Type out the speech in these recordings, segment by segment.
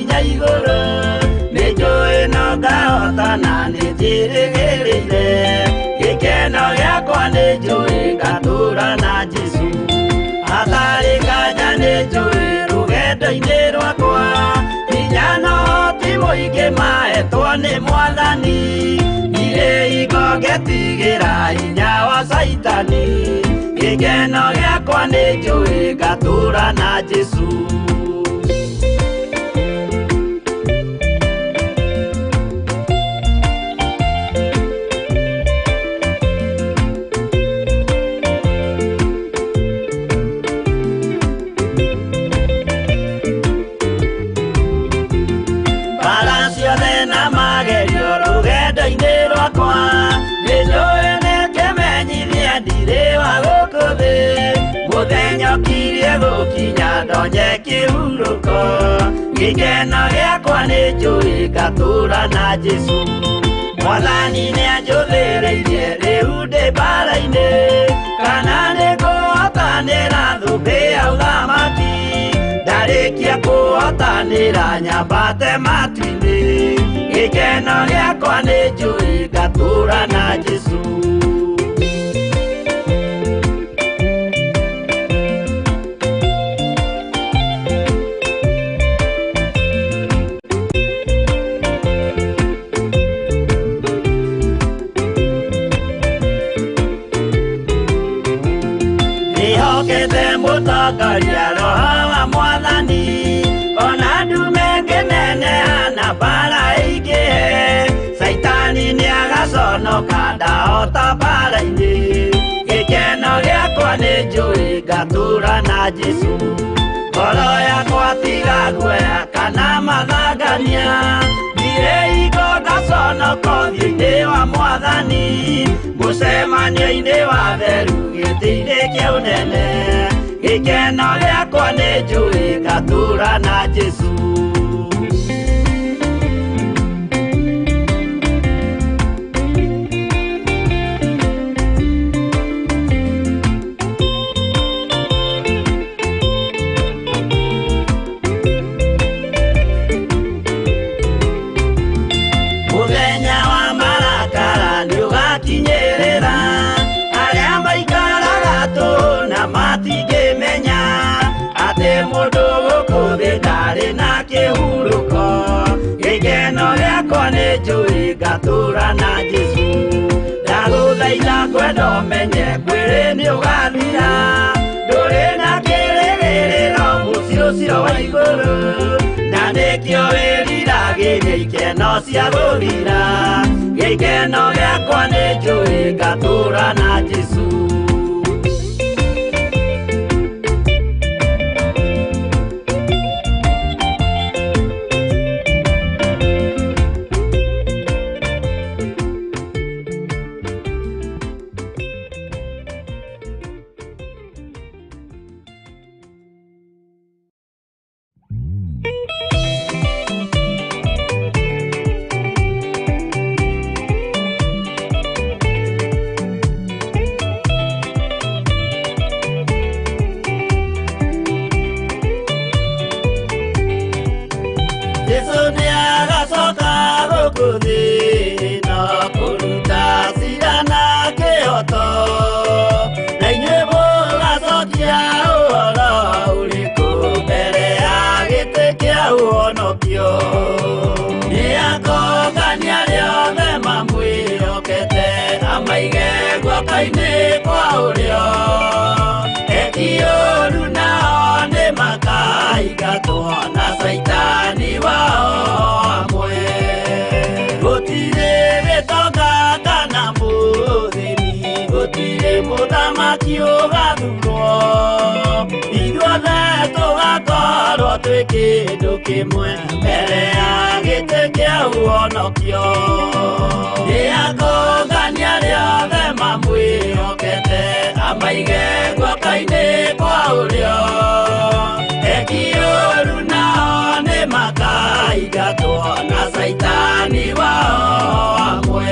nginya igũrũ nĩ njũĩ no ngahotana nĩ njĩrĩgĩrĩire gĩkeno gĩakwa nĩ njũĩ ngatũũra na Jesũ hatarĩ nganja nĩ njũĩ rũgendo-inĩ rwakwa hinya no ti mũingĩ mahetwo nĩ Mwathani ndirĩ hingo ngetigĩra hinya wa Caitani gĩkeno gĩakwa nĩ njũĩ ngatũũra na Jesũ. Mũthenya ũkirie gũkinya ndonye kĩhurũko gĩkeno gĩakwa nĩ njũĩ ngatũũra na Jesũ Mwathani nĩanjũthĩrĩirie rĩu ndĩ mbara-inĩ kana nĩngũhotanĩra thũmbĩ ya ũthamaki ndarĩkia kũhotanĩra nyambate matu-inĩ gĩkeno gĩakwa nĩ njũĩ ngatũũra na Jesũ. Mũtongoria roho wa Mwathani ona ndume ngĩneneha na mbara ĩingĩhe Caitani nĩagaconoka ndahota mbara-inĩ gĩkeno gĩakwa nĩ njũĩ ngatũũra na Jesũ ngoro yakwa tiga guoya kana mathangania ndirĩ hingo ngaconoka ũthiũ-inĩ wa Mwathani mũcemanio-inĩ wa theru gĩtĩ-inĩ kĩa ũnene gĩkeno gĩakwa nĩ njũĩ ngatũũra na Jesũ. Mũthenya wa marakara nĩũgakinyĩrĩra arĩa maikaraga tũhũ na matingĩmenya atĩ mũndũ gũkũ thĩ ndarĩ na kĩhurũko gĩkeno gĩakwa nĩ njũĩ ngatũũra na Jesũ ndagũthaitha ngwenda ũmenye mwĩrĩ nĩũgathira ndũrĩ na kĩrĩgĩrĩro mũciĩ ũcio wa igũrũ na nĩkĩo wĩriragĩria ikeno cia gũthira gĩkeno gĩakwa nĩ njũĩ ngatũũra na Jesũ. Jesũ nĩagacoka gũkũ thĩ ĩno kũruta cira na kĩhooto na inyuĩ mũgacokia ũhoro ũrĩkũ mbere ya gĩtĩ kĩa ũhonokio nĩakongania arĩa othe mamwĩhokete amaige guoko-inĩ kwa ũrĩo eki ũũru nao nĩmakaingatwo na Caitani wao amwe gũtirĩ gĩtonga kana mũthĩni gũtirĩ mũthamaki ũgathurwo ithuothe tũgakorwo twĩ kĩndũ kĩmwe mbere ya gĩtĩ kĩa ũhonokio nĩakongania arĩa othe mamwĩhokete amaige guoko-inĩ kwa ũrĩo eki ũũru nao nĩmakaingatwo na Caitani wao amwe.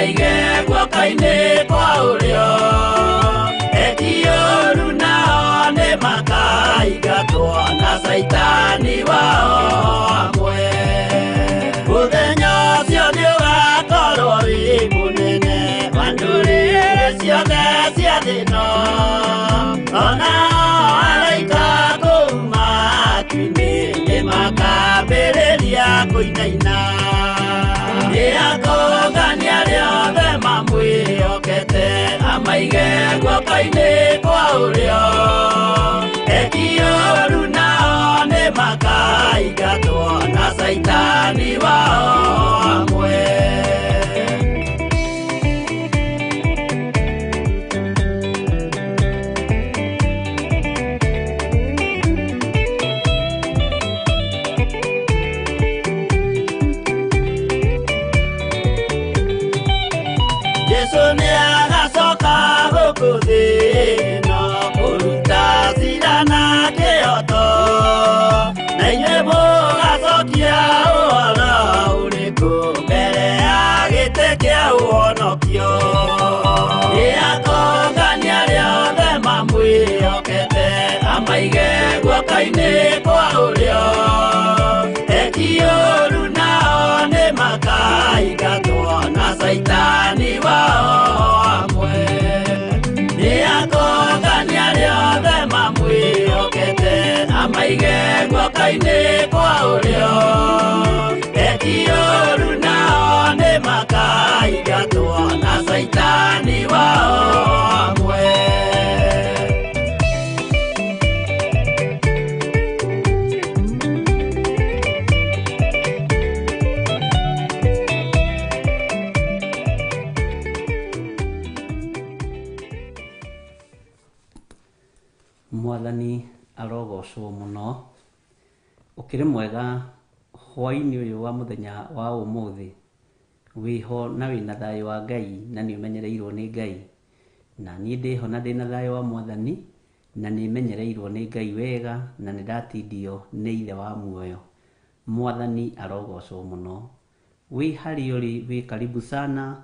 Amaige guoko-inĩ kwa ũrĩo. Eki ũru nao nĩ makaingatwo na caitani wao hamwe. Mũthenya ũcio nĩ ũgakorwo wĩ mũnene wa ndũrĩrĩ ciothe cia thĩ ĩno. Onao araika kũu matu-inĩ nĩ makambĩrĩria kũinaina. Nĩ akongania arĩa othe mamwĩhokete, amaige guoko-inĩ kwa ũrĩo. Eki ũru nao nĩ makaingatwo na caitani wao hamwe. Jesu nĩ agacoka gũkũ thĩ ĩno kũruta cira na kĩhooto. Na inyuĩ mũgacokia ũhoro ũrĩkũ mbere ya gĩtĩ kĩa ũhonokio? Nĩ akongania arĩa othe mamwĩhokete, amaige guoko-inĩ kwa ũrĩo. Eki ũru nao nĩ makaingatwo na caitani wao hamwe. Nĩ akongania arĩa othe mamwĩhokete, amaige guoko-inĩ kwa ũrĩo. Eki ũru nao nĩ makaingatwo na caitani wao hamwe. Mwathani arogocwo mũno. Ũkĩrĩ mwega hwaĩ-inĩ ũyũ wa mũthenya wa ũmũthĩ. Wĩho na wĩna thayũ wa Ngai na nĩ ũmenyereirwo nĩ Ngai. Na niĩ ndĩho na ndĩna thayũ wa Mwathani na nĩ menyereirwo nĩ Ngai wega na nĩ ndatindio nĩ Ithe wa muoyo. Mwathani arogocwo mũno. Wĩ harĩa ũrĩ wĩ karibu sana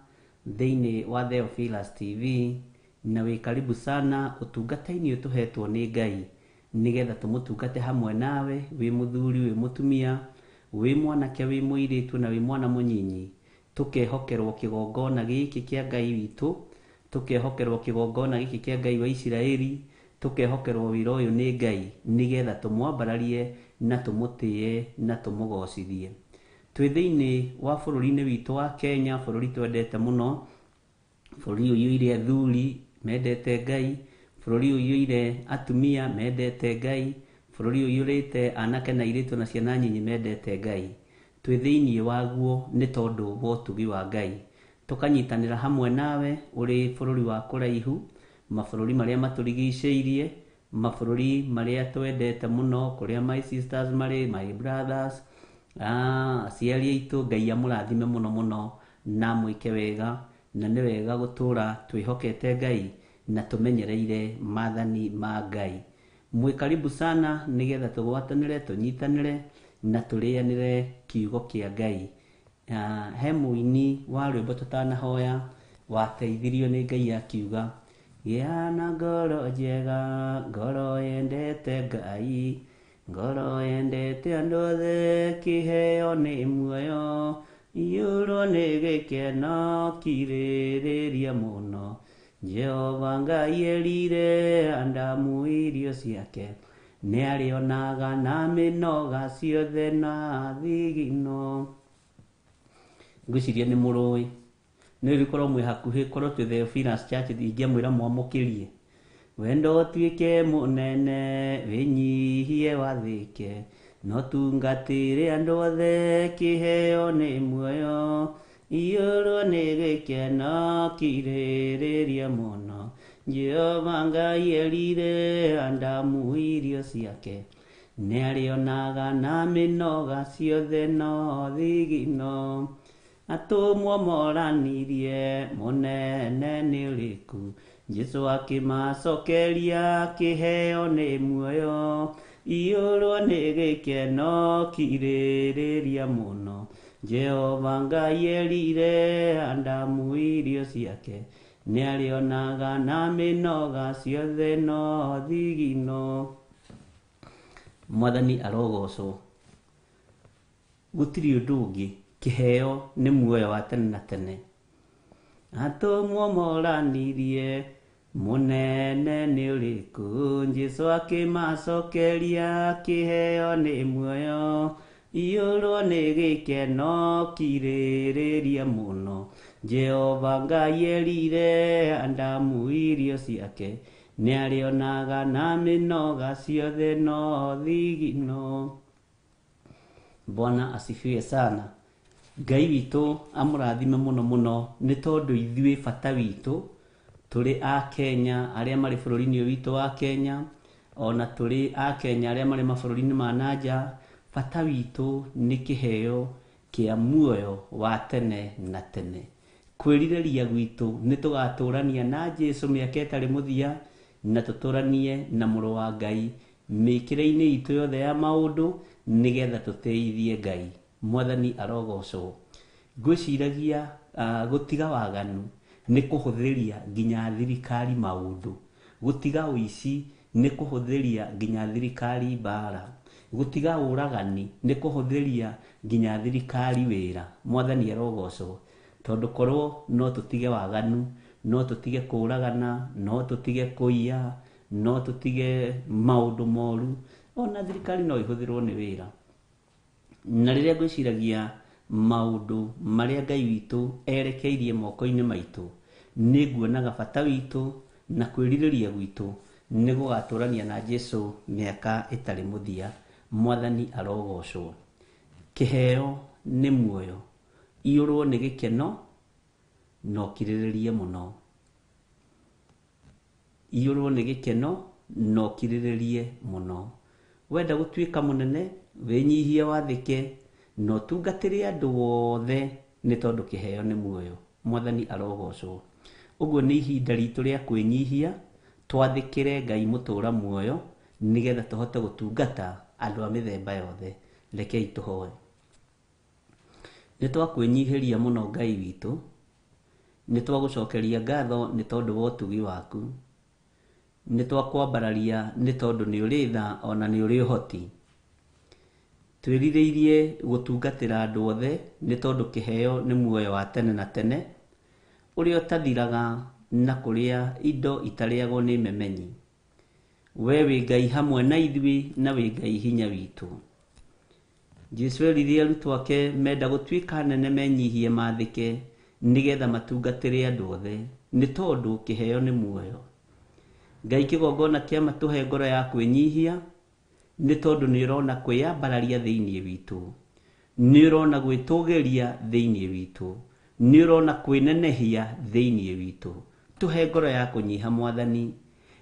thĩinĩ wa Theophilus TV na wĩ karibu sana ũtungata-inĩ ũyũ tũhetwo nĩ Ngai nĩgetha tũmũtungate hamwe nawe wĩ mũthuri wĩ mũtumia wĩ mwanake wĩ mũirĩtu na wĩ mwana mũnyinyi. Tũkehokerwo kĩgongona gĩkĩ kĩa Ngai witũ, tũkehokerwo kĩgongona gĩkĩ kĩa Ngai wa Isiraeli, tũkehokerwo wĩra ũyũ nĩ Ngai nĩgetha tũmwambararie na tũmũtĩe na tũmũgocithie. Twĩ thĩinĩ wa bũrũri-inĩ witũ wa Kenya, bũrũri twendete mũno, bũrũri ũiyũire athuri mendete Ngai, bũrũri ũiyũire atumia mendete Ngai, bũrũri ũiyũrĩte anake na airĩtu na ciana nyinyi mendete Ngai. Twĩ thĩinĩ waguo nĩ tondũ wa ũtugi wa Ngai. Tũkanyitanĩra hamwe nawe ũrĩ bũrũri wa kũraihu, mabũrũri marĩa matũrigicĩirie, mabũrũri marĩa twendete mũno, kũrĩa my sisters marĩ, my brothers, aciari aitũ, Ngai amũrathime mũno mũno na amwĩke wega, na nĩ wega gũtũra twĩhokete Ngai na tũmenyereire maathani ma Ngai. Mwĩ karibu sana nĩgetha tũgwatanĩre, tũnyitanĩre na tũrĩanĩre kiugo kĩa Ngai. He mũini wa rwĩmbo tũtanahoya wateithirio nĩ Ngai akiuga, gĩa na ngoro njega, ngoro yendete Ngai, ngoro yendete andũ othe, kĩheo nĩ muoyo, iyũrwo nĩ gĩkeno kirĩrĩria mũno. Jehova Ngai erire Adamu irio ciake, nĩ arĩonaga na mĩnoga ciothe na thigino. Ngwĩciria nĩ mũrũĩ. Nĩ rĩkorwo mwĩ hakuhĩ korwo twĩ Theophilus Church ingĩamwĩra mwamũkĩrie. Wendo ũtuĩke mũnene, wĩnyihie wathĩke, no tungatĩre andũ othe, kĩheo nĩ muoyo, iyũrwo nĩ gĩkeno kirĩrĩria mũno. Jehova Ngai erire Adamu irio ciake, nĩ arĩonaga na mĩnoga ciothe no thigino. Atũmwo moranirie mũnene nĩ ũrĩkũ, Jesũ akĩmacokeria kĩheo nĩ muoyo, iyũrwo nĩ gĩkeno kirĩrĩria mũno. Jehova Ngai erire Adamu irio ciake nĩarĩonaga na mĩnoga ciothe no thigino. Mwathani arogocwo. Gũtirĩ ũndũ ũngĩ, kĩheo nĩ muoyo wa tene na tene. Atũmwo moranirie mũnene nĩ ũrĩkũ, Jesũ akĩmacokeria kĩheo nĩ muoyo. Iyũrwo nĩ gĩkeno kirĩrĩria mũno. Jehova Ngai erire Adamu irio ciake nĩarĩonaga na mĩnoga ciothe no thigino. Bwana asifiwe sana. Ngai witũ amũrathime mũno mũno nĩ tondũ ithuĩ bata witũ tũrĩ a Kenya arĩa marĩ bũrũri-inĩ ũyũ witũ wa Kenya, ona tũrĩ a Kenya arĩa marĩ mabũrũri-inĩ ma na nja, bata witũ nĩ kĩheo kĩa muoyo wa tene na tene. Kwĩrirĩria gwitũ nĩ tũgatũrania na Jesu mĩaka ĩtarĩ mũthia na tũtũranie na mũrũ wa Ngai mĩkĩre-inĩ itũ yothe ya maũndũ nĩgetha tũtĩithie Ngai. Mwathani arogocwo. Ngwĩciragia gũtiga waganu nĩ kũhũthĩria nginya thirikari maũndũ. Gũtiga ũici nĩ kũhũthĩria nginya thirikari mbara. Gũtiga ũragani nĩ kũhũthĩria nginya thirikari wĩra. Mwathani arogocwo. Tondũ korwo no tũtige waganu, no tũtige kũragana, no tũtige kũiya, no tũtige maũndũ moru, ona thirikari no ĩhũthĩrwo nĩ wĩra. Na rĩrĩa ngwĩciragia maũndũ marĩa Ngai witũ erekeirie moko-inĩ maitũ, nĩ nguonaga bata witũ na kwĩrirĩria gwitũ nĩ gũgatũrania na Jesu mĩaka ĩtarĩ mũthia. Mwathani arogocwo. Kĩheo nĩ muoyo. Iyũrwo nĩ gĩkeno na ũkirĩrĩrie mũno. Iyũrwo nĩ gĩkeno na ũkirĩrĩrie mũno. Wenda gũtuĩka mũnene, wĩnyihie wathĩke na ũtungatĩre andũ othe nĩ tondũ kĩheo nĩ muoyo. Mwathani arogocwo. Ũguo nĩ ihinda ritũ rĩa kwĩnyihia, twathĩkĩre Ngai mũtũra muoyo nĩgetha tũhote gũtungata andũ a mĩthemba yothe. Rekei tũhoe. Nĩ twakwĩnyihĩria mũno Ngai witũ, nĩ twagũcokeria ngatho nĩ tondũ wa ũtugi waku, nĩ twakwambararia nĩ tondũ nĩ ũrĩ tha ona nĩ ũrĩ ũhoti. Twĩrirĩirie gũtungatĩra andũ othe nĩ tondũ kĩheo nĩ muoyo wa tene na tene, ũrĩa ũtathiraga na kũrĩa indo itarĩagwo nĩ memenyi. We wĩ Ngai hamwe na ithuĩ na wĩ Ngai hinya witũ. Jesu erire arutwo ake menda gũtuĩka nene menyihie mathĩke nĩgetha matungatĩre andũ othe nĩ tondũ kĩheo nĩ muoyo. Ngai kĩgongona kĩa matũhe ngoro ya kwĩnyihia nĩ tondũ nĩ ũrona kwĩyambararia thĩinĩ witũ, nĩ ũrona gwĩtũgĩria thĩinĩ witũ, nĩ ũrona kwĩnenehia thĩinĩ witũ. Tũhe ngoro ya kũnyiha Mwathani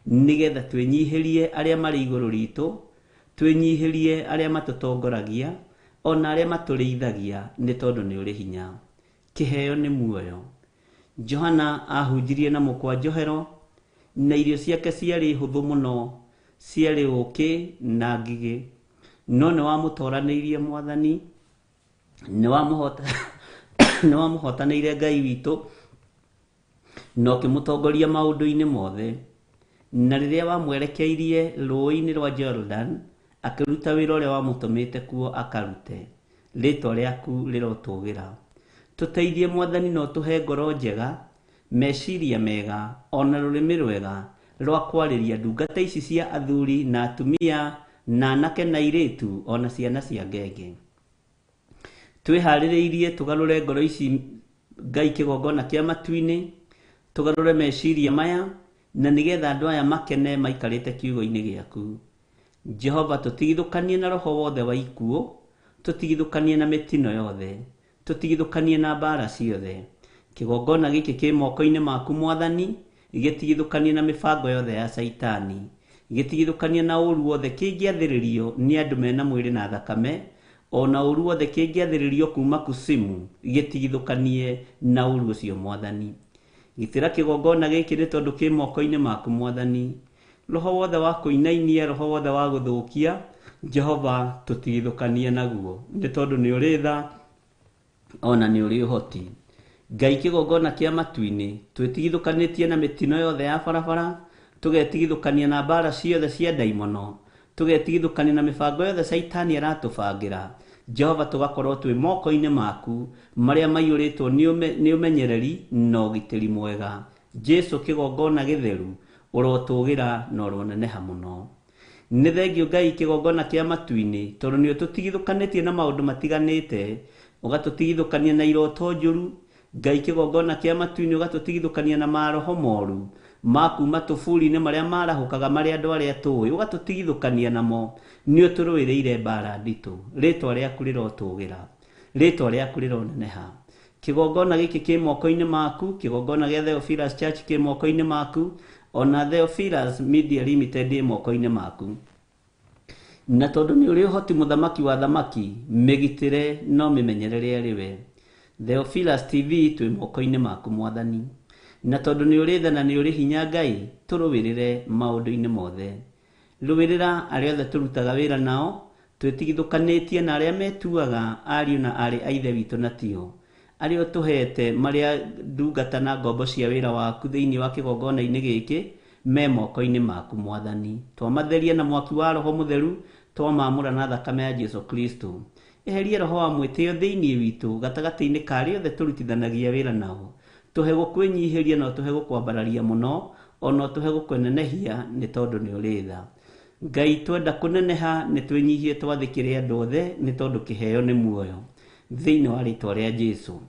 nĩgetha twĩnyihĩrie arĩa marĩ igũrũ ritũ, twĩnyihĩrie arĩa matũtongoragia ona arĩa matũrĩithagia nĩ tondũ nĩ ũrĩ hinya. Kĩheo nĩ muoyo. Johana ahunjirie na mũkwa njohero na irio ciake ciarĩ hũthũ mũno, ciarĩ ũkĩ na ngigĩ. No nĩ wamũtoranĩirie Mwathani, nĩ wamũhotanĩire Ngai witũ na ũkĩmũtongoria maũndũ-inĩ mothe. Na rĩrĩa wamwerekeirie rũĩ-inĩ rwa Jordan, akĩruta wĩra ũrĩa wamũtũmĩte kuo akarute. Rĩtwa rĩaku rĩrotũgĩra. Tũteithie Mwathani na ũtũhe ngoro njega, meciria mega, ona rũrĩmĩ rwega rwa kwarĩria ndungata ici cia athuri na atumia na anake na airĩtu ona ciana cia ngenge. Twĩharĩrĩirie tũgarũre ngoro ici Ngai kĩgongona kĩa matu-inĩ, tũgarũre meciria maya na nĩgetha andũ aya makene maikarĩte kiugo-inĩ gĩaku. Jehova tũtigithũkanie na roho wothe wa ikuũ, tũtigithũkanie na mĩtino yothe, tũtigithũkanie na mbara ciothe. Kĩgongona gĩkĩ kĩ moko-inĩ maku Mwathani, gĩtigithũkanie na mĩbango yothe ya Caitani, gĩtigithũkanie na ũru wothe kĩngĩathĩrĩrio nĩ andũ mena mwĩrĩ na thakame, ona ũru wothe kĩngĩathĩrĩrio kuma kusimu, gĩtigithũkanie na ũru ũcio Mwathani. Gitĩra kĩgongona gĩkĩ nĩ tondũ kĩ moko-inĩ maku Mwathani. Roho wothe wa kũinainia, roho wothe wa gũthũkia, Jehova tũtigithũkanie naguo nĩ tondũ nĩ ũrĩ tha Ona nĩ ũrĩ ũhoti. Ngai kĩgongona kĩa matu-inĩ, twĩtigithũkanĩtie na mĩtino yothe ya barabara, tũgetigithũkania na mbara ciothe cia ndaimono, tũgetigithũkania na mĩbango yothe Caitani aratũbangĩra. Jehova, tũgakorwo twĩ moko-inĩ maku marĩa maiyũrĩtwo nĩ ũmenyereri na ũgitĩri mwega. Jesu kĩgongona gĩtheru, ũrotũgĩra na ũroneneha mũno. Nĩ thengio Ngai kĩgongona kĩa matu-inĩ, tondũ nĩ ũtũtigithũkanĩtie na maũndũ matiganĩte, ũgatũtigithũkania na iroto njũru. Ngai kĩgongona kĩa matu-inĩ, ũgatũtigithũkania na maroho moru ma kuma tũburi-inĩ marĩa marahũkaga marĩa andũ arĩa tũĩ, ũgatũtigithũkania namo. Nĩ ũtũrũĩrĩire mbara nditũ. Rĩtwa rĩaku rĩrotũgĩra, rĩtwa rĩaku rĩroneneha. Kĩgongona gĩkĩ kĩ moko-inĩ maku, kĩgongona gĩa Theophilus Church kĩ moko-inĩ maku, ona Theophilus Media Limited ĩ moko-inĩ maku. Na tondũ nĩ ũrĩ ũhoti mũthamaki wa thamaki, mĩgitĩre no mĩmenyerere arĩ we. Theophilus TV twĩ moko-inĩ maku mwathani. Na tondũ nĩ ũrĩ tha na nĩ ũrĩ hinya Ngai, tũrũĩrĩre maũndũ-inĩ mothe. Rũĩrĩra arĩa othe tũrutaga wĩra nao, twĩtigithũkanĩtie na arĩa metuaga ariũ na aarĩ a Ithe witũ na tio. Arĩa ũtũhete marĩa ndungata na ngombo cia wĩra waku thĩinĩ wa kĩgongona-inĩ gĩkĩ, me moko-inĩ maku mwathani. Twamatheria na mwaki wa Roho Mũtheru, twamamũra na thakame ya Jesu Kristo. Eheria roho wa mwĩtĩo thĩinĩ witũ gatagatĩ-inĩ ka arĩa othe tũrutithanagia wĩra nao. Tũhe gũkwĩnyihĩria na ũtũhe gũkwambararia mũno, ona ũtũhe gũkũnenehia nĩ tondũ nĩ ũrĩ tha. Ngai twenda kũneneha nĩ twĩnyihie twathĩkĩre andũ othe nĩ tondũ kĩheo nĩ muoyo. Thĩinĩ wa rĩtwa rĩa Jesu.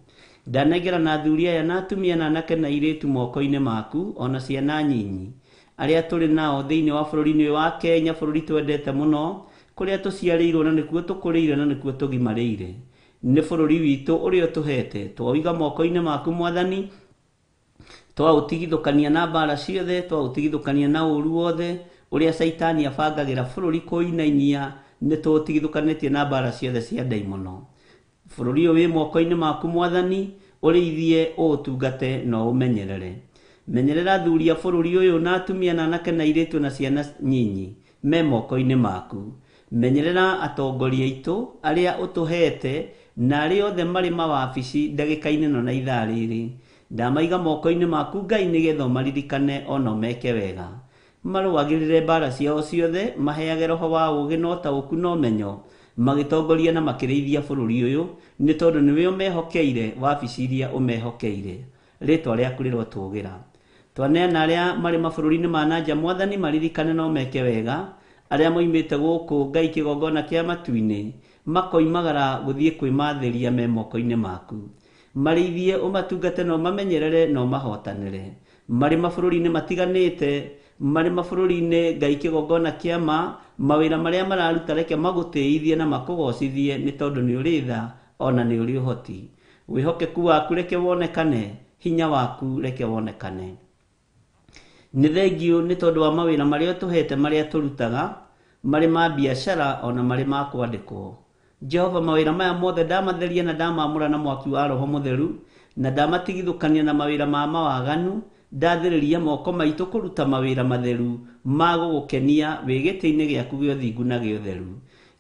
Ndanengera na athuri aya na atumia na anake na airĩtu moko-inĩ maku, ona ciana nyinyi arĩa tũrĩ nao thĩinĩ wa bũrũri-inĩ ũyũ wa Kenya, bũrũri twendete mũno, kũrĩa tũciarĩirwo na nĩkuo tũkũrĩire na nĩkuo tũgimarĩire. Nĩ bũrũri witũ ũrĩa ũtũhete, twaũiga moko-inĩ maku mwathani, twaũtigithũkania na mbara ciothe, twaũtigithũkania na ũru wothe ũrĩa Caitani abangagĩra bũrũri kũinainia, nĩ tũũtigithũkanĩtie na mbara ciothe cia ndaimono. Bũrũri ũyũ wĩ moko-inĩ maku mwathani, ũrĩithie, ũũtungate na ũũmenyerere. Menyerera athuri a bũrũri ũyũ na atumia na anake na airĩtu na ciana nyinyi me moko-inĩ maku. Menyerera atongoria aitũ arĩa ũtũhete na arĩa othe marĩ mawabici ndagĩka-inĩ ĩno na ithaa rĩrĩ. Ndamaiga moko-inĩ maku Ngai nĩgetha ũmaririkane ona ũmeke wega. Marũagĩrĩre mbara ciao ciothe, maheage roho wa ũũgĩ na ũtaũku na ũmenyo, magĩtongoria na makĩrĩithia bũrũri ũyũ, nĩ tondũ nĩwe ũmehokeire wabici iria ũmehokeire. Rĩtwa rĩaku rĩrotũgĩra. Twaneana arĩa marĩ mabũrũri-inĩ ma na nja mwathani, maririkane na ũmeke wega. Arĩa moimĩte gũkũ Ngai kĩgongona kĩa matu-inĩ, makoimagara gũthiĩ kwĩmathĩria me moko-inĩ maku. Marĩithie, ũmatungate na ũmamenyerere na ũmahotanĩre. Marĩ mabũrũri-inĩ matiganĩte, marĩ mabũrũri-inĩ Ngai kĩgongona kĩa ma, mawĩra marĩa mararuta reke magũtĩithie na makũgocithie nĩ tondũ nĩ ũrĩ tha ona nĩ ũrĩ ũhoti. Wĩhokeku waku reke wonekane, hinya waku reke wonekane. Nĩ thengio nĩ tondũ wa mawĩra marĩa ũtũhete marĩa tũrutaga, marĩ ma biacara ona marĩ ma kwandĩkwo. Jehova, mawĩra maya mothe ndamatheria na ndamamũra na mwaki wa Roho Mũtheru, na ndamatigithũkania na mawĩra ma mawaganu, ndathĩrĩria moko maitũ kũruta mawĩra matheru ma gũgũkenia wĩ gĩtĩ-inĩ gĩaku gĩa ũthingu na gĩa ũtheru.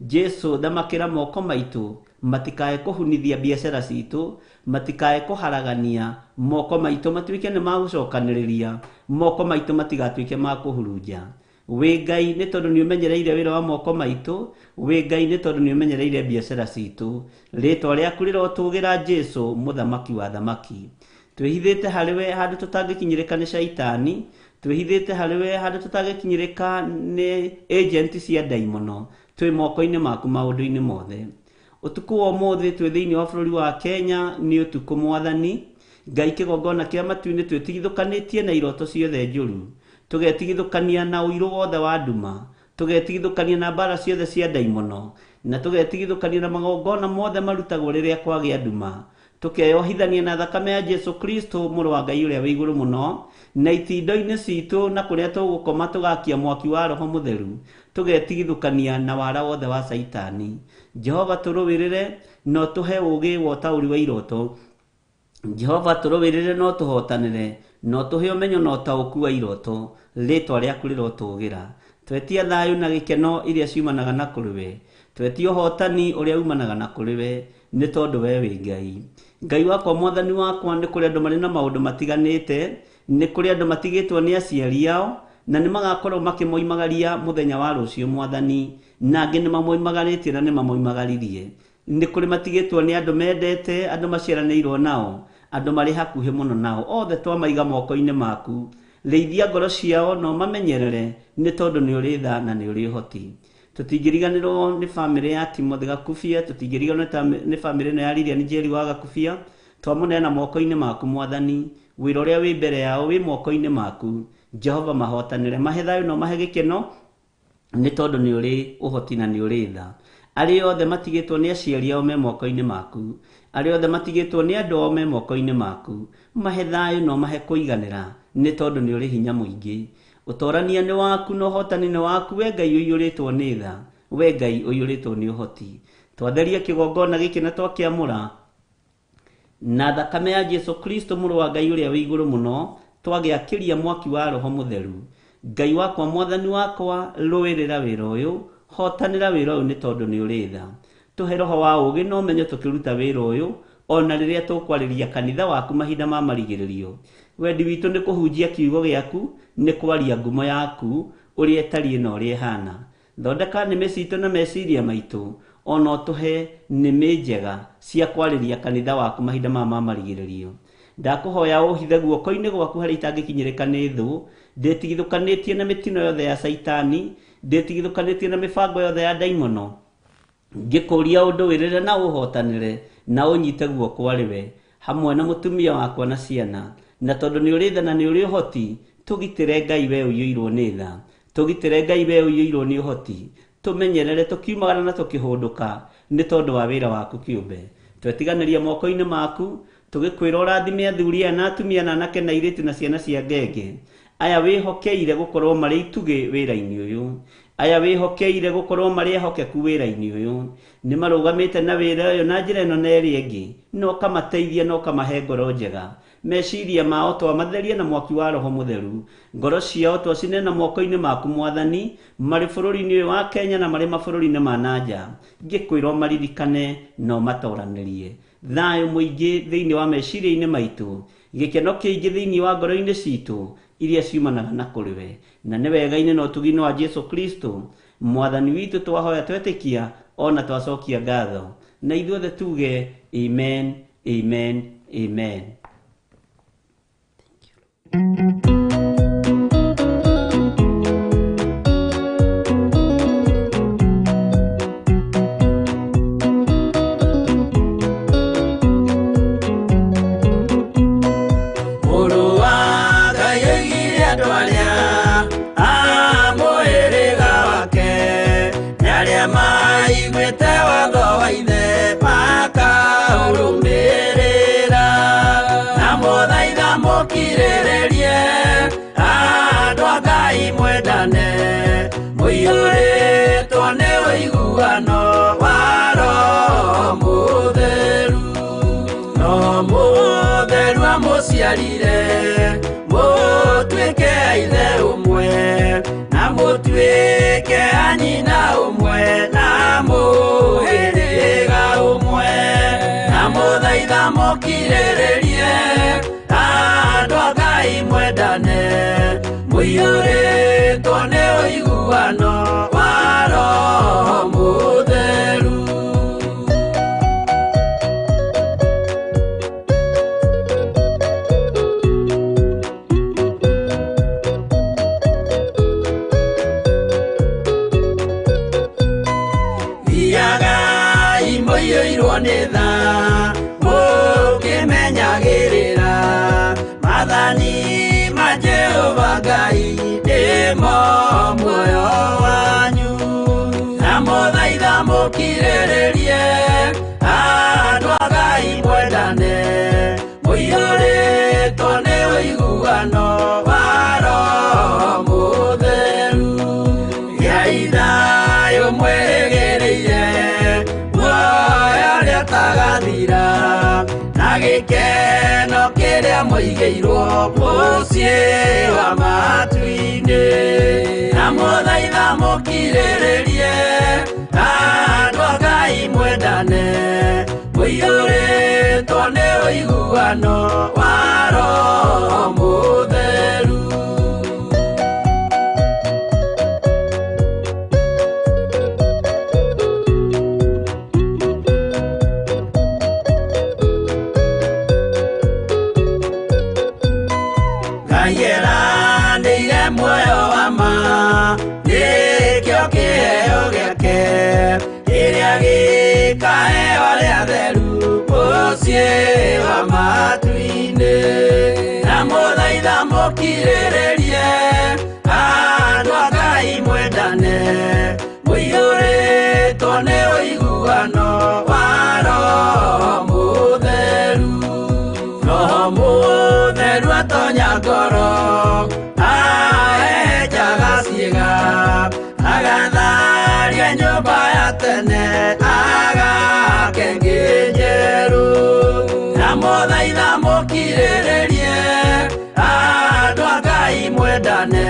Jesu, thamakĩra moko maitũ, matikae kũhunithia biacara citũ, matikae kũharagania, moko maitũ matuĩke nĩ ma gũcokanĩrĩria, moko maitũ matigatuĩke ma kũhurunja. Wĩ Ngai nĩ tondũ nĩ ũmenyereire wĩra wa moko maitũ, wĩ Ngai nĩ tondũ nĩ ũmenyereire biacara citũ. Rĩtwa rĩaku rĩrotũgĩra Jesu, mũthamaki wa thamaki. Twĩhithĩte harĩ we handũ tũtangĩkinyĩrĩka nĩ Caitani, twĩhithĩte harĩ we handũ tũtangĩkinyĩrĩka nĩ agent cia ndaimono, twĩ moko-inĩ maku maũndũ-inĩ mothe. Ũtukũ wa ũmũthĩ twĩ thĩinĩ wa bũrũri wa Kenya, nĩ ũtukũ mwathani. Ngai kĩgongona kĩa matu-inĩ twĩtigithũkanĩtie na iroto ciothe njũru, tũgetigithũkania na ũirũ wothe wa nduma, tũgetigithũkania na mbara ciothe cia ndaimono, na tũgetigithũkania na magongona mothe marutagwo rĩrĩa kwagĩa nduma. Tũkeyohithania na thakame ya Jesu Kristo mũrũ wa Ngai ũrĩa wĩ igũrũ mũno, na itindo-inĩ citũ na kũrĩa tũgũkoma tũgakia mwaki wa Roho Mũtheru, tũgetigithũkania na wara wothe wa Caitani. Jehova, tũrũĩrĩre na ũtũhe ũũgĩ wa ũtaũri wa iroto. Jehova, tũrũĩrĩre na ũtũhotanĩre na ũtũhe ũmenyo na ũtaũku wa iroto. Rĩtwa rĩaku rĩrotũgĩra. Twetia thayũ na gĩkeno iria ciumanaga na kũrĩ we, twetia ũhotani ũrĩa umanaga na kũrĩ we. Nĩ tondũ we wĩ Ngai. Ngai wakwa, mwathani wakwa, nĩ kũrĩ andũ marĩ na maũndũ matiganĩte, nĩ kũrĩ andũ matigĩtwo nĩ aciari ao, na nĩ magakorwo makĩmoimagaria mũthenya wa rũciũ mwathani, na angĩ nĩ mamoimagarĩtie na nĩ mamoimagaririe. Nĩ kũrĩ matigĩtwo nĩ andũ mendete, andũ maciaranĩirwo nao, andũ marĩ hakuhĩ mũno nao, othe twamaiga moko-inĩ maku. Rĩithia ngoro ciao na ũmamenyerere, nĩ tondũ nĩ ũrĩ tha na nĩ ũrĩ ũhoti. Tũtingĩriganĩrwo nĩ bamĩrĩ ya Timothy Gakubia, tũtingĩriganĩrwo nĩ bamĩrĩ ĩno ya Lilian Njeri wa Gakubia, twamũneana moko-inĩ maku mwathani, wĩra ũrĩa wĩ mbere yao wĩ moko-inĩ maku. Jehova mahotanĩre, mahe thayũ na ũmahe gĩkeno, nĩ tondũ nĩ ũrĩ ũhoti na nĩ ũrĩ tha. Arĩa othe matigĩtwo nĩ aciari ao me moko-inĩ maku, arĩa othe matigĩtwo nĩ andũ ao me moko-inĩ maku, mahe thayũ na ũmahe kũiganĩra, nĩ tondũ nĩ ũrĩ hinya mũingĩ. Ũtorania nĩ waku na ũhotani nĩ waku, we Ngai ũiyũrĩtwo nĩ tha, we Ngai ũiyũrĩtwo nĩ ũhoti. Twatheria kĩgongona gĩkĩ na twakĩamũra na thakame ya Jesu Kristo mũrũ wa Ngai ũrĩa wĩ igũrũ mũno, twagĩakĩria mwaki wa Roho Mũtheru. Ngai wakwa, mwathani wakwa, rũĩrĩra wĩra ũyũ, hotanĩra wĩra ũyũ nĩ tondũ nĩ ũrĩ tha. Tũhe roho wa ũũgĩ na ũmenyo tũkĩruta wĩra ũyũ, ona rĩrĩa tũkwarĩria kanitha waku mahinda ma marigĩrĩrio. Wendi witũ nĩ kũhunjia kiugo gĩaku, nĩ kwaria ngumo yaku, ũrĩa ĩtariĩ na ũrĩa ĩhana. Thondeka nĩmĩ citũ na meciria maitũ, ona ũtũhe nĩmĩ njega cia kwarĩria kanitha waku mahinda maya ma marigĩrĩrio. Ndakũhoya ũhithe guoko-inĩ gwaku harĩa itangĩkinyĩrĩka nĩ thũ, ndĩtigithũkanĩtie na mĩtino yothe ya Caitani, ndĩtigithũkanĩtie na mĩbango yothe ya ndaimono. Ngĩkũria ũndũ wĩrĩre na ũhotanĩre na ũnyite guoko arĩ we hamwe na mũtumia wakwa na ciana, na tondũ nĩ ũrĩ tha na nĩ ũrĩ ũhoti, tũgitĩre Ngai we ũiyũirwo nĩ tha, tũgitĩre Ngai we ũiyũirwo nĩ ũhoti, tũmenyerere tũkiumagara na tũkĩhũndũka nĩ tondũ wa wĩra waku kĩũmbe. Twetiganĩria moko-inĩ maku, tũgĩkwĩra ũrathime athuri aya na atumia na anake na airĩtu na ciana cia ngenge, aya wĩhokeire gũkorwo marĩ itugĩ wĩra-inĩ ũyũ, aya wĩhokeire gũkorwo marĩ ehokeku wĩra-inĩ ũyũ, nĩ marũgamĩte na wĩra ũyũ na njĩra ĩno na ĩrĩa ĩngĩ, na ũkamateithia na ũkamahe ngoro njega. Meciria mao twamatheria na mwaki wa Roho Mũtheru, ngoro ciao twacineana moko-inĩ maku mwathani, marĩ bũrũri-inĩ ũyũ wa Kenya na marĩ mabũrũri-inĩ ma na nja, ngĩkwĩra ũmaririkane na ũmatoranĩrie. Thayũ mũingĩ thĩinĩ wa meciria-inĩ maitũ, gĩkeno kĩingĩ thĩinĩ wa ngoro-inĩ citũ iria ciumanaga na kũrĩ we, na nĩ wega-inĩ na ũtugi-inĩ wa Jesu Kristo mwathani witũ twahoya twetĩkia ona twacokia ngatho, na ithuothe tuge amen, amen, amen. Thank you. Mũrũ wa Ngai oigire andũ arĩa a mũhĩrĩga wake, nĩ arĩa maiguĩte watho wa ithe makaũrũmĩrĩra. Na mũthaitha mũkirĩrĩrie, andũ a Ngai mwendane, mũiyũrĩtwo nĩ ũiguano wa Roho Mũtheru. Roho Mũtheru amũciarire, mũtuĩke a ithe ũmwe, na mũtuĩke a nyina ũmwe, na mũhĩrĩga ũmwe. Na mũthaitha mũkirĩrĩrie, andũ a Ngai mwendane, mũiyũrĩtwo nĩ ũiguano wa Roho Mũtheru. Thiagai mũiyũirwo nĩ tha, mũkĩmenyagĩrĩra maathani ma Jehova Ngai nĩmo muoyo wanyu. Na mũthaitha mũkirĩrĩrie, andũ a Ngai mwendane, mũiyũrĩtwo nĩ ũiguano wa Roho Mũtheru. Gĩai thayũ mwĩrĩgĩrĩire, muoyo ũrĩa ũtagathira, na gĩkeno kĩrĩa mũigĩirwo mũciĩ wa matu-inĩ. Na mũthaitha mũkirĩrĩrie, andũ a Ngai mwendane, ũiguano wa Roho Mũtheru. Ngai eranĩire muoyo wa ma, nĩkĩo kĩheo gĩake kĩrĩa gĩkaheo arĩa atheru mũciĩ wa matu-inĩ. Ndamũthaitha mũkirĩrĩrie, andũ a Ngai mwendane, mũiyũrĩtwo nĩ ũiguano wa Roho Mũtheru. Roho Mũtheru atonya ngoro, ahehenjaga ciĩga, agatharia nyũmba ya tene, agake ĩngĩ njerũ. Ndamũthaitha mũkirĩrĩrie, andũ a Ngai mwendane,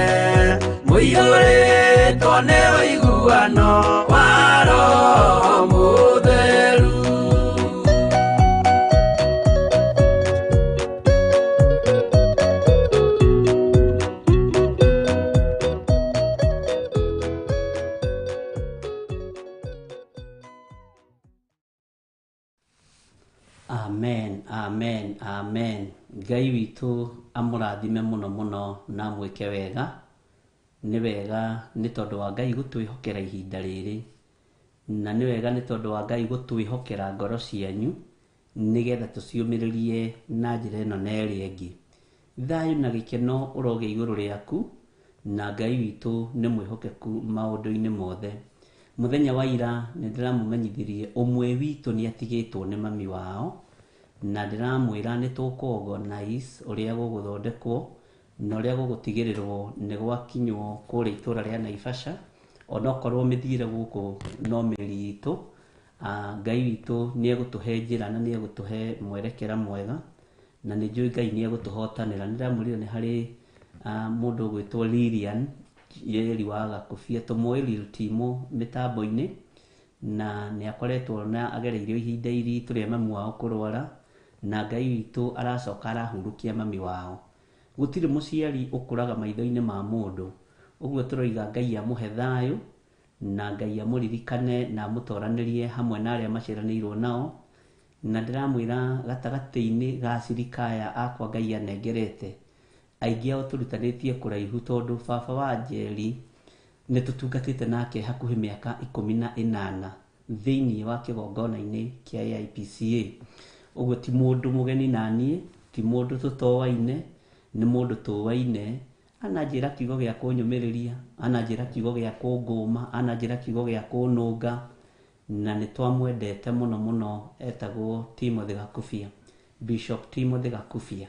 mũiyũrĩtwo nĩ ũiguano wa Roho Mũtheru. Amen, amen, amen. Ngai witũ amũrathime mũno mũno na amwĩke wega. Nĩ wega nĩ tondũ wa Ngai gũtwĩhokera ihinda rĩrĩ, na nĩ wega nĩ tondũ wa Ngai gũtwĩhokera ngoro cianyu nĩgetha tũciũmĩrĩrie na njĩra ĩno na ĩrĩa ĩngĩ. Thayũ na gĩkeno ũrogĩa igũrũ rĩaku, na Ngai witũ nĩ mwĩhokeku maũndũ-inĩ mothe. Mũthenya wa ira nĩ ndĩramũmenyithirie ũmwe witũ nĩ atigĩtwo nĩ mami wao, na ndĩramwĩra nĩ tũkũ-organize ũrĩa gũgũthondekwo na ũrĩa gũgũtigĩrĩrwo nĩ gwakinywo kũrĩa itũra rĩa Naivasha, onokorwo mĩthiĩre gũkũ no mĩritũ. Ngai witũ nĩ egũtũhe njĩra na nĩ egũtũhe mwerekera mwega, na nĩ njũĩ Ngai nĩ egũtũhotanĩra. Nĩ ndĩramwĩrire nĩ harĩ mũndũ ũgwĩtwo Lilian Njeri wa Gakũbia, tũmũĩ Lil Timo mĩtambo-inĩ, na nĩ akoretwo na agereirio ihinda iritũ rĩa mami wao kũrwara, na Ngai witũ aracoka arahurũkia mami wao. Gũtirĩ mũciari ũkũraga maitho-inĩ ma mũndũ, ũguo tũroiga Ngai amũhe thayũ, na Ngai amũririkane na amũtoranĩrie hamwe na arĩa maciaranĩirwo nao. Na ndĩramwĩra gatagatĩ-inĩ ga acirika aya akwa Ngai anengerete, aingĩ ao tũrutanĩtie kũraihu tondũ baba wa Njeri nĩ tũtungatĩte nake hakuhĩ mĩaka 18 thĩinĩ wa kĩgongona-inĩ kĩa AIPCA. Ũguo ti mũndũ mũgeni na niĩ, ti mũndũ tũtoaine, nĩ mũndũ tũaine. Ananjĩra kiugo gĩa kũnyũmĩrĩria, ananjĩra kiugo gĩa kũngũma, ananjĩra kiugo gĩa kũnũnga, na nĩ twamwendete mũno mũno. Etagwo Timothy Gakubia, Bishop Timothy Gakubia.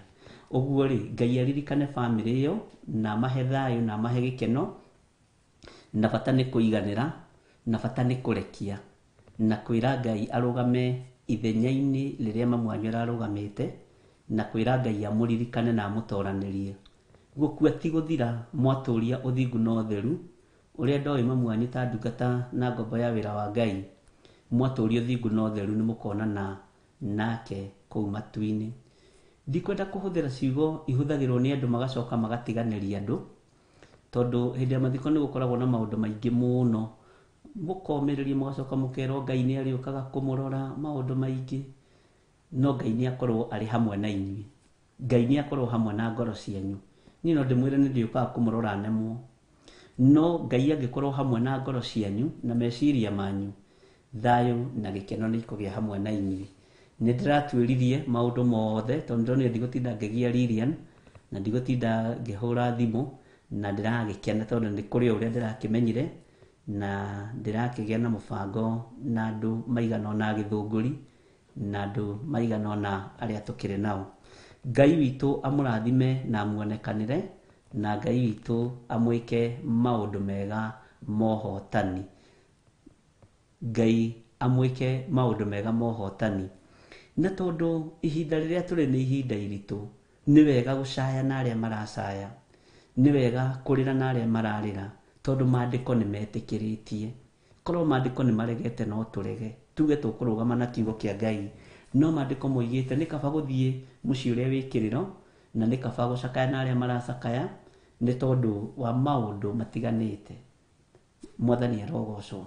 Ũguo rĩ, Ngai aririkane bamĩrĩ ĩyo na amahe thayũ na amahe gĩkeno, na bata nĩ kũiganĩra, na bata nĩ kũrekia, na kwĩra Ngai arũgame ithenya-inĩ rĩrĩa mamu wanyu ararũgamĩte, na kwĩra Ngai amũririkane na amũtoranĩrie. Gũkua ti gũthira, mwatũria ũthingu na ũtheru, ũrĩa ndoĩ mamu wanyu ta ndungata na ngombo ya wĩra wa Ngai, mwatũria ũthingu na ũtheru nĩ mũkonana nake kũu matu-inĩ. Ndikwenda kũhũthĩra ciugo ihũthagĩrwo nĩ andũ magacoka magatiganĩria andũ, tondũ hĩndĩ ya mathiko nĩ gũkoragwo na maũndũ maingĩ mũno, mũkomĩrĩria mũgacoka mũkerwo Ngai nĩ arĩũkaga kũmũrora, maũndũ maingĩ, no Ngai nĩ akorwo arĩ hamwe na inyuĩ. Ngai nĩ akorwo hamwe na ngoro cianyu. Niĩ no ndĩmwĩre nĩ ndĩũkaga kũmũrora nemwo, no Ngai angĩkorwo hamwe na ngoro cianyu na meciria manyu, thayũ na gĩkeno nĩ ikũgĩa hamwe na inyuĩ. Nĩ ndĩratuĩririe maũndũ mothe, tondũ ndĩronire ndigũtinda ngĩgia Lilian, na ndigũtinda ngĩhũra thimũ, na ndĩragĩkena tondũ nĩ kũrĩ o ũrĩa ndĩrakĩmenyire, na ndĩrakĩgĩa na mũbango na andũ maigana ũna a Gĩthũngũri, na andũ maigana ũna arĩa tũkĩrĩ nao. Ngai witũ amũrathime na amuonekanĩre, na Ngai witũ amwĩke maũndũ mega mohotani. Ngai amwĩke maũndũ mega mohotani. Na tondũ ihinda rĩrĩa tũrĩ nĩ ihinda iritũ, nĩ wega gũcaya na arĩa maracaya, nĩ wega kũrĩra na arĩa mararĩra, tondũ maandĩko nĩ metĩkĩrĩtie. Korwo maandĩko nĩ maregete no tũrege, tuge tũkũrũgama na kiugo kĩa Ngai No maandĩko moigĩte nĩ kaba gũthiĩ mũciĩ ũrĩa wĩ kĩrĩro, na nĩ kaba gũcakaya na arĩa maracakaya, nĩ tondũ wa maũndũ matiganĩte. Mwathani arogocwo.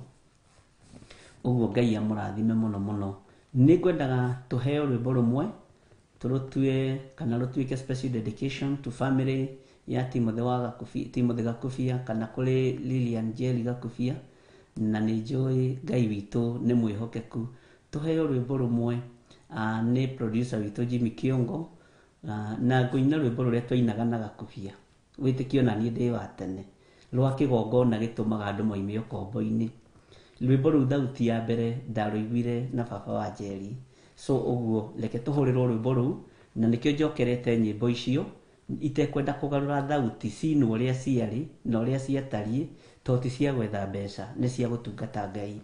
Ũguo Ngai amũrathime mũno mũno. Nĩ ngwendaga tũheo rwĩmbo rũmwe, tũrũtue kana rũtuĩke special dedication to family ya Timothy wa Gakubia, Timothy Gakubia, kana kũrĩ Lilian Njeri Gakubia, na nĩ njũĩ Ngai witũ nĩ mwĩhokeku. Tũheo rwĩmbo rũmwe, nĩ producer witũ Jimmy Kiongo, na ngũina rwĩmbo rũrĩa twainaga na Gakubia. Wĩtĩkio na niĩ ndĩ wa tene, rwa kĩgongona gĩtũmaga andũ moime ũkombo-inĩ. Rwĩmbo rũu thauti ya mbere ndarũiguire na baba wa Njeri. So ũguo reke tũhũrĩrwo rwĩmbo rũu, na nĩkĩo njokerete nyĩmbo icio itekwenda kũgarũra thauti cinwo ũrĩa ciarĩ na ũrĩa ciatariĩ, tondũ ti cia gwetha mbeca, nĩ cia gũtungata Ngai.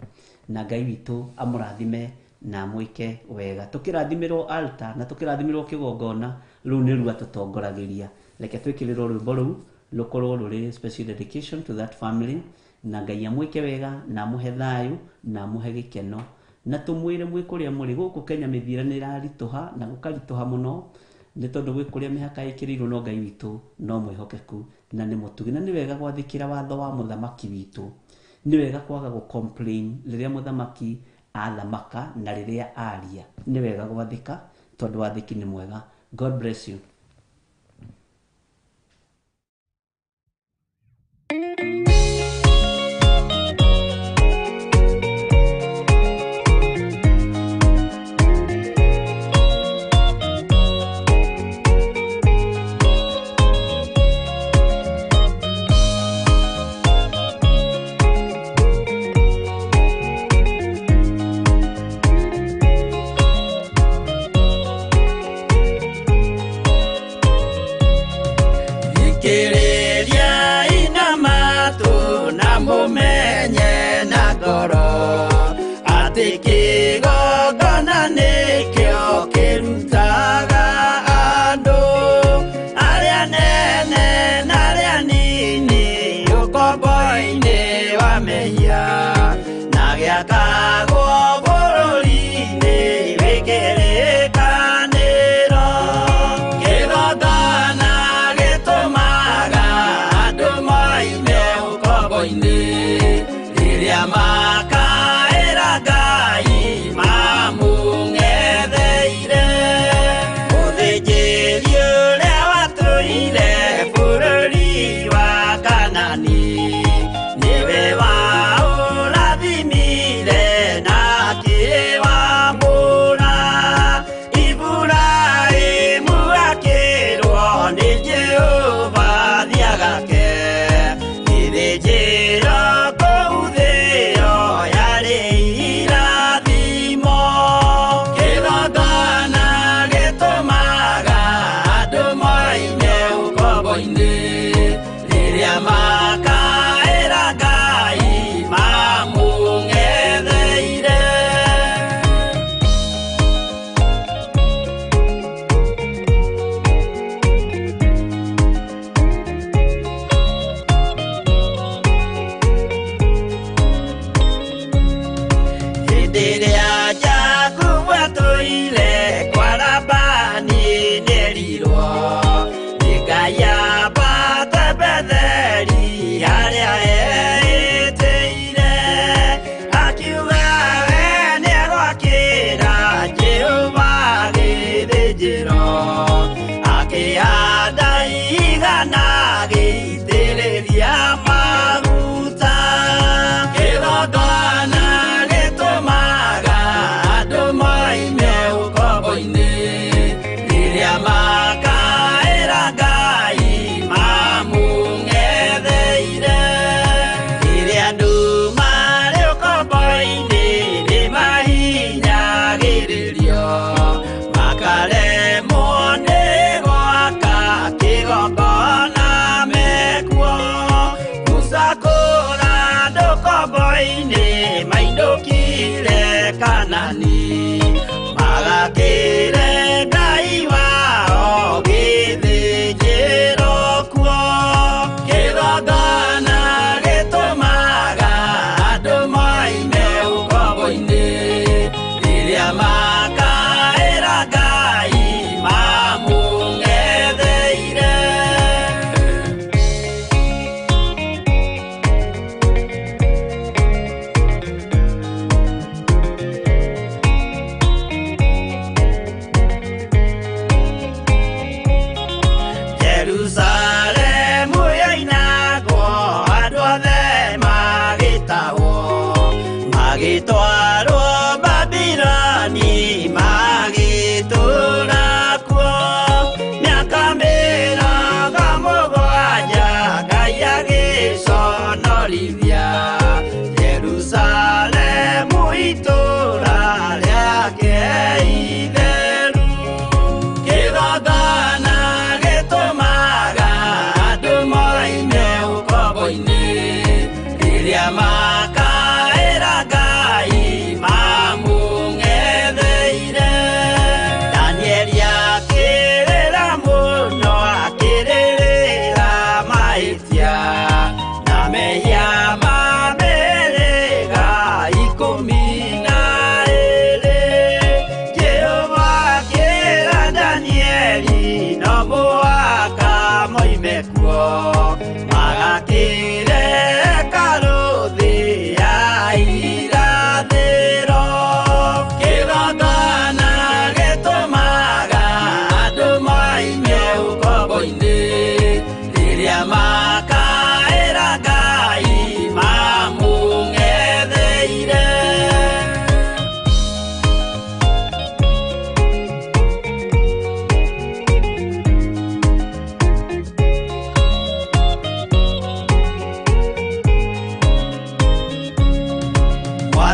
Na Ngai witũ amũrathime na amwĩke wega. Tũkĩrathimĩrwo altar na tũkĩrathimĩrwo kĩgongona, rũu nĩruo atũtongoragĩria. Reke twĩkĩrĩrwo rwĩmbo rũu rũkorwo rũrĩ special dedication to that family, na Ngai amwĩke wega na amũhe thayũ na amũhe gĩkeno. Na tũmwĩre mwĩ kũrĩa mũrĩ, gũkũ Kenya mĩthiĩre nĩ ĩraritũha na gũkaritũha mũno, nĩ tondũ gwĩ kũrĩa mĩhaka ĩkĩrĩirwo, no Ngai witũ no mwĩhokeku na nĩ mũtugi. Na nĩ wega gwathĩkĩra watho wa mũthamaki witũ. Nĩ wega kwaga gũ complain rĩrĩa mũthamaki athamaka na rĩrĩa aria. Nĩ wega gwathĩka tondũ wathĩki nĩ mwega. God bless you. Thikĩrĩria ina matũ na mũmenye na ngoro atĩ kĩgongona nĩkĩo kĩrutaga andũ arĩa nene na arĩa nini ũkombo-inĩ wa mehia, na gĩakagwo bũrũri-inĩ wĩ kĩrĩkanĩro. Kĩgongona gĩtũmaga andũ moime ũkombo-inĩ rĩrĩa makaĩra Ngai mamũng'etheire. Mũthĩnjĩri ũrĩa watũire bũrũri wa Kanani nĩwe waũrathimire na akĩwamũra. Iburahĩmu akĩrwo nĩ Jehova thiagake gĩthĩnjĩro kũu thĩo yarĩ irathimo. Kĩgongona gĩtũmaga andũ moime ũkombo-inĩ rĩrĩa makaĩra Ngai mamũng'etheire. Hĩndĩ ĩrĩa Jakubu atũire kwa Labani nĩerirwo nĩ Ngai ambate Betheli harĩa eĩtĩire, akiuga we nĩegwakĩra Jehova gĩthĩnjĩro, akĩhanda igana agĩitĩrĩria maguta. Kĩgongona gĩtũmaga andũ moime ũkombo-inĩ rĩrĩa makaĩra Ngai mamũng'etheire. Rĩrĩa andũ marĩ ũkombo-inĩ nĩmahinyagĩrĩrio, makaremwo nĩ gwaka kĩgongona mekuo. Musa kũra andũ ũkombo-inĩ mainũkire Kanani, magakĩre Ngai wao gĩthĩnjĩro kuo. Kĩgongona gĩtũmaga andũ moime ũkombo-inĩ rĩrĩa makaĩra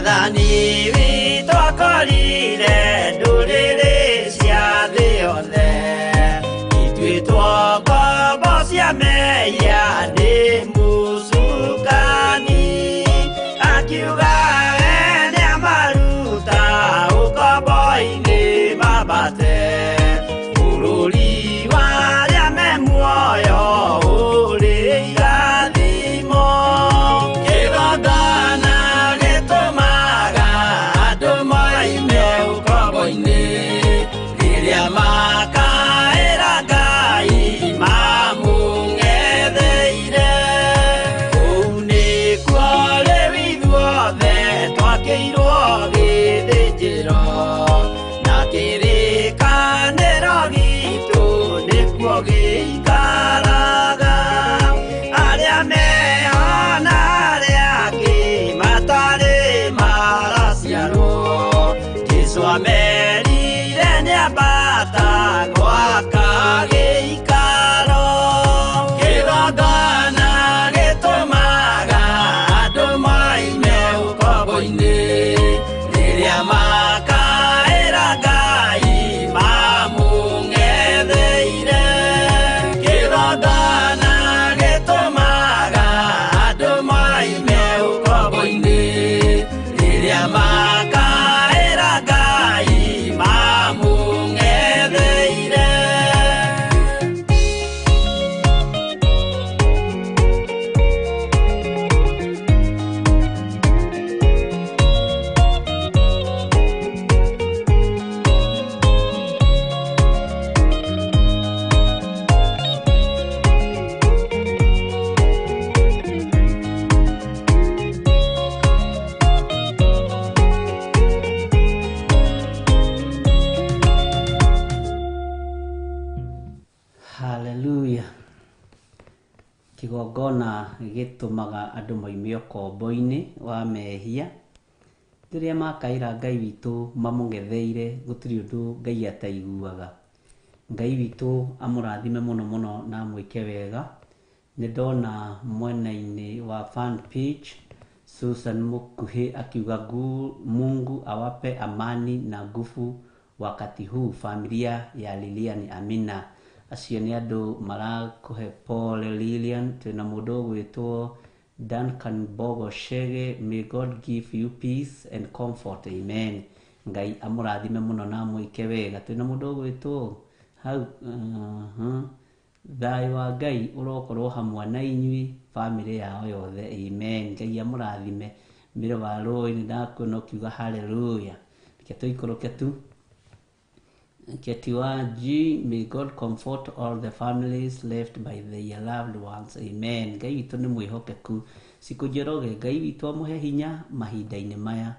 Mwathani witũ akorire ndũrĩrĩ cia thĩ yothe ituĩtwo ngombo cia mehia nĩ mũcukani akiuga we nĩamaruta ũkombo-inĩ mambate bũrũri wa arĩa me muoyo ũrĩ irathimo kĩgongona gĩtũmaga andũ moime ũkombo-inĩ rĩrĩa makaĩra Ngai mamũng'etheire kũu nĩkuo rĩu ithuothe twakĩirwo gĩthĩnjĩro na kĩrĩkanĩro gitũ nĩkuo gĩikaraga arĩa meho na arĩa angĩ matarĩ maraciarwo Jesũ amerire nĩambata gwaka gĩikaro kĩgongona gĩtũmaga andũ moime ũkombo-inĩ rĩrĩa makaĩra Ngai mamũng'etheire kĩgongona gĩtũmaga andũ moime ũkombo-inĩ rĩrĩa makaĩra Ngai mamũng'etheire. Hallelujah. Kĩgongona gĩtũmaga andũ moime ũkombo-inĩ wa mehia rĩrĩa makaĩra Ngai witũ mamũng'etheire gũtirĩ ũndũ Ngai ataiguaga. Ngai witũ amũrathime mũno mũno na amwĩke wega. Nĩ ndona mwena-inĩ wa fan page Susan Mukuhi akiuga Mungu awape amani na nguvu wakati huu familia ya Lilian Amina. Acio nĩ andũ marakũhe pole Lilian. Twĩna mũndũ ũgwĩtwo Duncan Bogo Shege, may God give you peace and comfort, amen. Ngai amũrathime mũno na amwĩke wega. Twĩna mũndũ ũgwĩtwo hau thayũ wa Ngai ũrokorwo hamwe na inyuĩ bamĩrĩ yao yothe, amen. Ngai amũrathime. Mĩro wa rũĩ nĩ ndakuona ũkiuga hallelujah. Reke tũikũrũke tu. Ketiwa G, may God comfort all the families left by their loved ones, amen. Ngai witũ nĩ mwĩhokeku. Cikũ Njoroge, Ngai witũ amũhe hinya mahinda-inĩ maya.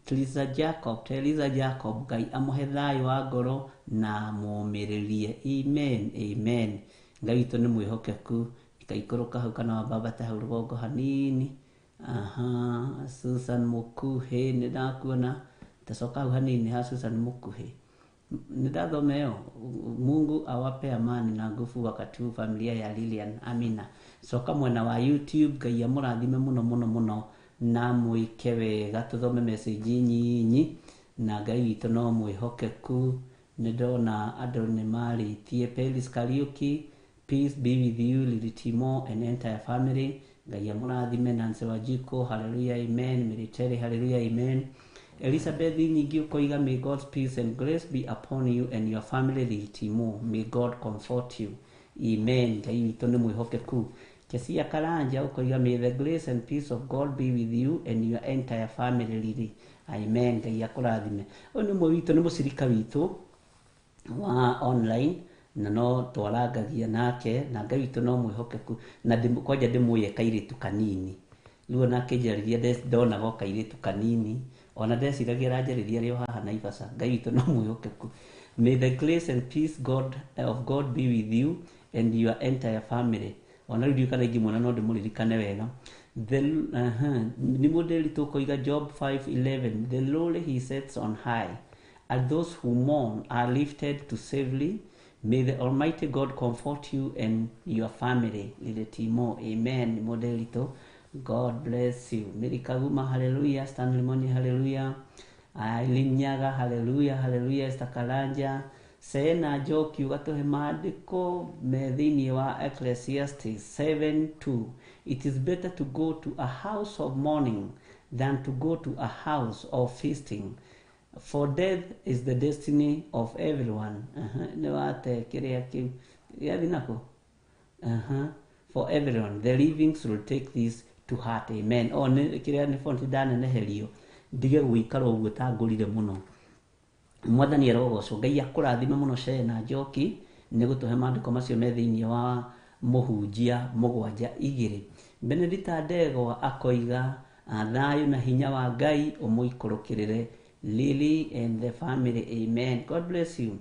Teresa Jacob, Teresa Jacob, Ngai amũhe thayũ wa ngoro na mũmĩrĩrie, amen, amen. Ngai witũ nĩ mwĩhokeku. Ikaikũrũka hau kana wambambate hau rũgongo hanini. Aha, Susan Mukuhi nĩ ndakuona. Tacoka hau hanini ha Susan Mukuhi. Nĩ ndathoma ĩyo. Mungu awape amani na nguvu wakati huu familia ya Lilian Amina. Coka mwena wa YouTube, Ngai amũrathime mũno mũno mũno na mwĩke wega. Tũthome message nyinyi na Ngai witũ no mwĩhokeku. Nĩ ndona andũ nĩ marĩtie. Peris Kariuki, peace be with you Lily Timo and entire family. Ngai amũrathime. Nancy Wanjikũ, hallelujah, amen. Military, hallelujah, amen. Elizabeth Nyingĩ ũkoiga may God's peace and grace be upon you and your family Lily Timo, may God comfort you, amen. Ngai witũ nĩ mwĩhokeku. Kesia Karanja ũkoiga may the grace and peace of God be with you and your entire family Lily, amen. Ngai akũrathime. Ũyũ nĩ ũmwe witũ, nĩ mũcirika witũ wa online na no twarangagia nake na Ngai witũ no mwĩhokeku na kwanja ndĩmũĩ kairĩtu kanini rĩu ona akĩnjarĩria ndonaga o kairĩtu kanini ona ndeciragia aranjarĩria rĩ o haha Naivasha. Ngai witũ no mwĩhokeku. May the grace and peace God, of God be with you and your entire family. Ona rĩu ndiũĩ kana ingĩmuona no ndĩmũririkane wega. Nĩ mũndĩri tũkoiga Job 5:11, the lowly he sets on high and those who mourn are lifted to safely. May the Almighty God comfort you and your family. Lily Timo, amen. Nĩ mũndĩri tũ God bless you. Mary Kaguma, hallelujah. Stanley Moni, hallelujah. Eileen Nyaga, hallelujah, hallelujah. Esther Karanja, Sena Njoki ũgatũhe maandĩko me thĩinĩ wa Ecclesiastes 7:2. It is better to go to a house of mourning than to go to a house of feasting, for death is the destiny of everyone. Nĩ wate kĩrĩa kĩu gĩathi nako. For everyone, the living should take this to heart. Amen. O nĩ kĩrĩa nĩ fonti ndaneneherio ndige gũikara ũguo ta ngũrire mũno. Mwathani arogocwo. Ngai akũrathime mũno Shena Njoki nĩ gũtũhe maandĩko macio me thĩinĩ wa Mũhunjia 7:2. Benedita Ndegwa akoiga thayũ na hinya wa Ngai ũmũikũrũkĩrĩre Lily and the family. Amen. God bless you.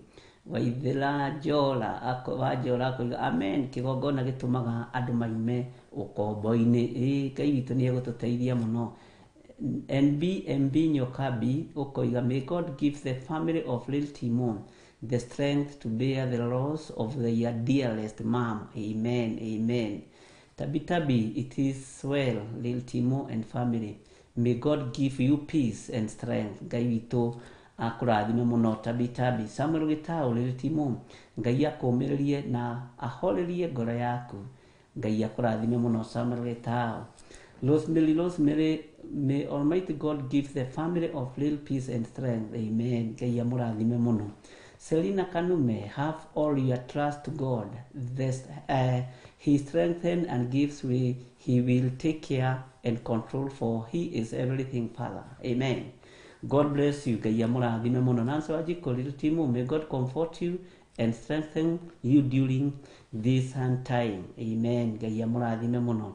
Waithĩra Njora wa Njora akoiga amen. Kĩgongona gĩtũmaga andũ maime ũkombo-inĩ. Ĩĩ, Ngai witũ nĩ egũtũteithia mũno. NBMB Nyokabi ũkoiga may God give the family of Lil Timon the strength to bear the loss of their dearest mom. Amen, amen. Tabi Tabi, it is well, Lil Timo and family. May God give you peace and strength. Ngai witũ akũrathime mũno. Tabi Tabi. Samuel Gitau, Lil Timo, Ngai akũmĩrĩrie na ahorerie ngoro yaku. Ngai akũrathime mũno Samuel Gitau. Rosemary, Rosemary, may Almighty God give the family of Lil peace and strength. Amen. Ngai amũrathime mũno. Selina Kanume, have all your trust to God. This, he strengthens and gives we, he will take care and control, for he is everything, Father. Amen. God bless you. Ngai amũrathime mũno. Nancy Wanjikũ, Lil Timo, may God comfort you and strengthen you during this hard time. Amen. Ngai amũrathime mũno.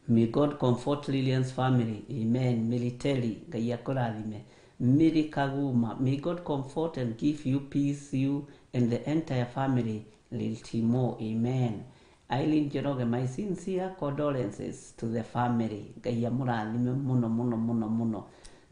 May God comfort Lillian's family. Amen. Military, Ngai akũrathime. Mary Kaguma, may God comfort and give you peace, you and the entire family. Lil Timo, amen. Eileen Njoroge, my sincere condolences to the family. Ngai amũrathime mũno mũno mũno mũno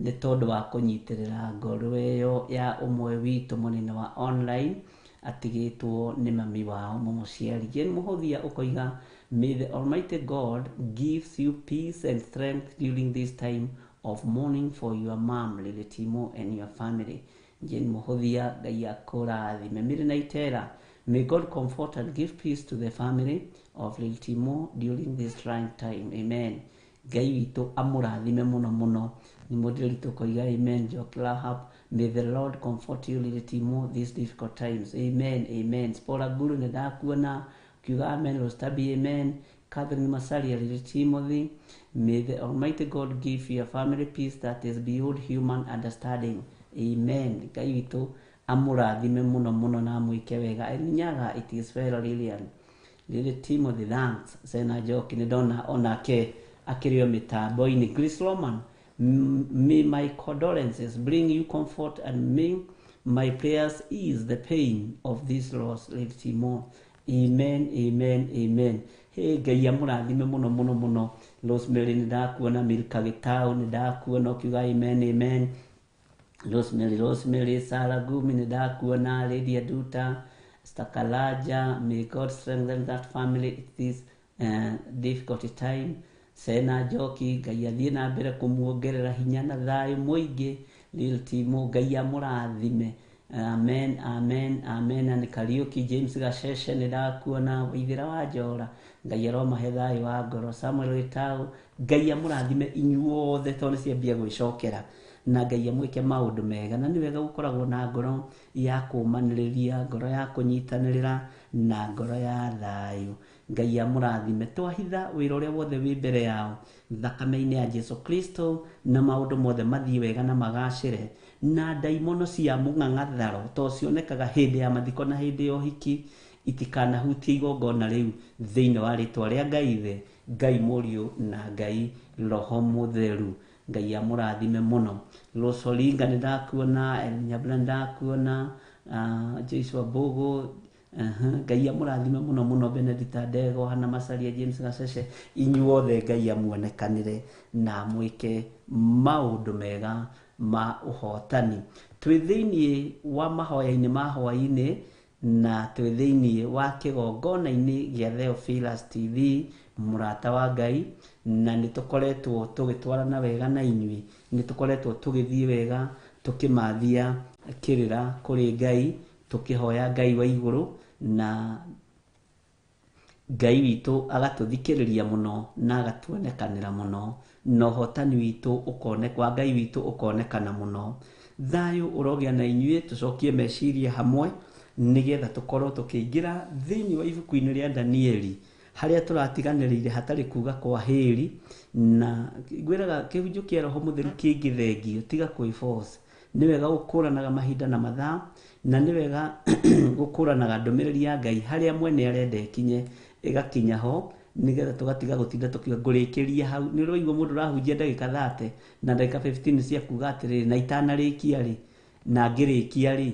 nĩ tondũ wa kũnyitĩrĩra ngoro ĩyo ya ũmwe witũ mũnene wa online atigĩtwo nĩ mami wao mũmũciari. Jane Mũhũthia ũkoiga may the Almighty God gives you peace and strength during this time of mourning for your mom, Lily Timo, and your family. Jane Mũhũthia, Ngai akũrathime. Mary Naitera, may God comfort and give peace to the family of Lil Timo during this trying time. Amen. Ngai witũ amũrathime mũno mũno. Nĩ mũndĩritũ koiga amen. Jock Lahab, may the Lord comfort you, Lily Timo, these difficult times. Amen, amen. Spora Guru nĩ ndakuona kiuga amen. Rostabi, amen. Catherine Masaria, Lily Timothy, may the Almighty God give your family peace that is beyond human understanding. Amen. Ngai witũ amũrathime mũno mũno na amwĩke wega. Nyaga, it is well, Lilian. Lily Timothy, thanks. Sena Njoki nĩ ndona onake akĩrĩ o mĩtambo-inĩ. Grace Roman, may my condolences bring you comfort and may my prayers ease the pain of this loss, Lily Timo. Amen, amen, amen. Hey, Ngai amũrathime mũno mũno mũno. Rosemary nĩ ndakuona, Milka Gĩtaũ nĩ ndakuona ũkiuga amen, amen. Rosemary, Rosemary, Sarah Gumi nĩ ndakuona, Lydia Duta, Stakalaja, may God strengthen that family at this difficult time. Sena Njoki, Ngai athiĩ na mbere kũmuongerera hinya na thayũ mũingĩ. Lil Timo, Ngai amũrathime. Amen, amen, amen. Na nĩ Kariũki James Gacece nĩ ndakuona, Waithĩra wa Njora, Ngai aromahe thayũ wa ngoro. Samuel Gĩtaũ, Ngai amũrathime inyuothe tondũ nĩ ciambia gwĩcokera na Ngai amwĩke maũndũ mega. Na nĩ wega gũkoragwo na ngoro ya kũmanĩrĩria, ngoro ya kũnyitanĩrĩra na ngoro ya thayũ. Ngai amũrathime. Twahitha wĩra ũrĩa wothe wĩ mbere yao thakame-inĩ ya Jesu Kristo, na maũndũ mothe mathiĩ wega na magacĩre, na ndaimono cia mũng'ang'atharo to cionekaga hĩndĩ ya mathiko na hĩndĩ ya ũhiki itikanahutie igongona rĩu thĩinĩ wa rĩtwa rĩa Ngai Ithe, Ngai Mũriũ na Ngai Roho Mũtheru. Ngai amũrathime mũno. Rosolinga nĩ ndakuona, Elnyabla nĩ ndakuona, Joshua Mbogo, Ngai amũrathime mũno mũno. Benedicta Ndego, Hana Masaria, James Gacece, inyuothe Ngai amuonekanĩre na amwĩke maũndũ mega ma ũhotani. Twĩ thĩinĩ wa mahoya-inĩ ma hwaĩ-inĩ na twĩ thĩinĩ wa kĩgongona-inĩ gĩa Theophilus TV. Mũrata wa Ngai, na nĩ tũkoretwo tũgĩtwarana wega na inyuĩ, nĩ tũkoretwo tũgĩthiĩ wega tũkĩmathia kĩrĩra kũrĩ Ngai, tũkĩhoya Ngai wa igũrũ, na Ngai witũ agatũthikĩrĩria mũno na agatuonekanĩra mũno, na ũhotani witũ wa Ngai witũ ũkonekana mũno. Thayũ ũrogĩa na inyuĩ, tũcokie meciria hamwe nĩgetha tũkorwo tũkĩingĩra thĩinĩ wa ibuku-inĩ rĩa Danieli, harĩa tũratiganĩrĩire hatarĩ kuga kwa hĩri. Na ngwĩraga kĩhunjio kĩa Roho Mũtheru kĩngĩthengio, tiga kwĩ-force. Nĩ wega gũkũranaga mahinda na mathaa, na nĩ wega gũkũranaga ndũmĩrĩri ya Ngai harĩa mwene arenda ĩkinye, ĩgakinya ho, nĩgetha tũgatiga gũtinda tũkiuga ngũrĩkĩria hau. Nĩ ũraigua mũndũ ũrahunjia ndagĩka 30 na ndagĩka 15 cia kuga atĩrĩrĩ, na itanarĩkia rĩ, na ngĩrĩkia rĩ,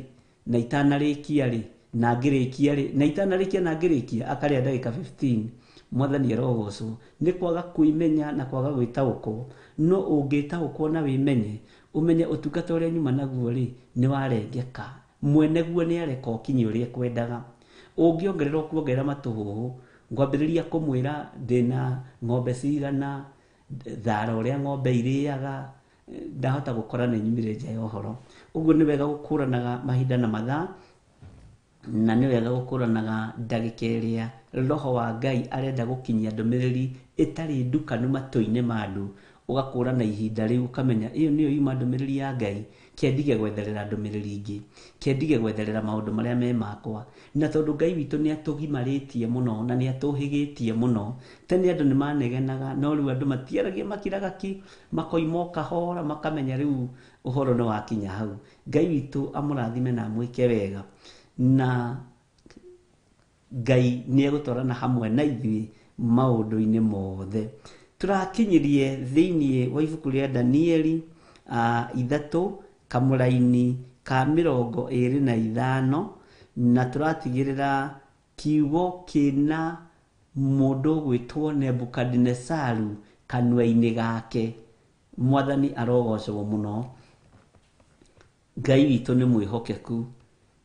na itanarĩkia rĩ, na ngĩrĩkia rĩ, na itanarĩkia na ngĩrĩkia, akarĩa ndagĩka 15. Mwathani arogocwo. Nĩ kwaga kwĩmenya na kwaga gwĩtaũkwo. No ũngĩtaũkwo na wĩmenye, ũmenye ũtungata ũrĩa nyuma naguo rĩ, nĩ warengeka. Mwene guo nĩ areka ũkinye ũrĩa ekwendaga. Ũngĩongerera ũkuongerera matũhũhũ, ngwambĩrĩria kũmwĩra ndĩna ng'ombe cigana, thara ũrĩa ng'ombe irĩaga, ndahota gũkora nĩ nyumire nja ya ũhoro. Ũguo nĩ wega gũkũranaga mahinda na mathaa, na nĩ wega gũkũranaga ndagĩka ĩrĩa Roho wa Ngai arenda gũkinyia ndũmĩrĩri ĩtarĩ ndukanu matũ-inĩ ma andũ. Ũgakũrana ihinda rĩu, ũkamenya ĩyo nĩyo yuma ndũmĩrĩri ya Ngai, kĩendige gwetherera ndũmĩrĩri ingĩ, kĩendige gwetherera maũndũ marĩa me makwa. Na tondũ Ngai witũ nĩ atũgimarĩtie mũno na nĩ atũhĩgĩtie mũno, tene andũ nĩ manegenaga, no rĩu andũ matiaragia, makiraga ki, makoima o kahora, makamenya rĩu ũhoro nĩ wakinya hau. Ngai witũ amũrathime na amwĩke wega, na Ngai nĩ egũtwarana hamwe na ithuĩ maũndũ-inĩ mothe. Tũrakinyirie thĩinĩ wa ibuku rĩa Danieli 3 kamũraini ka 25, na tũratigĩrĩra kiugo kĩna mũndũ ũgwĩtwo Nebukadinesaru kanua-inĩ gake. Mwathani arogocwo mũno. Ngai witũ nĩ mwĩhokeku,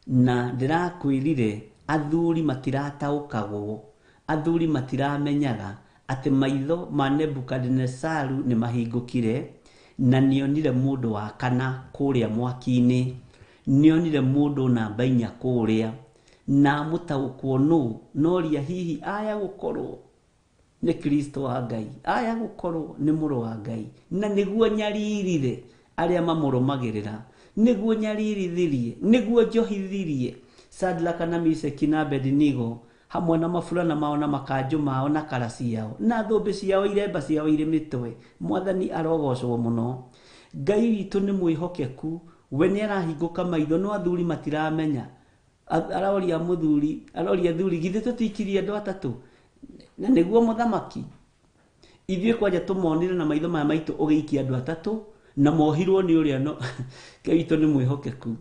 na ndĩrakwĩrire athuri matirataũkagwo, athuri matiramenyaga atĩ maitho ma Nebukadinesaru nĩ mahingũkire, na nĩonire mũndũ wa kana kũrĩa mwaki-inĩ, nĩonire mũndũ namba 4 kũrĩa, na amũtaũkwo nũ, noria hihi aya gũkorwo nĩ Kristo wa Ngai, aya gũkorwo nĩ mũrũ wa Ngai, na nĩguo nyaririre arĩa mamũrũmagĩrĩra, nĩguo nyaririthirie, nĩguo njohithirie Shadraka na Meshaki na Abednego hamwe na maburana mao na makanjũ mao na kara ciao na thũmbĩ ciao, iremba ciao irĩ mĩtwe. Mwathani arogocwo mũno. Ngai witũ nĩ mwĩhokeku, we nĩ arahingũka maitho, no athuri matiramenya. Aroria mũthuri, aroria athuri, githĩ tũtikirie andũ atatũ? Na nĩguo mũthamaki, ithuĩ kwanja tũmonire na maitho maya maitũ ũgĩikia andũ atatũ, na mohirwo nĩ ũrĩa, no Ngai witũ nĩ mwĩhokeku.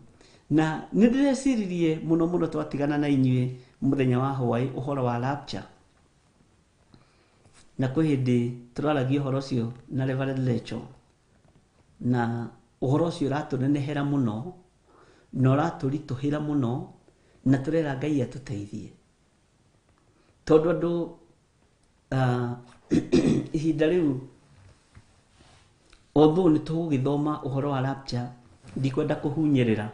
Na nĩ ndĩreciririe mũno mũno twatigana na inyuĩ mũthenya wa hwaĩ ũhoro wa rapture. Na kwĩ hĩndĩ tũraragia ũhoro ũcio na Reverend Lecho, na ũhoro ũcio ũratũnenehera mũno na ũratũritũhĩra mũno, na tũrera Ngai atũteithie, tondũ andũ ihinda rĩu although nĩ tũgũgĩthoma ũhoro wa rapture, ndikwenda kũhunyĩrĩra,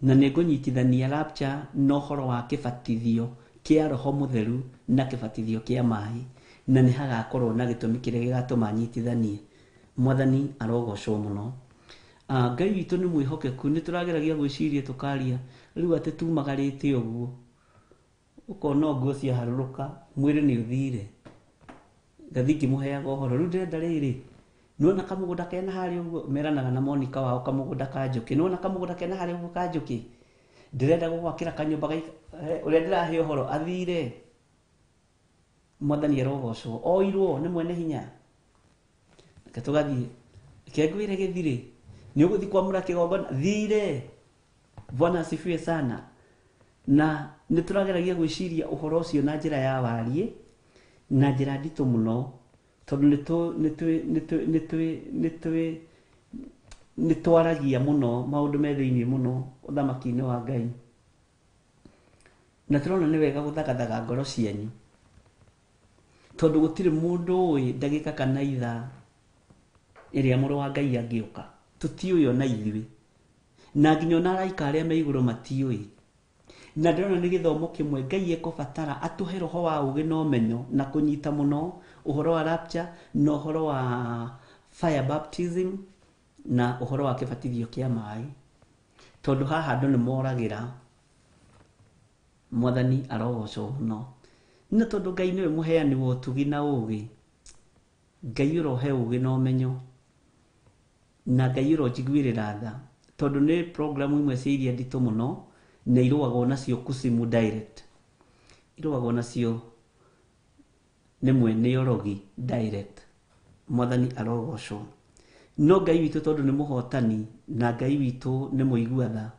na nĩ ngũnyitithania rapture na ũhoro wa kĩbatithio kĩa Roho Mũtheru na kĩbatithio kĩa maĩ, na nĩ hagakorwo na gĩtũmi kĩrĩa gĩgatũma nyitithanie. Mwathani arogocwo mũno. Ngai witũ nĩ mwĩhokeku, nĩ tũrageragia gwĩciria tũkaria rĩu atĩ tumagarĩte ũguo, ũkona nguo ciaharũrũka, mwĩrĩ nĩ ũthire. Ngathi ngĩmũheaga ũhoro, rĩu ndĩrenda rĩrĩ, nĩwona kamũgũnda kena harĩa ũguo, meranaga na Monica wao kamũgũnda ka njũkĩ, nĩwona kamũgũnda kena harĩa ũguo ka njũkĩ, ndĩrenda gũgwakĩra kanyũmba ũrĩa ndĩrahe ũhoro athire. Mwathani arogocwo, oirwo nĩ mwene hinya. Reke tũgathiĩ, reke ngwĩre gĩthirĩ, nĩ ũgũthiĩ kwamũra kĩgongona, thire. Bwana asifiwe sana. Na nĩ tũrageragia gwĩciria ũhoro ũcio na njĩra ya wariĩ, na njĩra nditũ mũno, tondũ nĩ twaragia mũno maũndũ me thĩinĩ mũno ũthamaki-inĩ wa Ngai. Na tũrona nĩ wega gũthagathaga ngoro cianyu, Tondũ gũtirĩ mũndũ ũĩ ndagĩka kana ithaa ĩrĩa mũrũ wa Ngai angĩũka. Tũtiũĩ ona ithuĩ. Na nginya ona araika arĩa me igũrũ matiũĩ. Na ndĩrona nĩ gĩthomo kĩmwe Ngai ekũbatara atũhe roho wa ũgĩ na ũmenyo na kũnyita mũno ũhoro wa rapture na ũhoro wa fire baptism na ũhoro wa kĩbatithio kĩa maĩ. Tondũ haha andũ nĩ moragĩra. Mwathani arogocwo mũno. Na tondũ Ngai nĩwe mũheani wa ũtugi na ũgĩ, Ngai ũrohe ũgĩ na ũmenyo, na Ngai ũronjiguĩrĩra tha, tondũ nĩ programu imwe cia iria nditũ mũno na irũagwo nacio kusimu direct. Irũagwo nacio nĩ mwene ũrogi direct. Mwathani arogocwo. No Ngai witũ tondũ nĩ mũhotani na Ngai witũ nĩ mũigua tha,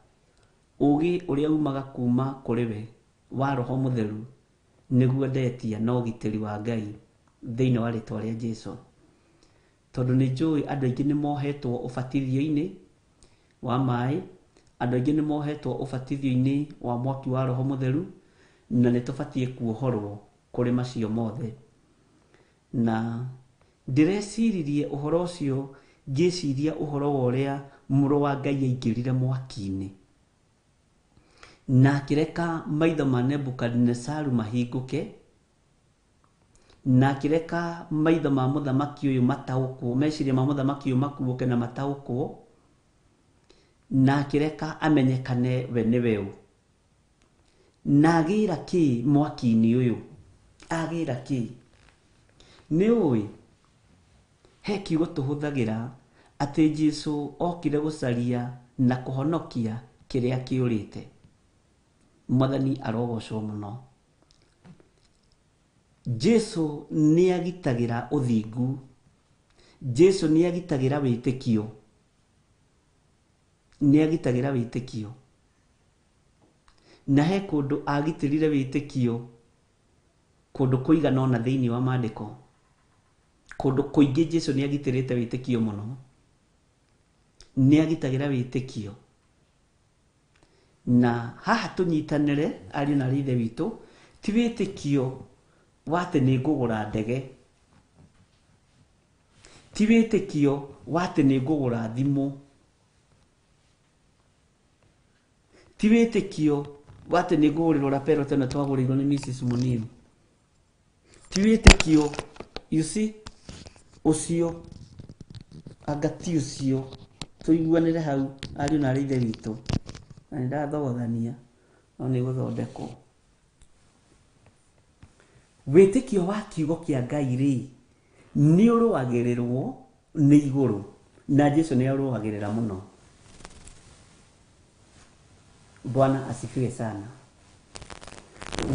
ũgĩ ũrĩa umaga kuma kũrĩ we wa roho mũtheru nĩguo ndetia na ũgitĩri wa Ngai thĩinĩ wa rĩtwa rĩa Jesu. Tondũ nĩ njũĩ andũ aingĩ nĩ mohetwo ũbatithio-inĩ wa maĩ, andũ aingĩ nĩ mohetwo ũbatithio-inĩ wa mwaki wa roho mũtheru, na nĩ tũbatiĩ kuohorwo kũrĩ macio mothe. Na ndĩreciririe ũhoro ũcio ngĩciria ũhoro wa ũrĩa mũrũ wa Ngai aingĩrire mwaki-inĩ na akĩreka maitho ma Nebukadinesaru mahingũke, na akĩreka maitho ma mũthamaki ũyũ mataũkwo, meciria ma mũthamaki ũyũ makuũke na mataũkwo, na akĩreka amenyekane we nĩwe ũ. Na agĩra kĩ mwaki-inĩ ũyũ? Agĩra kĩ? Nĩ ũĩ he kiugo tũhũthagĩra atĩ Jesu okire gũcaria na kũhonokia kĩrĩa kĩũrĩte. Mwathani arogocwo mũno. Jesu nĩ agitagĩra ũthingu. Jesu nĩ agitagĩra wĩtĩkio. Nĩ agitagĩra wĩtĩkio. Na he kũndũ agitĩrire wĩtĩkio kũndũ kũigana ũna thĩinĩ wa maandĩko. Kũndũ kũingĩ Jesu nĩ agitĩrĩte wĩtĩkio mũno. Nĩ agitagĩra wĩtĩkio. Na haha tũnyitanĩre ariũ na aarĩ a Ithe witũ, ti wĩtĩkio wa atĩ nĩ ngũgũra ndege, ti wĩtĩkio wa atĩ nĩ ngũgũra thimũ, ti wĩtĩkio wa atĩ nĩ ngũgũrĩrwo lapel ta ĩno twagũrĩirwo nĩ Mrs. Muniu, ti wĩtĩkio, you see, ũcio anga ti ũcio. Tũiguanĩre hau ariũ na aarĩ a Ithe witũ, na nĩ ndathogothania no nĩ gũthondekwo. Wĩtĩkio wa kiugo kĩa Ngai rĩ, nĩ ũrũagĩrĩrwo nĩ igũrũ, na Jesu nĩ arũagĩrĩra mũno. Bwana asifiwe sana.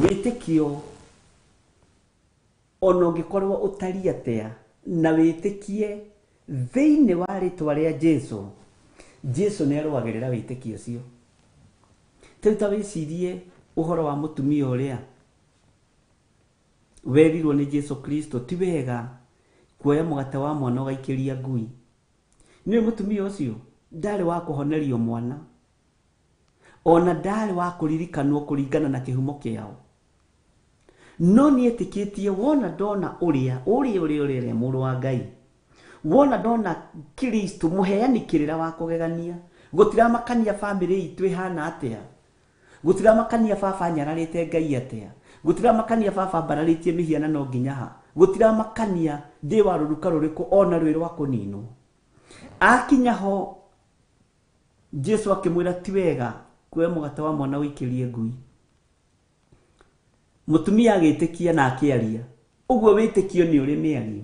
Wĩtĩkio ona ũngĩkorwo ũtariĩ atĩa na wĩtĩkie thĩinĩ wa rĩtwa rĩa Jesu, Jesu nĩ arũagĩrĩra wĩtĩkio ũcio. Rĩu ta wĩcirie ũhoro wa mũtumia ũrĩa werirwo nĩ Jesu Kristo ti wega kuoya mũgate wa mwana ũgaikĩria ngui. Nĩũĩ mũtumia ũcio ndarĩ wa kũhonerio mwana, ona ndarĩ wa kũririkanwo kũringana na kĩhumo kĩao. No nĩ etĩkĩtie wona ndona ũrĩa ũrĩa ũrĩa ũrĩa mũrũ wa Ngai, wona ndona Kristo mũheani kĩrĩra wa kũgegania, gũtiramakania bamĩrĩ itũ ĩhana atĩa, gũtiramakania baba anyararĩte Ngai atĩa, gũtiramakania baba mbararĩtie mĩhianano nginya ha, gũtiramakania ndĩ wa rũruka rũrĩkũ ona rwĩ rwa kũninwo. Akinya ho Jesu akĩmwĩra ti wega kuoya mũgate wa mwana ũikĩrie ngui. Mũtumia agĩtĩkia na akĩaria. Ũguo wĩtĩkio nĩ ũrĩ mĩario.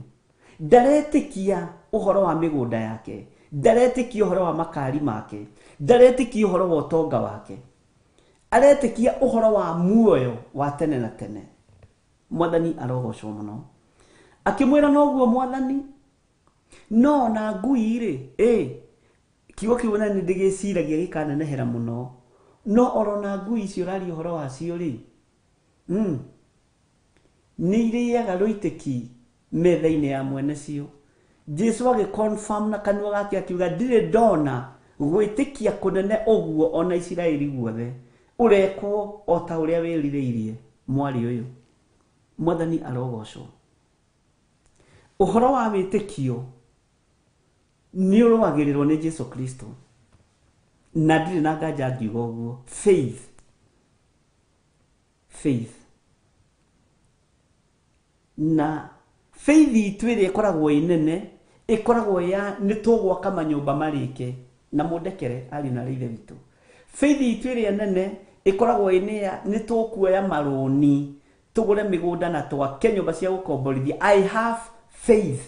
Ndaretĩkia ũhoro wa mĩgũnda yake, ndaretĩkia ũhoro wa makari make, ndaretĩkia ũhoro wa ũtonga wake, aretĩkia ũhoro wa muoyo wa tene na tene. Mwathani arogocwo mũno. Akĩmwĩra noguo mwathani, no ona ngui rĩ, kiugo kĩu na nĩ ndĩgĩciragia gĩkanenehera mũno, no orona ngui icio ũraria ũhoro wacio rĩ, nĩ irĩaga rũitĩki metha-inĩ ya mwene cio. Jesu agĩ-confirm na kanua gake akiuga ndirĩ ndona gwĩtĩkia kũnene ũguo ona Isiraeli guothe, ũrekwo o ta ũrĩa wĩrirĩirie mwarĩ ũyũ. Mwathani arogocwo. Ũhoro wa wĩtĩkio nĩ ũrũagĩrĩrwo nĩ Jesu Kristo, na ndirĩ na nganja ngiuga ũguo. Faith, faith na faith itũ ĩrĩa ĩkoragwo ĩ nene ĩkoragwo ya nĩ tũgwaka manyũmba marĩke, na mũndekere ariũ na ithe witũ. Faith itũ ĩrĩa nene ĩkoragwo ĩ nĩ ya nĩ tũkuoya marũni tũgũre mĩgũnda na twake nyũmba cia gũkomborithia. I have faith.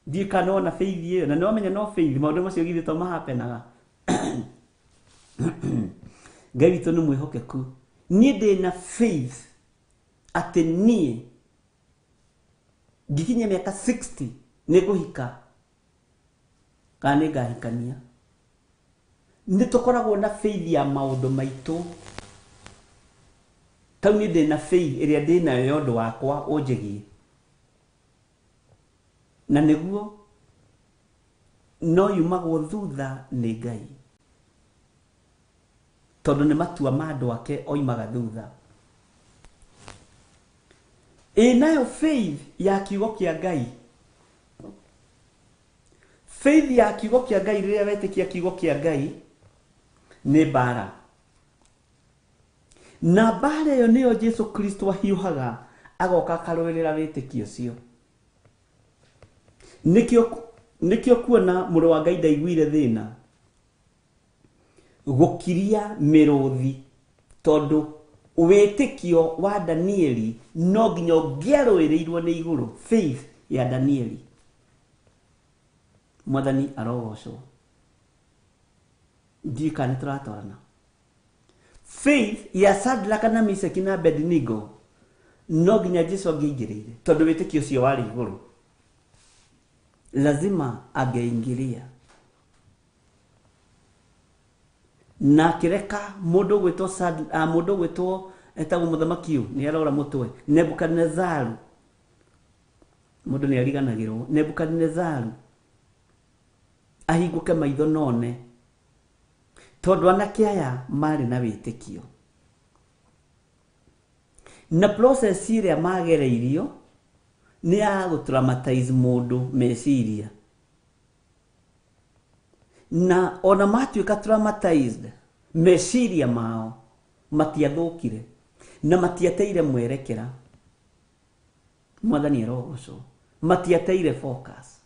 Ndiũĩ kana nĩwona faith ĩyo, na nĩwamenya no faith maũndũ macio githĩ to mahapenaga. Ngai witũ nĩ mwĩhokeku. Niĩ ndĩna faith atĩ niĩ ngikinyia mĩaka 60 nĩ ngũhika kana nĩ ngahikania. Nĩ tũkoragwo na faith ya maũndũ maitũ. Tau niĩ ndĩna faith ĩrĩa ndĩnayo ya ũndũ wakwa ũnjĩgiĩ, na nĩguo no yumagwo thutha nĩ Ngai, tondũ nĩ matua ma andũ ake oimaga thutha. Ĩ nayo faith ya kiugo kĩa Ngai, faith ya kiugo kĩa Ngai, rĩrĩa wetĩkia kiugo kĩa Ngai nĩ mbara, na mbara ĩyo nĩyo Jesu Kristo ahiũhaga agoka akarũĩrĩra wĩtĩkio ũcio. Nĩkĩo kuona mũrũ wa Ngai ndaiguire thĩna gũkiria mĩrũthi, tondũ wĩtĩkio wa Danieli no nginya ũngĩarũĩrĩirwo nĩ igũrũ. Faith ya Danieli. Mwathani arogocwo. Ndiũĩ kana nĩ tũratwarana. Faith ya Shadraka na Meshaki na Abednego no nginya Jesu angĩaingĩrĩire, tondũ wĩtĩkio ũcio warĩ igũrũ, lazima angeingilia na akĩreka mũndũ ũgwĩtwo mũndũ ũgwĩtwo etagwo mũthamaki ũyũ nĩ arora mũtwe Nebukadnezaru. Mũndũ nĩ ariganagĩrwo. Nebukadnezaru ahingũke maitho none, tondũ anake aya marĩ na wĩtĩkio, na process ĩrĩa magereirio nĩ ya gũtraumatize mũndũ meciria, na ona matuĩka traumatized meciria mao matiathũkire na matiateire mwerekera. Mwathani arogocwo. Matiateire focus.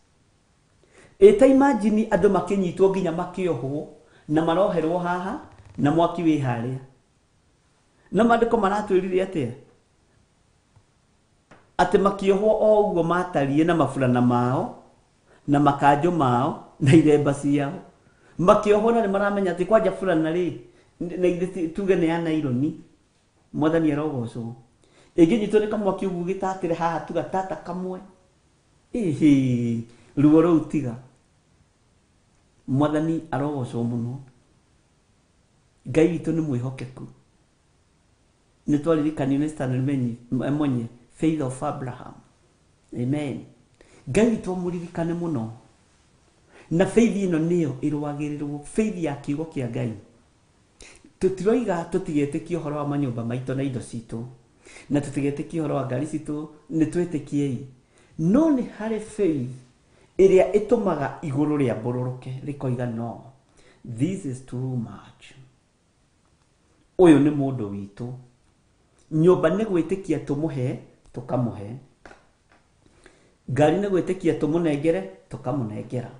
Ĩta imagine andũ makĩnyitwo nginya makĩohwo na maroherwo haha na mwaki wĩ harĩa, na maandĩko maratwĩrire atĩa? Atĩ makĩohwo o ũguo matariĩ na maburana mao na makanjũ mao na iremba ciao, makĩohwo na nĩ maramenya atĩ kwanja burana rĩ na ithe tuge nĩ ya naironi. Mwathani arogocwo. Ĩngĩnyitwo nĩ kamwaki ũguo gĩtatĩre haha tuga tata kamwe, ĩhĩ, ruo rũu tiga. Mwathani arogocwo mũno. Ngai witũ nĩ mwĩhokeku. Nĩ twaririkanio nĩ Stanley Monye, faith of Abraham. Amen. Ngai witũ amũririkane mũno. Na faith ĩno nĩyo ĩrũagĩrĩrwo, faith ya kiugo kĩa Ngai. Tũtiroiga tũtigetĩkie ũhoro wa manyũmba maitũ na indo citũ, na tũtigetĩkie ũhoro wa ngari citũ, nĩ twĩtĩkiei. No nĩ harĩ faith ĩrĩa ĩtũmaga igũrũ rĩambũrũrũke rĩkoiga no, this is too much. Ũyũ nĩ mũndũ witũ. Nyũmba nĩ gwĩtĩkia tũmũhe, tũkamũhe. Ngari nĩ gwĩtĩkia tũmũnengere, tũkamũnengera.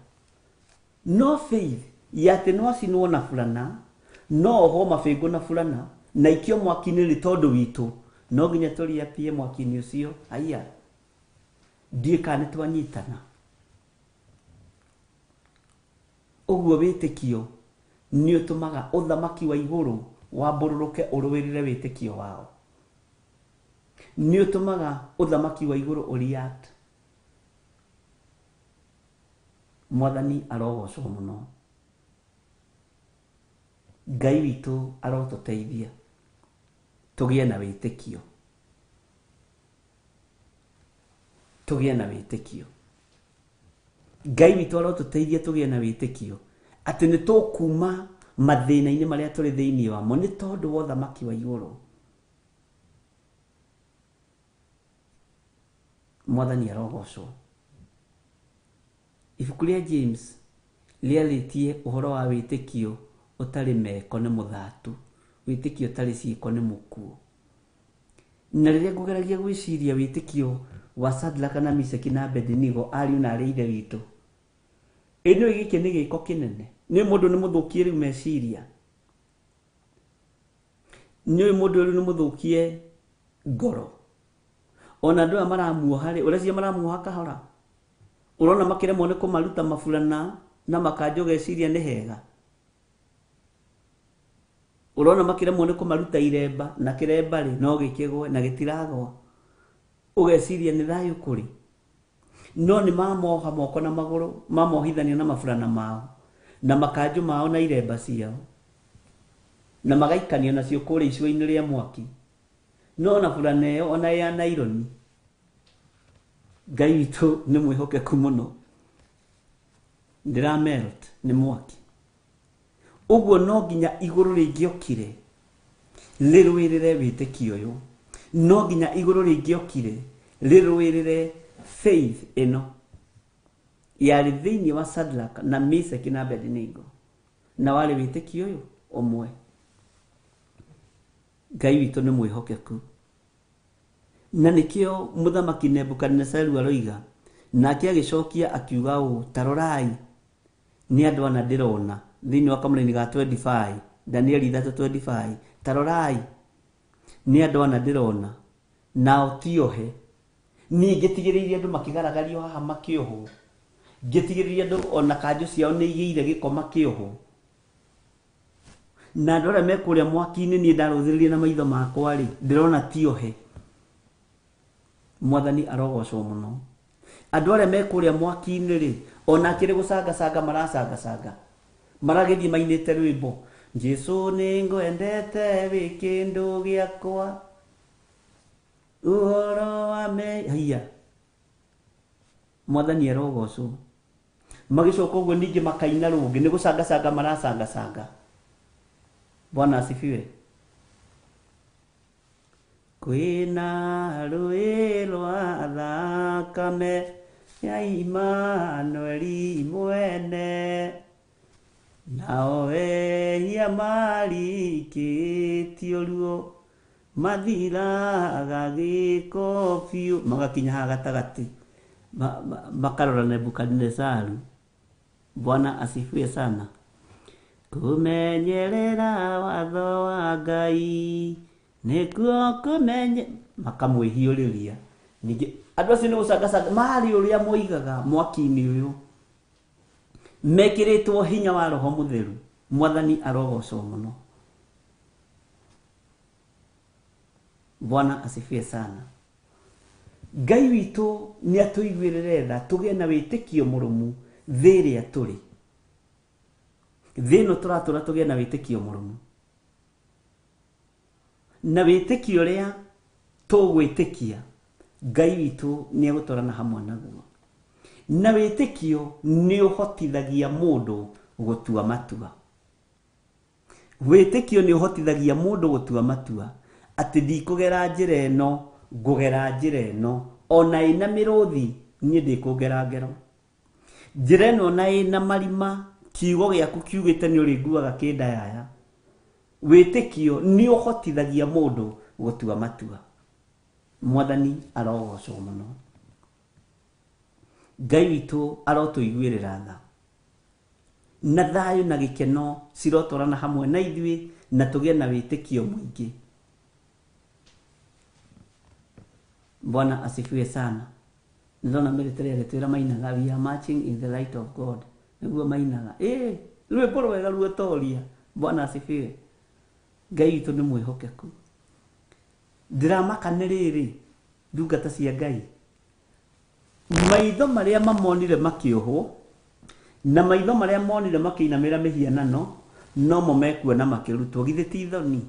No faith ya atĩ no acinwo na burana, no ohwo mabĩngũ na burana, na ikio mwaki-inĩ nĩ tondũ witũ, no nginya tũriapie mwaki-inĩ ũcio. Aya, ndiũĩ kana nĩ twanyitana. Ũguo wĩtĩkio nĩ ũtũmaga ũthamaki wa igũrũ wambũrũrũke ũrũĩrĩre wĩtĩkio wao. Nĩ ũtũmaga ũthamaki wa igũrũ ũreact. Mwathani arogocwo mũno. Ngai witũ arotũteithia tũgĩe na wĩtĩkio, tũgĩe na wĩtĩkio. Ngai witũ arotũteithia tũgĩe na wĩtĩkio atĩ nĩ tũkuma mathĩna-inĩ marĩa tũrĩ thĩinĩ wamo nĩ tondũ wa ũthamaki wa igũrũ. Mwathani arogocwo. Ibuku rĩa James rĩarĩtie ũhoro wa wĩtĩkio ũtarĩ meko nĩ mũthatu, wĩtĩkio ũtarĩ ciĩko nĩ mũkuũ. Na rĩrĩa ngũgeragia gwĩciria wĩtĩkio wa Shadraka na Meshaki na Abednego, ariũ na aarĩ a Ithe witũ, ĩ nĩũĩ gĩkĩ nĩ gĩko kĩnene? Nĩũĩ mũndũ nĩ mũthũkie rĩu meciria? Nĩũĩ mũndũ rĩu nĩ mũthũkie ngoro? Ona andũ aya maramuoha rĩ, ũreciria maramuoha kahora? Ũrona makĩremwo nĩ kũmaruta maburana na makanjũ ũgeciria nĩ hega? Ũrona makĩremwo nĩ kũmaruta iremba na kĩremba rĩ, no gĩkĩgwe na gĩtiragwa? Ũgeciria nĩ thayũ kũrĩ? No nĩ mamoha moko na magũrũ, mamohithania na maburana mao, na makanjũ mao na iremba ciao, na magaikanio nacio kũrĩa icua-inĩ rĩa mwaki. No ona burana ĩyo ona ya naironi, Ngai witũ nĩ mwĩhokeku mũno, ndĩra melt nĩ mwaki. Ũguo no nginya igũrũ rĩngĩokire rĩrũĩrĩre wĩtĩkio ũyũ, no nginya igũrũ rĩngĩokire rĩrũĩrĩre faith ĩno yarĩ thĩinĩ wa Shadrach na Meshach na Abednego, na warĩ wĩtĩkio ũyũ ũmwe. Ngai witũ nĩ mwĩhokeku. Na nĩkĩo Mũthamaki Nebukadinezaru aroiga, nake agĩcokia akiuga ũũ, ta rorai, nĩ andũ ana ndĩrona, thĩinĩ wa kamũraini ga 25, Danieli 3:25, ta rorai, nĩ andũ ana ndĩrona, nao ti ohe. Niĩ ngĩtigĩrĩirie andũ makĩgaragario haha makĩohwo, ngĩtigĩrĩria andũ ona kanjũ ciao nĩ igĩire gĩko makĩohwo. Na andũ arĩa me kũrĩa mwaki-inĩ niĩ ndarũthĩrĩria na maitho makwa-rĩ, ndĩrona ti ohe. Mwathani arogocwo mũno. Andũ arĩa me kũrĩa mwaki-inĩ-rĩ, ona akĩrĩ gũcangacanga maracangacanga. Maragĩthiĩ mainĩte rwĩmbo, Jesu nĩ ngwendete wĩ kĩndũ gĩakwa, ũhoro wa me... Haiya, Mwathani arogocwo. Magĩcoka ũguo ningĩ makaina rũngĩ, nĩ gũcangacanga maracangacanga. Bwana asifiwe. Kwĩna rũĩ rwa thakame ya Imanueli mwene, nao ehia marikĩtio ruo mathiraga gĩko biũ. Magakinya haha gatagatĩ, makarora Nebukadinezaru. Bwana asifiwe sana. Kũmenyerera watho wa Ngai nĩkuo kũmenye, makamwĩhiũrĩria. Ningĩ andũ acio nĩ gũcangacanga marĩ ũrĩa moigaga mwaki-inĩ ũyũ, mekĩrĩtwo hinya wa Roho Mũtheru. Mwathani arogocwo mũno. Bwana asifiwe sana. Ngai witũ nĩ atũiguĩrĩre tha, tũgĩe na wĩtĩkio mũrũmu thĩ ĩrĩa tũrĩ. Thĩ ĩno tũratũra tũgĩe na wĩtĩkio mũrũmu. Na wĩtĩkio ũrĩa tũgwĩtĩkia, Ngai witũ nĩ egũtwarana hamwe naguo. Na wĩtĩkio nĩ ũhotithagia mũndũ gũtua matua. Wĩtĩkio nĩ ũhotithagia mũndũ gũtua matua atĩ ndikũgera njĩra ĩno, ngũgera njĩra ĩno, ona ĩna mĩrũthi niĩ ndĩkũngera ngero. Njĩra ĩno ona ĩna marima, kiugo gĩaku kiugĩte nĩ ũrĩnguaga kĩndayaya. Wĩtĩkio nĩ ũhotithagia mũndũ gũtua matua. Mwathani arogocwo mũno. Ngai witũ arotũiguĩrĩra tha. Na thayũ na gĩkeno cirotwarana hamwe na ithuĩ, na tũgĩe na wĩtĩkio mũingĩ. Bwana asifiwe sana. Nĩndona military agĩtwĩra mainaga we are marching in the light of God. Nĩguo mainaga. Ĩĩ, rwĩmbo rwega ruotoria. Bwana asifiwe. Ngai witũ nĩ mwĩhokeku. Ndĩramaka nĩ rĩrĩ, ndungata cia Ngai. Maitho marĩa mamonire makĩohwo, na maitho marĩa monire makĩinamĩra mĩhianano, nomo mekuona makĩrutwo. Githĩ ti thoni?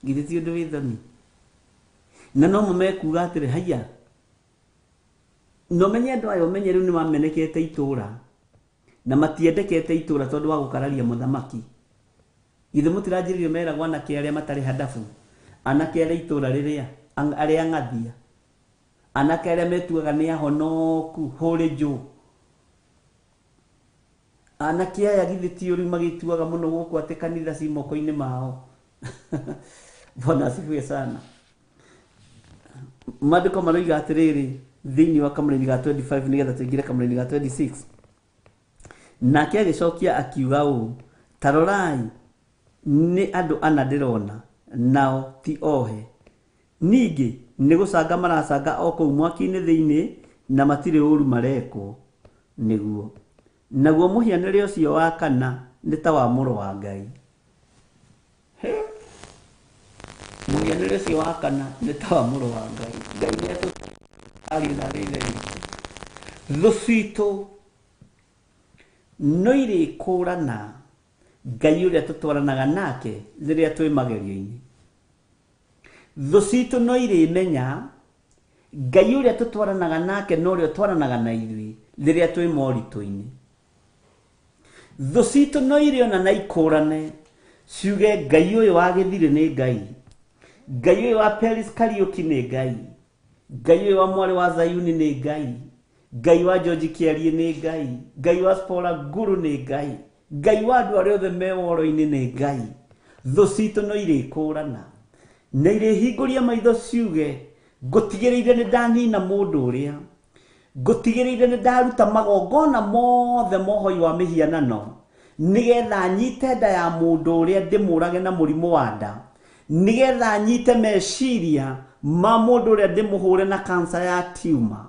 Githĩ ti ũndũ wĩ thoni? Na nomo mekuga atĩrĩ, haiya, na ũmenye andũ aya, ũmenye rĩu nĩ mamenekete itũũra, na matiendekete itũũra tondũ wa gũkararia mũthamaki. Githĩ mũtiranjĩrire meragwo anake arĩa matarĩ handabu, anake arĩa itũũra rĩrĩa, arĩa ng'athia. Anake arĩa metuaga nĩ ahonoku hũrĩ njũ. Anake aya githĩ ti ũru magĩtuaga mũno gũkũ atĩ kanitha ci moko-inĩ mao. Bwana asifiwe sana. Maandĩko maroiga atĩrĩrĩ thĩinĩ wa kamũraini ga 25 nĩgetha tũingĩre kamũraini ga 26. Nake agĩcokia akiuga ũũ, ta rorai, nĩ andũ ana ndĩrona, nao ti ohe. Ningĩ nĩ gũcanga maracanga o kũu mwaki-inĩ thĩinĩ, na matirĩ ũũru marekwo nĩguo. Naguo mũhianĩre ũcio wa kana nĩ ta wa mũrũ wa Ngai. Hĩ! Mũhianĩre ũcio wa kana nĩ ta wa mũrũ wa Ngai. Ngai nĩ atũariũ na arĩ Ithe witũ. Thũ citũ no irĩkũrana Ngai ũrĩa tũtwaranaga nake rĩrĩa twĩ magerio-inĩ. Thũ citũ no irĩmenya Ngai ũrĩa tũtwaranaga nake na ũrĩa ũtwaranaga na ithuĩ rĩrĩa twĩ moritũ-inĩ. Thũ citũ no irĩona na ikũrane ciuge Ngai ũyũ wa Gĩthirĩ nĩ Ngai, Ngai ũyũ wa Peris Kariũki nĩ Ngai, Ngai ũyũ wa mwarĩ wa Zayuni nĩ Ngai, Ngai wa George Kĩariĩ nĩ Ngai, Ngai wa Spora Nguru nĩ Ngai, Ngai wa andũ arĩa othe me woro-inĩ nĩ Ngai. Thũ citũ no irĩkũrana na irĩhingũria maitho ciuge ngũtigĩrĩire nĩ ndanina mũndũ ũrĩa, ngũtigĩrĩire nĩ ndaruta magongona mothe mohoi wa mĩhianano nĩgetha nyite nda ya mũndũ ũrĩa ndĩmũrage na mũrimũ wa nda, nĩgetha nyite meciria ma mũndũ ũrĩa ndĩmũhũre na kansa ya tumor,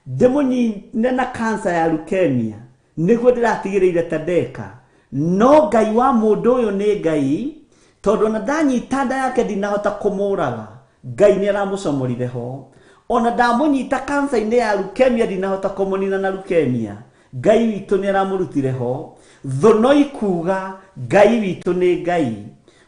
ndĩmũnyine na kansa ya leukemia, nĩguo ndĩratigĩrĩire ta ndeka. No Ngai wa mũndũ ũyũ nĩ Ngai, tondũ ona ndanyita nda yake ndinahota kũmũraga, Ngai nĩ aramũcomorire ho. Ona ndamũnyita kansa-inĩ ya leukemia ndinahota kũmũnina na leukemia, Ngai witũ nĩ aramũrutire ho. Thũ no ikuga Ngai witũ nĩ Ngai.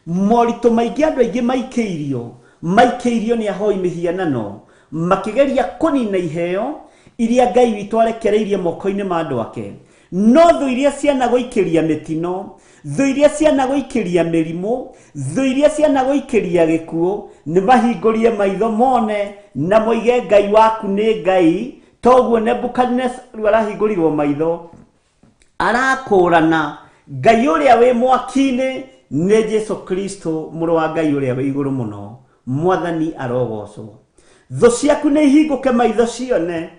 Moritũ maingĩ andũ aingĩ maikĩirio, maikĩirio nĩ ahoi mĩhianano, makĩgeria kũnina iheo iria Ngai witũ arekereirie moko-inĩ ma andũ ake. No thũ iria cianagũikĩria mĩtino, thũ iria cianagũikĩria mĩrimũ, thũ iria cianagũikĩria gĩkuũ, nĩ mahingũrie maitho mone na moige Ngai waku nĩ Ngai. Toguo Nebukadnezaru arahingũrirwo maitho, arakũrana Ngai ũrĩa wĩ mwaki-inĩ nĩ Jesu Kristo mũrũ wa Ngai ũrĩa wĩ igũrũ mũno. Mwathani arogocwo. Thũ ciaku nĩ ihingũke maitho cione,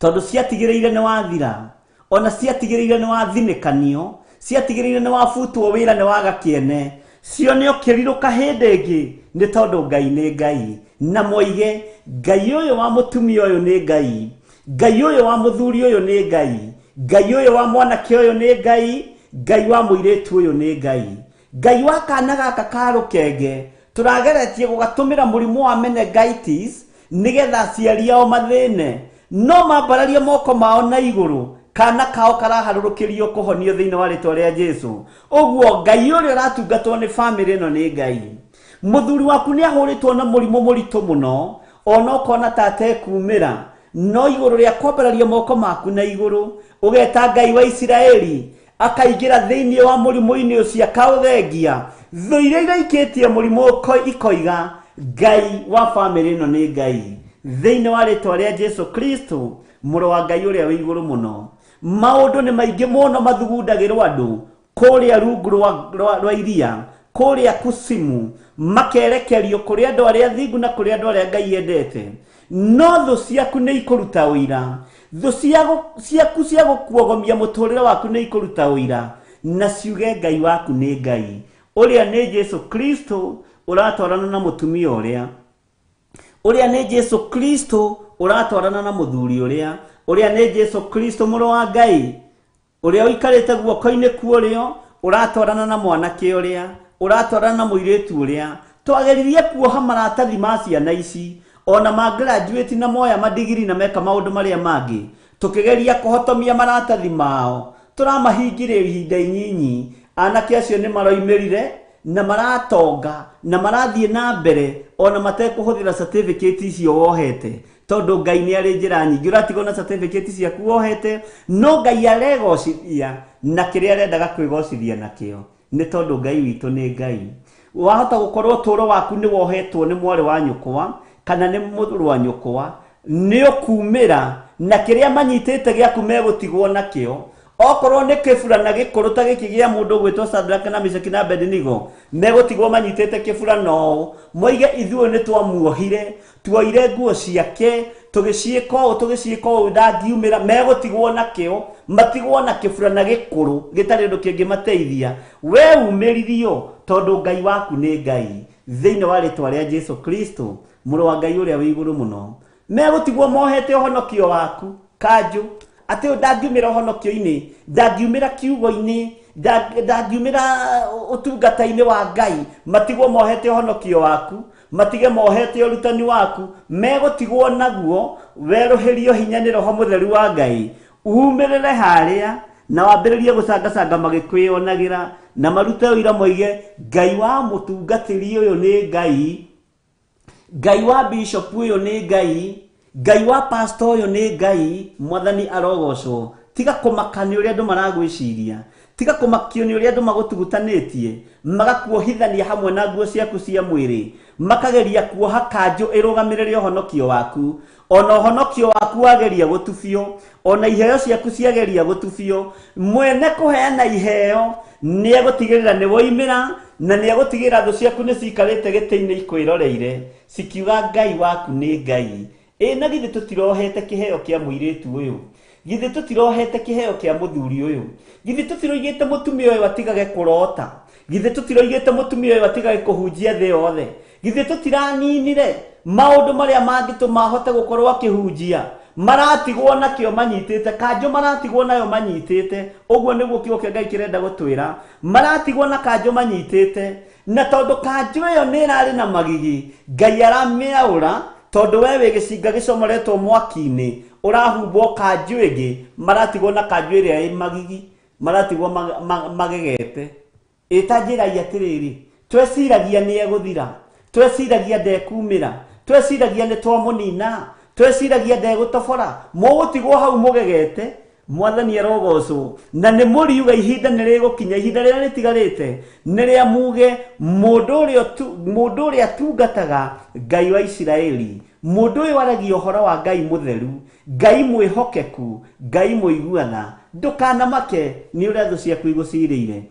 tondũ ciatigĩrĩire nĩ wathira, ona ciatigĩrĩire nĩ wathinĩkanio, ciatigĩrĩire nĩ wabutwo wĩra nĩ waga kĩene, cione ũkĩrirũka hĩndĩ ĩngĩ nĩ tondũ Ngai nĩ Ngai. Na moige Ngai ũyũ wa mũtumia ũyũ nĩ Ngai, Ngai ũyũ wa mũthuri ũyũ nĩ Ngai, Ngai ũyũ wa mwanake ũyũ nĩ Ngai, Ngai wa mũirĩtu ũyũ nĩ Ngai. Ngai wa kana gaka ka rũkenge tũrageretie gũgatũmĩra mũrimũ wa meningitis nĩgetha aciari ao mathĩne, no mambararie moko mao na igũrũ, kana kao karaharũrũkĩrio kũhonio thĩinĩ wa rĩtwa rĩa Jesu. Ũguo Ngai ũrĩa ũratungatwo nĩ famĩlĩ ĩno nĩ Ngai. Mũthuri waku nĩ ahũrĩtwo na mũrimũ mũritũ mũno, ona ũkona ta atekumĩra, no igũrũ rĩa kwambararia moko maku na igũrũ, ũgeta Ngai wa Isiraeli, akaingĩra thĩinĩ wa mũrimũ-inĩ ũcio akaũthengia. Thũ iria iraikĩtie mũrimũ ikoiga Ngai wa famĩlĩ ĩno nĩ Ngai. Thĩinĩ wa rĩtwa rĩa Jesu Kristo mũrũ wa Ngai ũrĩa wĩ igũrũ mũno. Maũndũ nĩ maingĩ mũno mathugundagĩrwo andũ kũrĩa rungu rwa iria, kũrĩa kusimu, makerekerio kũrĩ andũ arĩa athingu na kũrĩ andũ arĩa Ngai endete. No thũ ciaku nĩ ikũruta ũira, thũ ciaku cia gũkuogomia mũtũrĩre waku nĩ ikũruta ũira, na ciuge Ngai waku nĩ Ngai. Ũrĩa nĩ Jesu Kristo ũratwarana na mũtumia ũrĩa, ũrĩa nĩ Jesu Kristo ũratwarana na mũthuri ũrĩa, ũrĩa nĩ Jesu Kristo mũrũ wa Ngai ũrĩa ũikarĩte guoko-inĩ kwa ũrĩo, ũratwarana na mwanake ũrĩa, ũratwarana na mũirĩtu ũrĩa. Twageririe kuoha maratathi ma ciana ici, ona ma graduate na moya madigiri na meka maũndũ marĩa mangĩ, tũkĩgeria kũhotomia maratathi mao, tũramahingire ihinda inyinyi. Anake acio nĩ maroimĩrire na maratonga na marathiĩ na mbere ona matekũhũthĩra certificate icio wohete, tondũ Ngai nĩ arĩ njĩra nyingĩ. Ũratigwo na certificate ciaku wohete, no Ngai aregocithia na kĩrĩa arendaga kwĩgocithia nakĩo, nĩ tondũ Ngai witũ nĩ Ngai. Wahota gũkorwo ũtũũro waku nĩ wohetwo nĩ mwarĩ wa nyũkwa kana nĩ mũrũ wa nyũkwa, Nĩ ũkumĩra na kĩrĩa manyitĩte gĩaku megũtigwo nakĩo. Okorwo nĩ kĩburana gĩkũrũ ta gĩkĩ gĩa mũndũ ũgwĩtwo Shadraka na Meshaki na Abednego, megũtigwo manyitĩte kĩburana ũũ, moige ithuĩ nĩ twamuohire, tuoire nguo ciake, tũgĩciĩka ũũ, tũgĩciĩka ũũ, ndangiumĩra. Megũtigwo nakĩo, matigwo na kĩburana gĩkũrũ gĩtarĩ ũndũ kĩngĩmateithia. We umĩririo, tondũ Ngai waku nĩ Ngai. Thĩinĩ wa rĩtwa rĩa Jesu Kristo, mũrũ wa Ngai ũrĩa wĩ igũrũ mũno, megũtigwo mohete ũhonokio waku kanjũ, atĩ ũyũ ndangiumĩra ũhonokio-inĩ, ndangiumĩra kiugo-inĩ, ndangiumĩra ũtungata-inĩ wa Ngai. Matigwo mohete ũhonokio waku, matige mohete ũrutani waku, megũtigwo naguo. Werũhĩrio hinya nĩ Roho Mũtheru wa Ngai, umĩrĩre harĩa na wambĩrĩrie gũcangacanga magĩkwĩonagĩra, na marute ũira moige Ngai wa mũtungatĩri ũyũ nĩ Ngai, Ngai wa bishop ũyũ nĩ Ngai, Ngai wa pastor ũyũ nĩ Ngai. Mwathani arogocwo. Tiga kũmaka nĩ ũrĩa andũ maragwĩciria, tiga kũmakio nĩ ũrĩa andũ magũtugutanĩtie, magakuohithania hamwe na nguo ciaku cia mwĩrĩ, makageria kuoha kanjũ ĩrũgamĩrĩre ũhonokio waku. Ona ũhonokio waku wageria gũtubio, ona iheo ciaku ciageria gũtubio, mwene kũheana iheo nĩ egũtigĩrĩra nĩ woimĩra, na nĩ egũtigĩrĩra thũ ciaku nĩ ciikarĩte gĩtĩ-inĩ ikwĩroreire cikiuga Ngai waku nĩ Ngai. Ĩ na githĩ tũtirohete kĩheo kĩa mũirĩtu ũyũ? Githĩ tũtirohete kĩheo kĩa mũthuri ũyũ? Githĩ tũtiroigĩte mũtumia ũyũ atigage kũrota? Githĩ tũtiroigĩte mũtumia ũyũ atigage kũhunjia thĩ yothe? Githĩ tũtiraninire maũndũ marĩa mangĩtũma ahote gũkorwo akĩhunjia? Maratigwo nakĩo manyitĩte kanjũ, maratigwo nayo manyitĩte. Ũguo nĩguo kiugo kĩa Ngai kĩrenda gũtwĩra. Maratigwo na kanjũ manyitĩte, na tondũ kanjũ ĩyo nĩ ĩrarĩ na magigi, Ngai aramĩaũra, tondũ we wĩ gĩcinga gĩcomoretwo mwaki-inĩ, ũrahumbwo kanjũ ĩngĩ. Maratigwo na kanjũ ĩrĩa ĩ magigi, maratigwo magegete. Ĩta njĩrai atĩrĩrĩ, tweciragia nĩ egũthira, tweciragia ndekumĩra, tweciragia nĩ twamũnina, tweciragia ndegũtobora. Mũgũtigwo hau mũgegete. Mwathani arogocwo. Na nĩ mũriuga ihinda nĩ rĩgũkinya, ihinda rĩrĩa rĩtigarĩte nĩ rĩa muge mũndũ ũrĩa atungataga Ngai wa Isiraeli, mũndũ ũyũ aragia ũhoro wa Ngai mũtheru, Ngai mwĩhokeku, Ngai mũiguana. Ndũkanamake nĩ ũrĩa thũ ciaku igũcirĩire.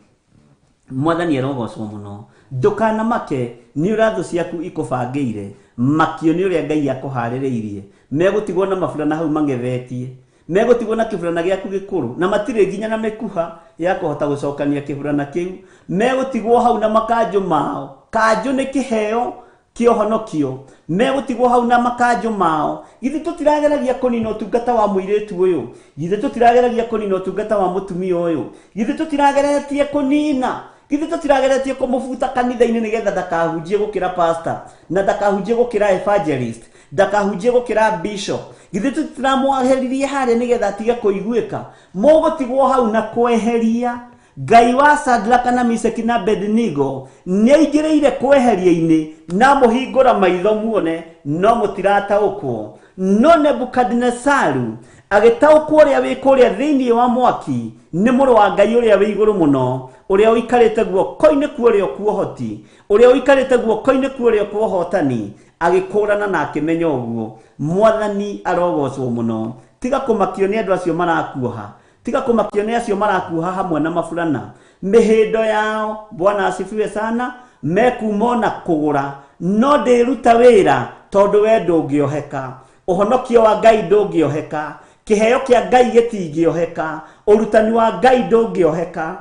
Mwathani arogocwo mũno. Ndũkanamake nĩ ũrĩa thũ ciaku ikũbangĩire, makio nĩ ũrĩa Ngai akũharĩrĩirie. Megũtigwo na maburana hau mang'ethetie, megũtigwo na kĩburana gĩaku gĩkũrũ, na matirĩ nginya na mĩkuha ya kũhota gũcokania kĩburana kĩu. Megũtigwo hau na makanjũ mao. Kanjũ nĩ kĩheo kĩa ũhonokio. Megũtigwo hau na makanjũ mao. Githĩ tũtirageragia kũnina ũtungata wa mũirĩtu ũyũ? Githĩ tũtirageragia kũnina ũtungata wa mũtumia ũyũ? Githĩ tũtirageretie kũnina? Githĩ tũtirageretie kũmũbuta kanitha-inĩ nĩgetha ndakahunjie gũkĩra pastor, na ndakahunjie gũkĩra evangelist, ndakahunjie gũkĩra bishop? Githĩ tũtiramweheririe harĩa nĩgetha atige kũiguĩka? Mũgũtigwo hau na kweheria. Ngai wa Shadraka na Meshaki na Abednego nĩ aingĩrĩire kweheria-inĩ na mũhingũra maitho muone, no mũtirataũkwo. No Nebukadinesaru agĩtaũkwo ũrĩa wĩ kũrĩa thĩinĩ wa mwaki nĩ mũrũ wa Ngai ũrĩa wĩ igũrũ mũno, ũrĩa ũikarĩte guoko-inĩ kwa ũrĩo kwa ũhoti, ũrĩa ũikarĩte guoko-inĩ kwa ũrĩo kwa ũhotani. Agĩkũrana na akĩmenya ũguo. Mwathani arogocwo mũno. Tiga kũmakio nĩ andũ acio marakuoha, tiga kũmakio nĩ acio marakuoha hamwe na maburana mĩhĩndo yao. Bwana asifiwe sana. Mekuma ona kũgũra, no ndĩruta wĩra, tondũ we ndũngĩoheka. Ũhonokio wa Ngai ndũngĩoheka, kĩheo kĩa Ngai gĩtingĩoheka, ũrutani wa Ngai ndũngĩoheka.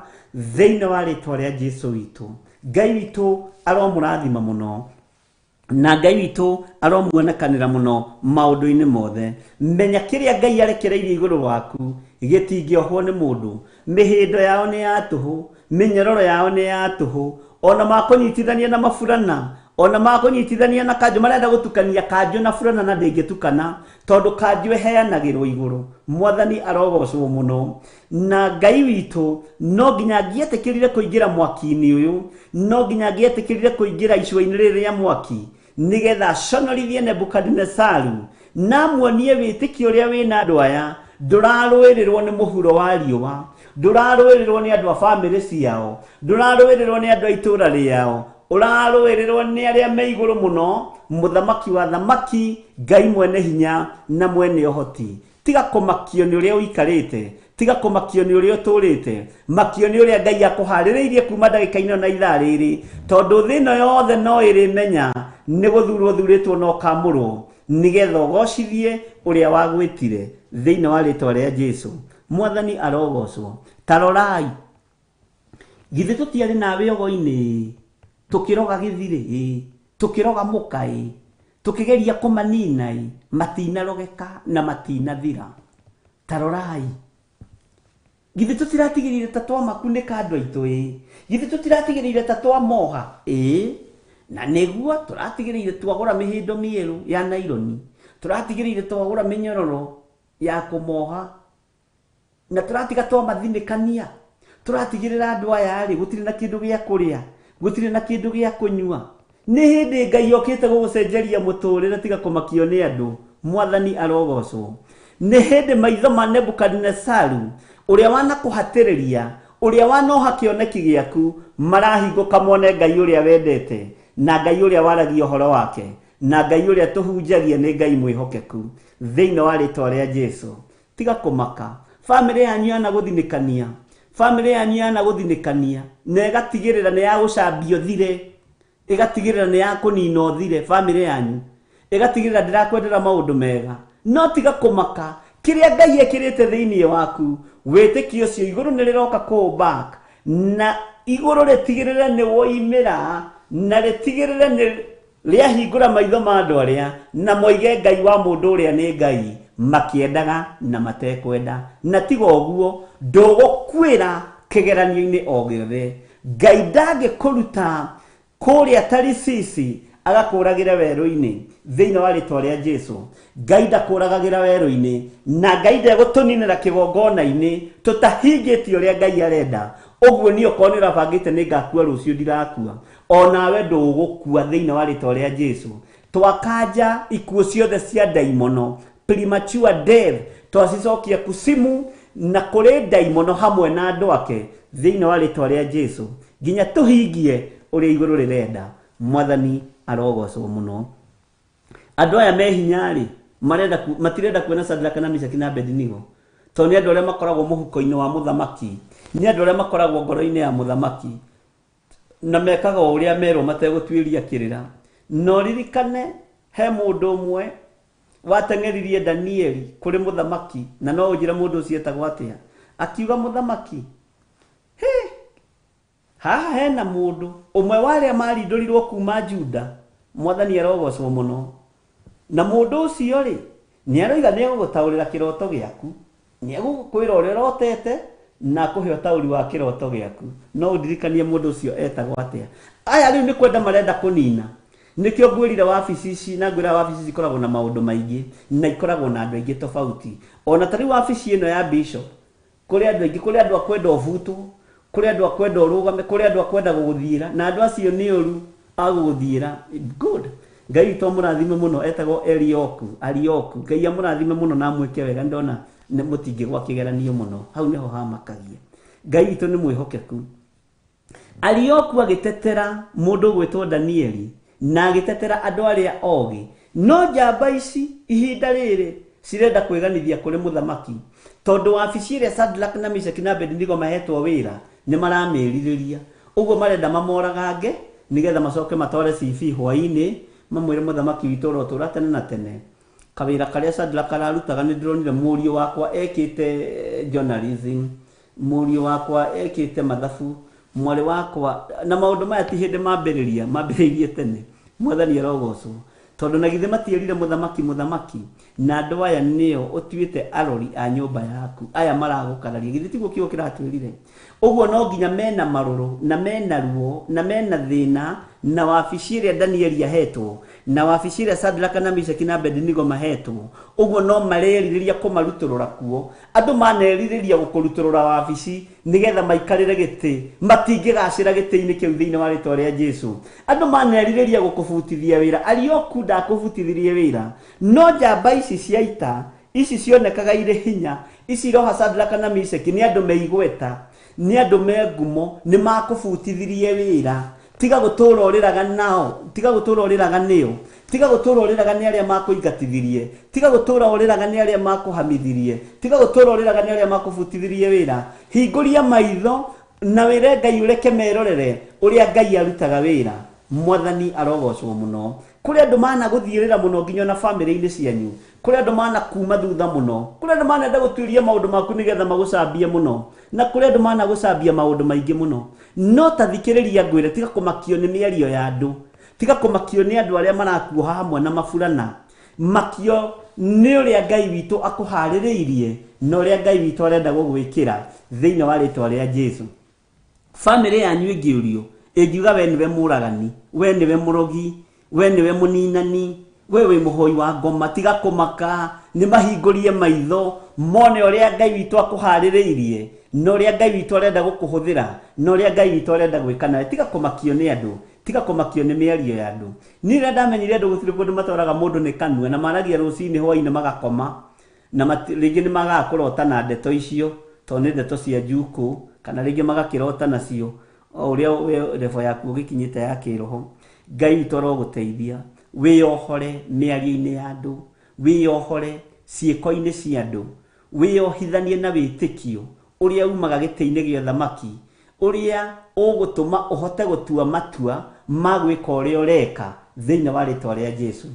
Thĩinĩ wa rĩtwa rĩa Jesu witũ, Ngai witũ aromũrathima mũno, na Ngai witũ aromuonekanĩra mũno maũndũ-inĩ mothe. Menya kĩrĩa Ngai arekereirie igũrũ waku gĩtingĩohwo nĩ mũndũ. Mĩhĩndo yao nĩ ya tũhũ, mĩnyororo yao nĩ ya tũhũ. Ona makũnyitithania na maburana, ona makũnyitithania na kanjũ, marenda gũtukania kanjũ na burana, na ndĩngĩtukana, tondũ kanjũ ĩheanagĩrwo igũrũ. Mwathani arogocwo mũno. Na Ngai witũ no nginya angĩetĩkĩrire kũingĩra mwaki-inĩ ũyũ, no nginya angĩetĩkĩrire kũingĩra icua-inĩ rĩrĩ rĩa mwaki, nĩgetha aconorithie Nebukadinesaru na amuonie wĩtĩkio ũrĩa wĩna andũ aya ndũrarũĩrĩrwo nĩ mũhuro wa riũa, ndũrarũĩrĩrwo nĩ andũ a bamĩrĩ ciao, ndũrarũĩrĩrwo nĩ andũ a itũũra rĩao. Ũrarũĩrĩrwo nĩ arĩa me igũrũ mũno, mũthamaki wa thamaki, Ngai mwene hinya na mwene ũhoti. Tiga kũmakio nĩ ũrĩa ũikarĩte, tiga kũmakio nĩ ũrĩa ũtũrĩte, makio nĩ ũrĩa Ngai akũharĩrĩirie kuma ndagĩka-inĩ ĩno na ithaa rĩrĩ, tondũ thĩ ĩno yothe no ĩrĩmenya nĩ gũthurwo ũthurĩtwo na ũkamũrwo, nĩgetha ũgocithie ũrĩa wagwĩtire thĩinĩ wa rĩtwa rĩa Jesu. Mwathani arogocwo. Ta rorai, githĩ tũtiarĩ nawe ogo-inĩ, tũkĩroga gĩthirĩ ĩ, tũkĩroga mũka ĩ, tũkĩgeria kũmanina ĩ, matinarogeka na matinathira. Ta rorai, githĩ tũtiratigĩrĩire ta twamakunĩka andũ aitũ ĩ, githĩ tũtiratigĩrĩire ta twamoha ĩ, na nĩguo tũratigĩrĩire twagũra mĩhĩndo mĩerũ ya naironi, tũratigĩrĩire twagũra mĩnyororo ya kũmoha, na tũratiga twamathinĩkania, tũratigĩrĩra andũ aya rĩ gũtirĩ na kĩndũ gĩa kũrĩa, gũtirĩ na kĩndũ gĩa kũnyua. Nĩ hĩndĩ Ngai okĩte gũgũcenjeria mũtũrĩre, tiga kũmakio nĩ andũ. Mwathani arogocwo. Nĩ hĩndĩ maitho ma Nebukadinesaru, ũrĩa wanakũhatĩrĩria, ũrĩa wanoha kĩoneki gĩaku, marahingũka mone Ngai ũrĩa wendete, na Ngai ũrĩa waragia ũhoro wake, na Ngai ũrĩa tũhunjagia nĩ Ngai mwĩhokeku. Thĩinĩ wa rĩtwa rĩa Jesu, tiga kũmaka. Bamĩrĩ yanyu yanagũthinĩkania, bamĩrĩ yanyu yanagũthinĩkania, na ĩgatigĩrĩra nĩ yagũcambio thire, ĩgatigĩrĩra nĩ yakũnina ũthire, bamĩrĩ yanyu ĩgatigĩrĩra ndĩrakwendera maũndũ mega. No tiga kũmaka, kĩrĩa Ngai ekĩrĩte thĩinĩ waku, wĩtĩkio ũcio igũrũ nĩ rĩroka kũ back, na igũrũ rĩtigĩrĩre nĩ woimĩra, na rĩtigĩrĩre nĩ rĩahingũra maitho ma andũ arĩa, na moige Ngai wa mũndũ ũrĩa nĩ Ngai, makĩendaga na matekwenda. Na tiga ũguo, ndũgũkuĩra kĩgeranio-inĩ o gĩothe. Ngai ndangĩkũruta kũrĩa Tarisisi agakũragĩra werũ-inĩ thĩinĩ wa rĩtwa rĩa Jesu. Ngai ndakũragagĩra werũ-inĩ, na Ngai ndegũtũninĩra kĩgongona-inĩ tũtahingĩtie ũrĩa Ngai arenda. Ũguo niĩ okorwo nĩ ũrabangĩte nĩ ngakua rũciũ, ndirakua, onawe ndũgũkua thĩinĩ wa rĩtwa rĩa Jesu. Twakanja ikuũ ciothe cia ndaimono, premature death, twacicokia kusimu na kũrĩ ndaimono hamwe na andũ ake thĩinĩ wa rĩtwa rĩa Jesu, nginya tũhingie ũrĩa igũrũ rĩrenda. Mwathani arogocwo mũno. Andũ aya me hinya rĩ, matirenda kuona Shadraka na Meshaki na Abednego, tondũ nĩ andũ arĩa makoragwo mũhuko-inĩ wa mũthamaki, nĩ andũ arĩa makoragwo ngoro-inĩ ya mũthamaki, na mekaga o ũrĩa merwo mategũtuĩria kĩrĩra. Na ũririkane he mũndũ ũmwe wateng'eririe Danieli kũrĩ mũthamaki, na no ũnjĩre mũndũ ũcio etagwo atĩa? Akiuga, mũthamaki, hĩ, haha hena mũndũ ũmwe wa arĩa marindũrirwo kuma Juda, Mwathani arogocwo mũno. Na mũndũ ũcio rĩ, nĩ aroiga nĩ egũgũtaũrĩra kĩroto gĩaku, nĩ egũkwĩra ũrĩa ũrotete, na akũhe ũtaũri wa kĩroto gĩaku. No ũndirikanie mũndũ ũcio etagwo atĩa? Aya rĩu nĩ kwenda marenda kũnina. Nĩkĩo ngwĩrire wabici ici, na ngwĩra wabici ici ikoragwo na maũndũ maingĩ, na ikoragwo na andũ aingĩ tofauti. Ona ta rĩu wabici ĩno ya bishop, kũrĩ andũ aingĩ, kũrĩ andũ a kwenda ũbutwo, kũrĩ andũ a kwenda ũrũgame, kũrĩ andũ a kwenda gũgũthiĩra, na andũ acio nĩ ũru a gũgũthiĩra. Good. Ngai witũ amũrathime mũno, etagwo Elioku, Arioku. Ngai amũrathime mũno na amwĩke wega, ndona mũtingĩgwa kĩgeranio mũno. Hau nĩho hamakagia. Ngai witũ nĩ mwĩhokeku. Arioku agĩtetera mũndũ ũgwĩtwo Danieli, na agĩtetera andũ arĩa ogĩ. No njamba ici ihinda rĩrĩ cirenda kwĩganithia kũrĩ mũthamaki, tondũ wabici ĩrĩa Shadrach na Meshaki na Abednego mahetwo wĩra nĩ maramĩrirĩria. Ũguo marenda mamoragange nĩgetha macoke matware CV hwaĩ-inĩ, mamwĩre mũthamaki witũ ũrotũra tene na tene. Kawĩra karĩa Shadrach ararutaga nĩ ndĩronire mũriũ wakwa ekĩte journalism, mũriũ wakwa ekĩte mathabu, mwarĩ wakwa, na maũndũ maya ti hĩndĩ mambĩrĩria, mambĩrĩirie tene. Mwathani arogocwo. Tondũ na githĩ matierire mũthamaki mũthamaki, na andũ aya nĩo ũtuĩte arori a nyũmba yaku, aya maragũkararia, githĩ tiguo kiugo kĩratwĩrire? Ũguo no nginya mena marũrũ, na mena ruo, na mena thĩna, na wabici ĩrĩa Danieli ahetwo, na wabici ĩrĩa Shadraka na Meshaki na Abednego mahetwo, ũguo no marerirĩria kũmarutũrũra kuo. Andũ manerirĩria gũkũrutũrũra wabici nĩgetha maikarĩre gĩtĩ, matingĩgacĩra gĩtĩ-inĩ kĩu thĩinĩ wa rĩtwa rĩa Jesu. Andũ manerirĩria gũkũbutithia wĩra, Arioku ndakũbutithirie wĩra, no njamba ici cia ita, ici cionekaga irĩ hinya, ici iroha Shadraka na Meshaki, nĩ andũ me igweta, nĩ andũ me ngumo, nĩ makũbutithirie wĩra. Tiga gũtũra ũrĩraga nao, tiga gũtũra ũrĩraga nĩo, tiga gũtũra ũrĩraga nĩ arĩa makũingatithirie, tiga gũtũra ũrĩraga nĩ arĩa makũhamithirie, tiga gũtũra ũrĩraga nĩ arĩa makũbutithirie wĩra. Hingũria maitho na wĩre Ngai ũreke merorere ũrĩa Ngai arutaga wĩra. Mwathani arogocwo mũno. Kũrĩ andũ managũthiĩrĩra mũno nginya ona bamĩrĩ-inĩ cianyu, kũrĩ andũ manakuma thutha mũno, kũrĩ andũ manenda gũtuĩria maũndũ maku nĩgetha magũcambie mũno, na kũrĩ andũ managũcambia maũndũ maingĩ mũno. No ta thikĩrĩria ngwĩre, tiga kũmakio nĩ mĩario ya andũ, tiga kũmakio nĩ andũ arĩa marakuoha hamwe na maburana. Makio nĩ ũrĩa Ngai witũ akũharĩrĩirie na ũrĩa Ngai witũ arenda gũgwĩkĩra thĩinĩ wa rĩtwa rĩa Jesu. Bamĩrĩ yanyu ĩngĩũrio, ĩngiuga we nĩwe mũragani, we nĩwe mũrogi, we nĩwe mũninani, we wĩ mũhoi wa ngoma, tiga kũmaka, nĩ mahingũrie maitho mone ũrĩa Ngai witũ akũharĩrĩirie na ũrĩa Ngai witũ arenda gũkũhũthĩra na ũrĩa Ngai witũ arenda gwĩka nawe. Tiga kũmakio nĩ andũ, tiga kũmakio nĩ mĩario ya andũ. Niĩ rĩrĩa ndamenyire andũ gũtirĩ kũndũ matwaraga mũndũ nĩ kanua, na maragia rũcinĩ hwainĩ magakoma, na rĩngĩ nĩ magaga kũrota na ndeto icio tondũ nĩ ndeto cia njukũ, kana rĩngĩ magakĩrota nacio o ũrĩa we level yaku ũgĩkinyĩte ya kĩroho. Ngai witũ arogũteithia wĩyohore mĩario-inĩ ya andũ, wĩyohore ciĩko-inĩ cia andũ, wĩyohithanie na wĩtĩkio ũrĩa umaga gĩtĩ-inĩ gĩa ũthamaki, ũrĩa ũgũtũma ũhote gũtua matua ma gwĩka ũrĩa ũreka thĩinĩ wa rĩtwa rĩa Jesu.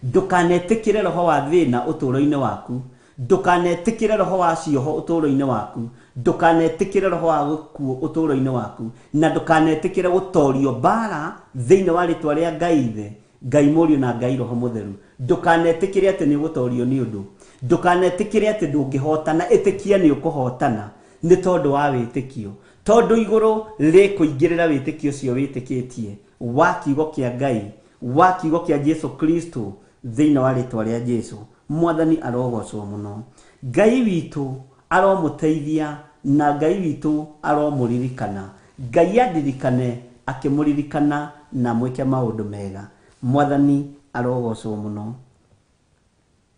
Ndũkanetĩkĩre roho wa thĩna ũtũũro-inĩ waku, ndũkanetĩkĩre roho wa cioho ũtũũro-inĩ waku, ndũkanetĩkĩre roho wa gĩkuũ ũtũũro-inĩ waku, na ndũkanetĩkĩre gũtorio mbara thĩinĩ wa rĩtwa rĩa Ngai Ithe, Ngai Mũriũ na Ngai Roho Mũtheru. Ndũkanetĩkĩre atĩ nĩ ũgũtorio nĩ ũndũ, ndũkanetĩkĩre atĩ ndũngĩhotana, ĩtĩkia nĩ ũkũhotana nĩ tondũ wa wĩtĩkio, tondũ igũrũ rĩkũingĩrĩra wĩtĩkio ũcio wĩtĩkĩtie wa kiugo kĩa Ngai, wa kiugo kĩa Jesu Kristo thĩinĩ wa rĩtwa rĩa Jesu. Mwathani arogocwo mũno. Ngai witũ aromũteithia na Ngai witũ aromũririkana. Ngai andirikane akĩmũririkana na mwĩke maũndũ mega. Mwathani arogocwo mũno.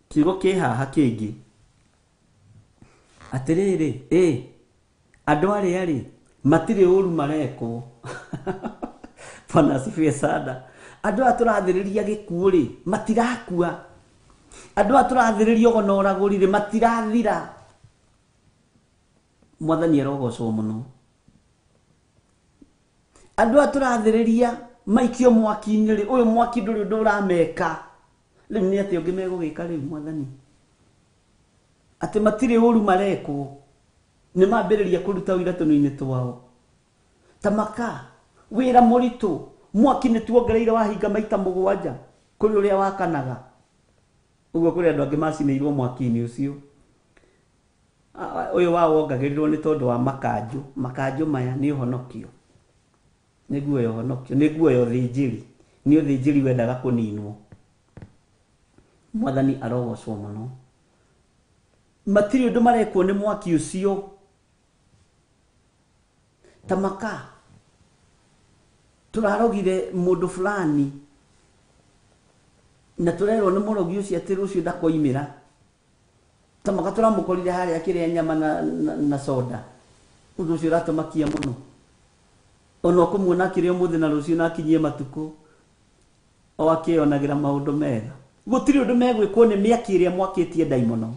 Kiugo kĩ haha kĩngĩ atĩrĩrĩ, ĩ andũ arĩa rĩ matirĩ ũru marekwo. Bwana asifiwe sana. Andũ aya tũrathĩrĩria gĩkuũ rĩ matirakua, andũ aya tũrathĩrĩria ũgo na ũragũri rĩ matirathira. Mwathani arogocwo mũno. Andũ aya tũrathĩrĩria maikio mwaki-inĩ rĩ, ũyũ mwaki ndũrĩ ũndũ ũrameka. Rĩu nĩ atĩa ũngĩ megũgĩka rĩu Mwathani? Atĩ matirĩ ũru marekwo, nĩ mambĩrĩria kũruta ũira tũnua-inĩ twao. Ta maka wĩra mũritũ, mwaki nĩ tuongereire wahinga maita mũgwanja kũrĩ ũrĩa wakanaga. Ũguo kũrĩ andũ angĩ macinĩirwo mwaki-inĩ ũcio. Ũyũ wao wongagĩrĩrwo nĩ tondũ wa makanjũ. Makanjũ maya nĩ ũhonokio, nĩ nguo ya ũhonokio, nĩ nguo ya ũthĩnjĩri, nĩ ũthĩnjĩri wendaga kũninwo. Mwathani arogocwo mũno. Matirĩ ũndũ marekwo nĩ mwaki ũcio. Ta maka tũrarogire mũndũ fulani na tũrerwo nĩ mũrogi ũcio atĩ rũciũ ndakoimĩra. Ta maka tũramũkorire harĩa akĩrĩa nyama na soda. Ũndũ ũcio ũratũmakia mũno. Ona ũkũmuona akĩrĩa ũmũthĩ na rũciũ na akinyie matukũ o akĩonagĩra maũndũ mega. Gũtirĩ ũndũ megwĩkwo nĩ mĩaki ĩrĩa mwakĩtie ndaimono.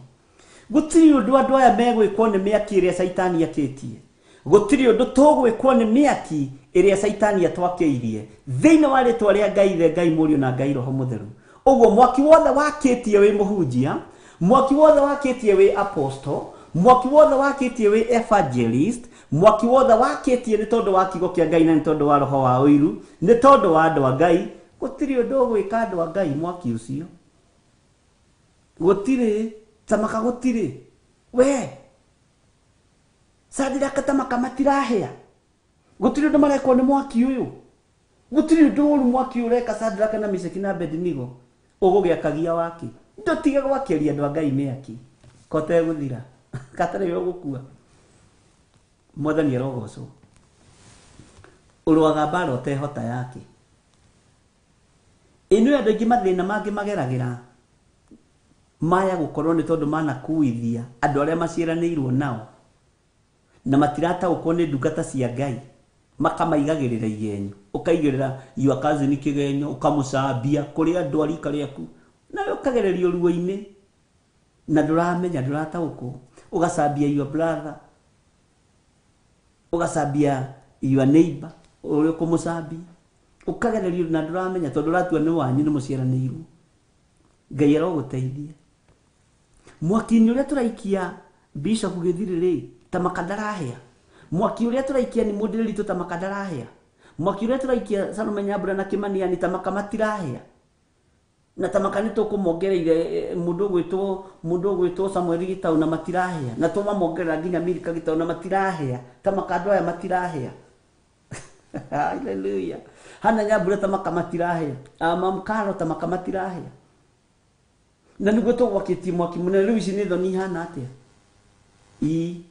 Gũtirĩ ũndũ andũ aya megwĩkwo nĩ mĩaki ĩrĩa Caitani akĩtie. Gũtirĩ ũndũ tũgwĩkwo nĩ mĩaki ĩrĩa Caitani atwakĩirie thĩinĩ wa rĩtwa rĩa Ngai Ithe, Ngai Mũriũ na Ngai Roho Mũtheru. Ũguo mwaki wothe wakĩtie wĩ mũhunjia, mwaki wothe wakĩtie wĩ apostle, mwaki wothe wakĩtie wĩ evangelist, mwaki wothe wakĩtie nĩ tondũ wa kiugo kĩa Ngai na nĩ tondũ wa roho wa ũiru, nĩ tondũ wa andũ a Ngai. Gũtirĩ ũndũ ũgwĩka andũ a Ngai mwaki ũcio. Gũtirĩ, tamaka gũtirĩ. We Sadiraka tamaka matirahĩa. Gũtirĩ ũndũ marekwo nĩ mwaki ũyũ. Gũtirĩ ũndũ ũru mwaki ũyũ ũreka Sadiraka na Meshaki na Abednego. Ũgũgĩakagia waki. Ndũtige gwakĩria andũ a Ngai mĩaki. Kotegũthira. Gatarĩ we ũgũkua. Mwathani arogocwo. Ũrũaga mbara ũtehota yake. Ĩno andũ aingĩ mathĩna mangĩ mageragĩra maya gũkorwo nĩ tondũ manakuithia andũ arĩa maciaranĩirwo nao na matirataũkwo nĩ ndungata cia Ngai. Makamaigagĩrĩra igenyo. Ũkaigĩrĩra your cousin kĩgenyo, ũkamũcambia kũrĩ andũ a rika rĩaku. Nawe ũkagererio ruo-inĩ. Na ndũramenya, ndũrataũkwo. Ũgacambia your brother. Ũgacambia your neighbor, ũrĩa ũkũmũcambia. Ũkagererio na ndũramenya tondũ ũratua nĩ wanyu nĩ mũciaranĩirwo. Ngai arogũteithia. Mwaki-inĩ ũrĩa tũraikia Bishop Gĩthirĩ rĩ, ta makandarahĩa. Mwaki ũrĩa tũraikia nĩ mũndĩrĩritũ ta makandarahĩa. Mwaki ũrĩa tũraikia Salome Nyambura na Kĩmaniani ta maka matirahĩa. Na ta maka nĩ tũkũmongereire mũndũ ũgwĩtwo Samuel Gĩtaũ na matirahĩa. Na tũmamongerera nginya Milka Gĩtaũ na matirahĩa. Ta maka andũ aya matirahĩa. Hallelujah. Hana Nyambura ta maka matirahĩa. Mamkaro ta maka matirahĩa. Na nĩguo tũgwakĩtie mwaki mũnene. Rĩu ici nĩ thoni ihana atĩa? Ii,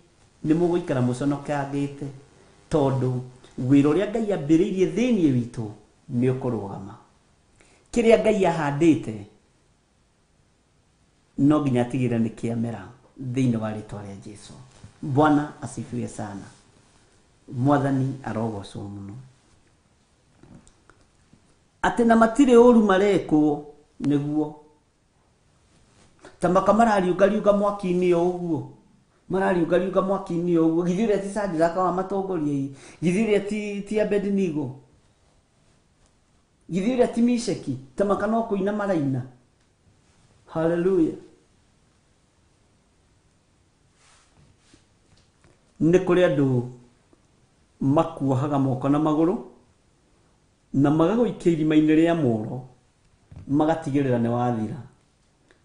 nĩ mũgũikara mũconokangĩte tondũ wĩra ũrĩa Ngai ambĩrĩirie thĩinĩ witũ nĩ ũkũrũgama. Kĩrĩa Ngai ahandĩte no nginya atigĩrĩre nĩ kĩamera thĩinĩ wa rĩtwa rĩa Jesu. Bwana asifiwe sana. Mwathani arogocwo mũno. Atĩ na matirĩ ũru marekwo nĩguo. Ta maka marariungariunga mwaki-inĩ o ũguo. Marariungariunga mwaki-inĩ o ũguo. Githĩ ũrĩa ti Shadraka wa matongoria ĩ? Githĩ ũrĩa ti Abednego? Githĩ ũrĩa ti Misheki? Ta maka no kũina maraina. Hallelujah. Nĩ kũrĩ andũ makuohaga moko na magũrũ na magagũikia irima-inĩ rĩa mũro magatigĩrĩra nĩ wathira.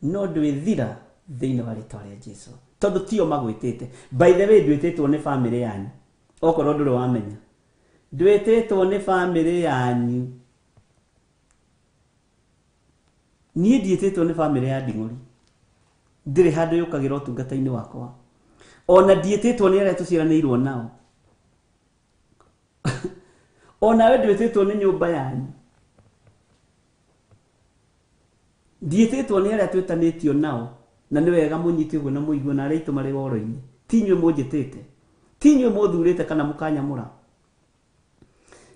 No ndwĩthira thĩinĩ wa rĩtwa rĩa Jesu tondũ tio magwĩtĩte. By the way, ndwĩtĩtwo nĩ family yanyu. Okorwo ndũrĩ wamenya, ndwĩtĩtwo nĩ family yanyu. Niĩ ndiĩtĩtwo nĩ family ya Nding'ũri. Ndirĩ handũ yũkagĩra ũtungata-inĩ wakwa. Ona ndiĩtĩtwo nĩ arĩa tũciaranĩirwo nao. Onawe ndwĩtĩtwo nĩ nyũmba yanyu. Ndiĩtĩtwo nĩ arĩa twĩtanĩtio nao. Na nĩ wega mũnyite ũguo na mũigue na arĩa aitũ marĩ woro-inĩ. Ti inyuĩ mũnjĩtĩte. Ti inyuĩ mũthurĩte kana mũkanyamũra.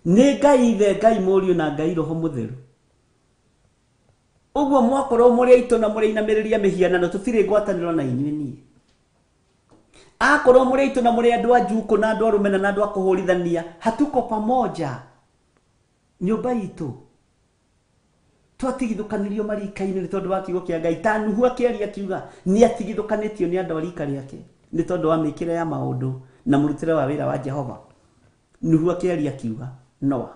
Nĩ Ngai Ithe, Ngai Mũriũ na Ngai Roho Mũtheru. Ũguo mwakorwo mũrĩ aitũ na mũrĩ ainamĩrĩria mĩhianano, tũtirĩ ngwatanĩro na inyuĩ niĩ. Akorwo mũrĩ aitũ na mũrĩ andũ a njukũ na andũ a rũmena na andũ a kũhũrithania, hatuko pamoja. Nyũmba itũ twatigithũkanirio marika-inĩ nĩ tondũ wa kiugo kĩa Ngai. Ta Nuhu akĩaria akiuga nĩ atigithũkanĩtio nĩ andũ a rika rĩake nĩ tondũ wa mĩkĩre ya maũndũ na mũrutĩre wa wĩra wa Jehova. Nuhu akĩaria akiuga Noa,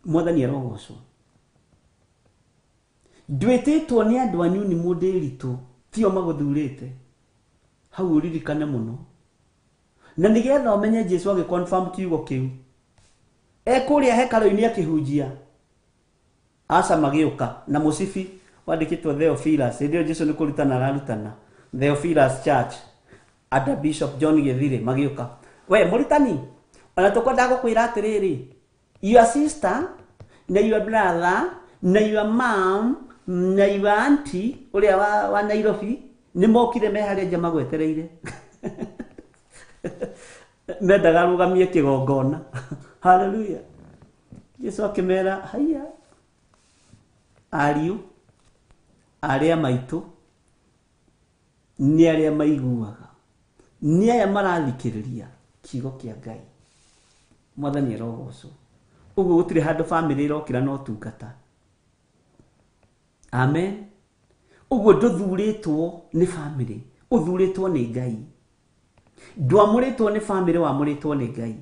Mwathani arogocwo. Ndwĩtĩtwo nĩ andũ anyu nĩ mũndĩritũ, tio magũthurĩte. Hau ũririkane mũno. Na nĩgetha ũmenye Jesu agĩconfirm kiugo kĩu. Ekũrĩa hekarũ-inĩ akĩhunjia. Aca magĩũka na mũcibi wandĩkĩtwo Theophilus. Hĩndĩ ĩyo Jesu nĩ kũrutana ararutana. Theophilus Church under Bishop John Gĩthirĩ magĩũka. We mũrutani, ona tũkwendaga gũkwĩra atĩrĩrĩ, your sister na your brother na your mom na your auntie ũrĩa wa Nairobi nĩ mokire me harĩa nja magwetereire. Mendaga arũgamie kĩgongona. Hallelujah. Jesu akĩmera, haiya, ariũ arĩa maitũ nĩ arĩa maiguaga, nĩ aya marathikĩrĩria kiugo kĩa Ngai. Mwathani arogocwo. Ũguo gũtirĩ handũ family ĩrokĩra na ũtungata. Amen. Ũguo ndũthurĩtwo nĩ family, ũthurĩtwo nĩ Ngai. Ndwamũrĩtwo nĩ family, wamũrĩtwo nĩ Ngai.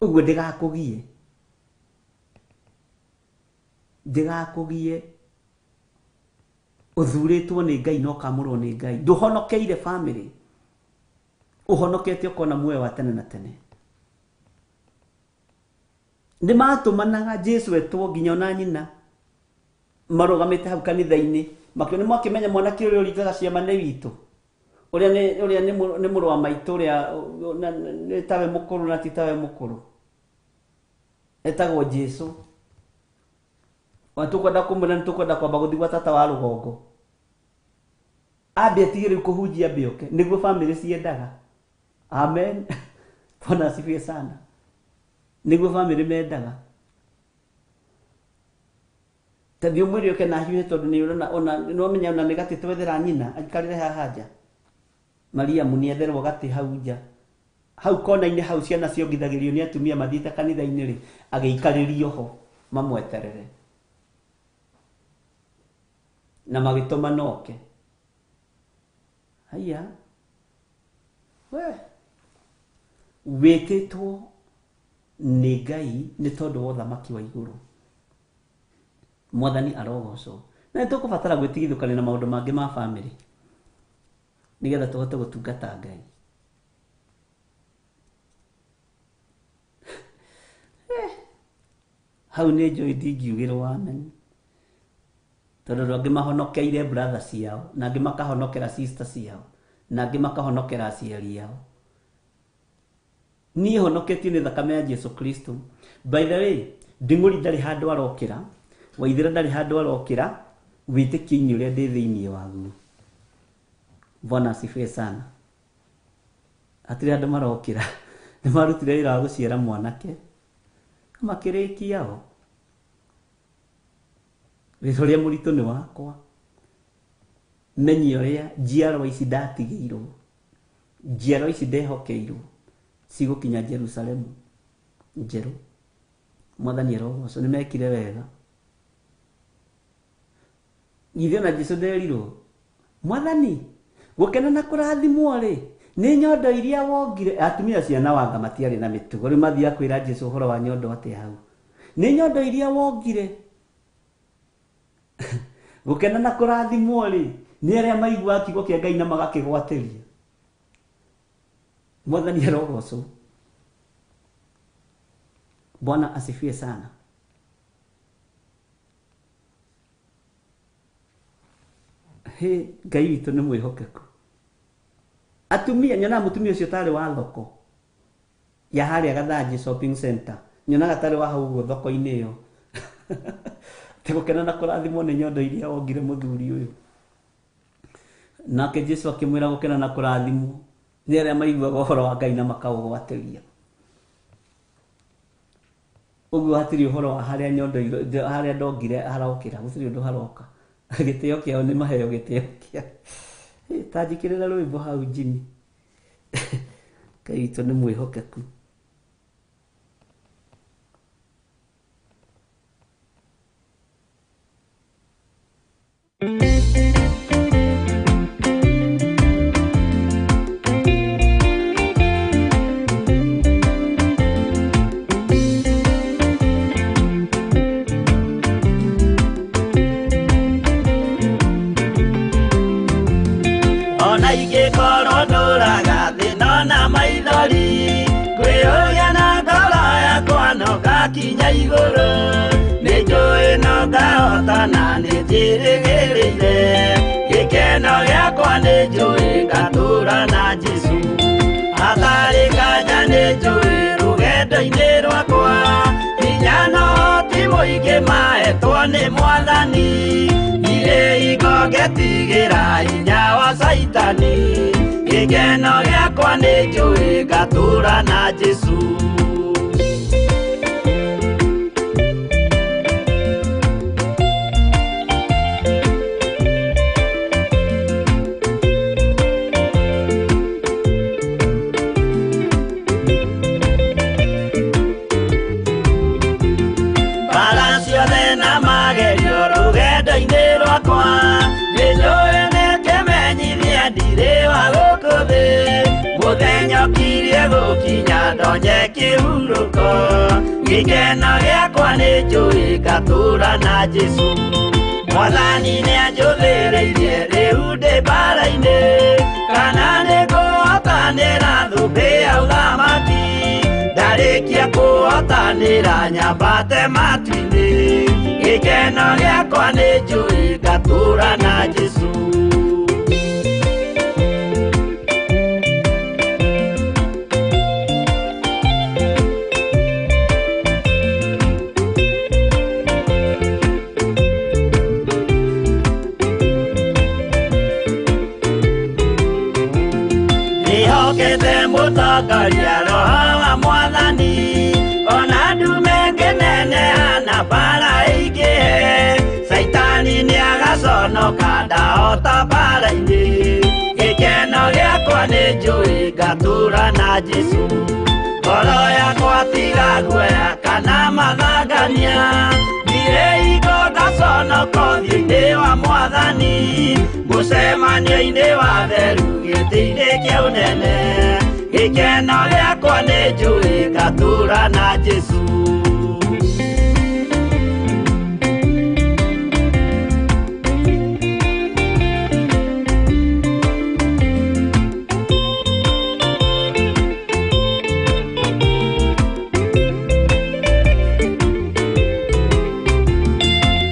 Ũguo ndĩgakũgie. Ndĩgakũgie. Ũthurĩtwo nĩ Ngai na ũkamũrwo nĩ Ngai. Ndũhonokeire family. Ũhonokete ũkona muoyo wa tene na tene. Nĩ matũmanaga Jesu etwo nginya ona nyina marũgamĩte hau kanitha-inĩ makiona mwakĩmenya mwanake ũrĩa ũringaga ciama nĩ witũ, ũrĩa nĩ mũrũ wa maitũ, ũrĩa nĩ tawe mũkũrũ na ti tawe mũkũrũ, etagwo Jesu. Ona tũkwenda kũmwĩra nĩ tũkwenda kwamba gũthiĩ gwa tata wa rũgongo ambe atige rĩu kũhunjia ambe oke, nĩguo family ciendaga. Amen. Bwana asifiwe sana. Nĩguo bamĩrĩ mendaga. Ta thiĩ ũmwĩre ũke na ahiũhe tondũ nĩ ũrona ona nĩwamenya ona nĩ gatĩ twethera nyina aikarĩre haha nja. Mariamu nĩ etherwo gatĩ hau nja. Hau kona-inĩ hau ciana ciongithagĩrio nĩ atumia mathiĩte kanitha-inĩ rĩ, agĩikarĩrio ho mamweterere. Na magĩtũma noke. Haiya. We. Wĩtĩtwo nĩ Ngai nĩ tondũ wa ũthamaki wa igũrũ. Mwathani arogocwo. Na nĩ tũkũbatara gwĩtigithũkania na maũndũ mangĩ ma bamĩrĩ nĩgetha tũhote gũtungata Ngai. Hau nĩ njũĩ ndingiugĩrwo amen. Tondũ andũ angĩ mahonokeire brother ciao, na angĩ makahonokera sister ciao, na angĩ makahonokera aciari ao. Niĩ honoketio nĩ thakame ya Jesu Kristo. By the way, Nding'ũri ndarĩ handũ arokĩra, Waithĩra ndarĩ handũ arokĩra, wĩtĩkio-inĩ ũrĩa ndĩ thĩinĩ waguo. Bwana asifiwe sana. Hatirĩ handũ marokĩra. Nĩ marutire wĩra wa gũciara mwanake, makĩrĩkia o. Wĩra ũrĩa mũritũ nĩ wakwa. Menye ũrĩa njiarwa ici ndatigĩirwo, njiarwa ici ndehokeirwo, cigũkinya Jerusalemu njerũ. Mwathani arogocwo, nĩ mekire wega. Githĩ ona Jesu nderirwo, Mwathani, gũkena na kũrathimwo rĩ, nĩ nyondo iria wongire. Atumia ciana wanga matiarĩ na mĩtugo, rĩu mathiaga kwĩra Jesu ũhoro wa nyondo atĩa hau. Nĩ nyondo iria wongire. Gũkena na kũrathimwo rĩ, nĩ arĩa maiguaga kiugo kĩa Ngai na magakĩgwatĩria. Mwathani arogocwo. Bwana asifiwe sana. He, Ngai witũ nĩ mwĩhokeku. Atumia, nyonaga mũtumia ũcio tarĩ wa thoko ya harĩa Gathanji shopping center. Nyonaga tarĩ wa hau ũguo thoko-inĩ ĩyo. Atĩ gũkena na kũrathimwo nĩ nyondo iria wongire mũthuri ũyũ. Nake Jesu akĩmwĩra gũkena na kũrathimwo nĩ arĩa maiguaga ũhoro wa Ngai na makaũgwatĩria. Ũguo hatirĩ ũhoro wa harĩa nyondo harĩa ndongire harokĩra, gũtirĩ ũndũ haroka. Gĩtĩo kĩao nĩ maheo gĩtĩo kĩao. Ta njĩkĩrĩra rwĩmbo hau Jimmy. Ngai witũ nĩ mwĩhokeku. Ona ingĩkorwo ndũraga thĩna na maithori, kwĩyũria na ngoro yakwa no ngakinya igũrũ. Nĩ njũĩ no ngahotana, nĩ njĩrĩgĩrĩire gĩkeno gĩakwa, nĩ njũĩ ngatũũra na Jesũ. Hatarĩ nganja nĩ njũĩ rũgendo-inĩ rwakwa, hinya no ti mũingĩ mahetwo nĩ Mwathani. Ndirĩ hingo ngetigĩra hinya wa Caitani, gĩkeno gĩakwa nĩ njũĩ ngatũũra na Jesũ. Mbara ciothe na magerio rũgendo-inĩ rwakwa, nĩ njũĩ nĩ kĩmenyithia ndirĩ wa gũkũ thĩ. Mũthenya ũkirie gũkinya ndonye kĩhurũko, gĩkeno gĩakwa nĩ njũĩ ngatũũra na Jesũ. Mwathani nĩ anjũthĩrĩirie rĩu ndĩ mbara-inĩ, kana nĩ ngũhotanĩra thũmbĩ ya ũthamaki. Ndarĩkia kũhotanĩra nyambate matu-inĩ, gĩkeno gĩakwa nĩ njũĩ ngatũũra na Jesũ. Ndĩhokete mũtongoria roho wa mwathani ona ndume ngĩneneha na mbara ĩingĩhe Caitani nĩagaconoka ndahota mbara-inĩ gĩkeno gĩakwa nĩ njũĩ ngatũra na Jesũ ngoro yakwa tiga guoya kana mathangania ndirĩ hingo ngaconoka ũthiũ-inĩ wa mwathani mũcemanio-inĩ wa theru gĩtĩ-inĩ kĩa ũnene gĩkeno gĩakwa nĩ njũĩ ngatũra na Jesũ.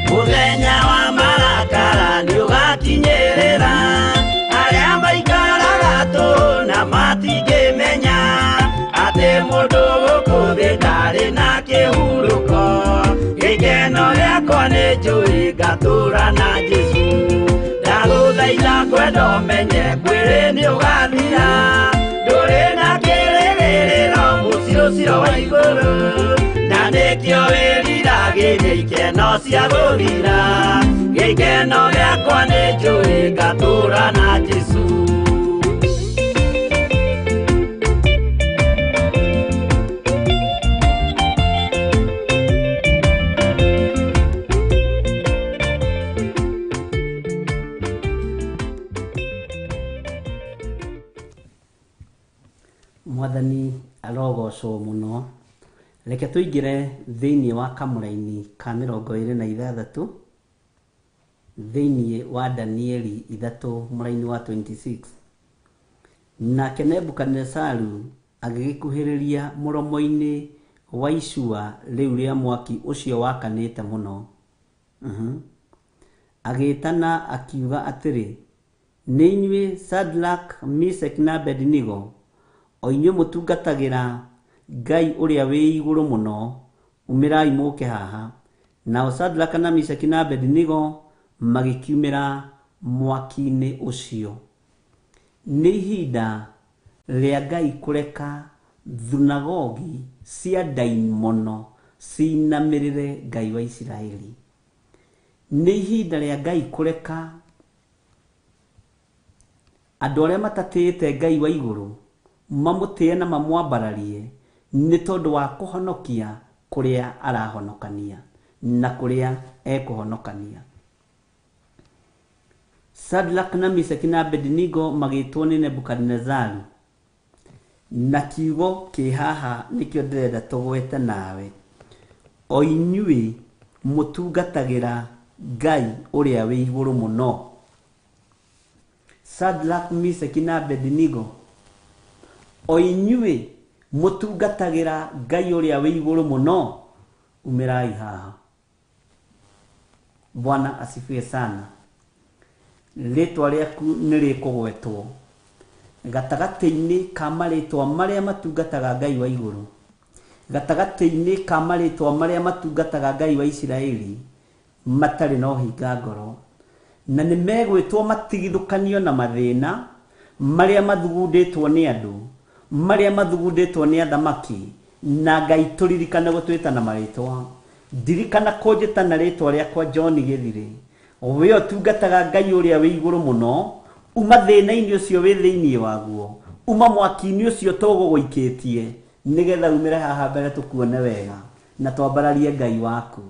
Mũthenya wa marakara nĩũgakinyĩrĩra arĩa maikaraga tũhũ na matingĩmenya atĩ mũndũ gũkũ thĩ ndarĩ na kĩhurũko gĩkeno gĩakwa nĩ njũĩ ngatũra na Jesũ ndagũthaitha kwenda ũmenye mwĩrĩ nĩũgathira ndũrĩ na kĩrĩgĩrĩro mũciĩ ũcio wa igũrũ na nĩkĩo wĩriragĩria ikeno cia gũthira gĩkeno gĩakwa nĩ njũĩ ngatũra na Jesũ. Mwathani arogocwo mũno. Reke tũingĩre thĩinĩ wa kamũraini ka 26 thĩinĩ wa Danieli 3 mũraini wa 26. Nake Nebukadinezaru agĩgĩkuhĩrĩria mũromo-inĩ wa icua rĩu rĩa mwaki ũcio wakanĩte mũno. Agĩĩtana akiuga atĩrĩ, nĩ inyuĩ Shadrach, Meshach na Abednego, o inyuĩ mũtungatagĩra Ngai ũrĩa wĩ igũrũ mũno, umĩrai mũke haha. Nao Shadrach na Meshach na Abednego magĩkiumĩra mwaki-inĩ ũcio. Nĩ ihinda rĩa Ngai kũreka thunagogi cia ndaimono cinamĩrĩre Ngai wa Isiraeli. Nĩ ihinda rĩa Ngai kũreka andũ arĩa matatĩĩte Ngai wa igũrũ mamũtĩe na mamwambararie nĩ tondũ wa kũhonokia kũrĩa arahonokania na kũrĩa ekũhonokania. Shadrach na Meshach na Abednego magĩtwo nĩ Nebukadinezaru na kiugo kĩ haha nĩkĩo ndĩrenda tũgwete nawe, o inyuĩ mũtungatagĩra Ngai ũrĩa wĩ igũrũ mũno. Shadrach, Meshach na Abednego, o inyuĩ mũtungatagĩra Ngai ũrĩa wĩ igũrũ mũno, umĩrai haha. Bwana asifiwe sana. Rĩtwa rĩaku nĩ rĩkũgwetwo gatagatĩ-inĩ ka marĩtwa marĩa matungataga Ngai wa igũrũ, gatagatĩ-inĩ ka marĩtwa marĩa matungataga Ngai wa Isiraeli matarĩ na ũhinga ngoro, na nĩ megwĩtwo matigithũkanio na mathĩna marĩa mathugundĩtwo nĩ andũ, marĩa mathugundĩtwo nĩ athamaki, na Ngai tũririkane gũtwĩta na marĩtwa. Ndirikana kũnjĩta na rĩtwa rĩakwa John Gĩthirĩ, we ũtungataga Ngai ũrĩa wĩ igũrũ mũno, uma thĩna-inĩ ũcio wĩ thĩinĩ waguo, uma mwaki-inĩ ũcio tũgũgũikĩtie, nĩgetha umĩre haha mbere tũkuone wega na twambararie Ngai waku.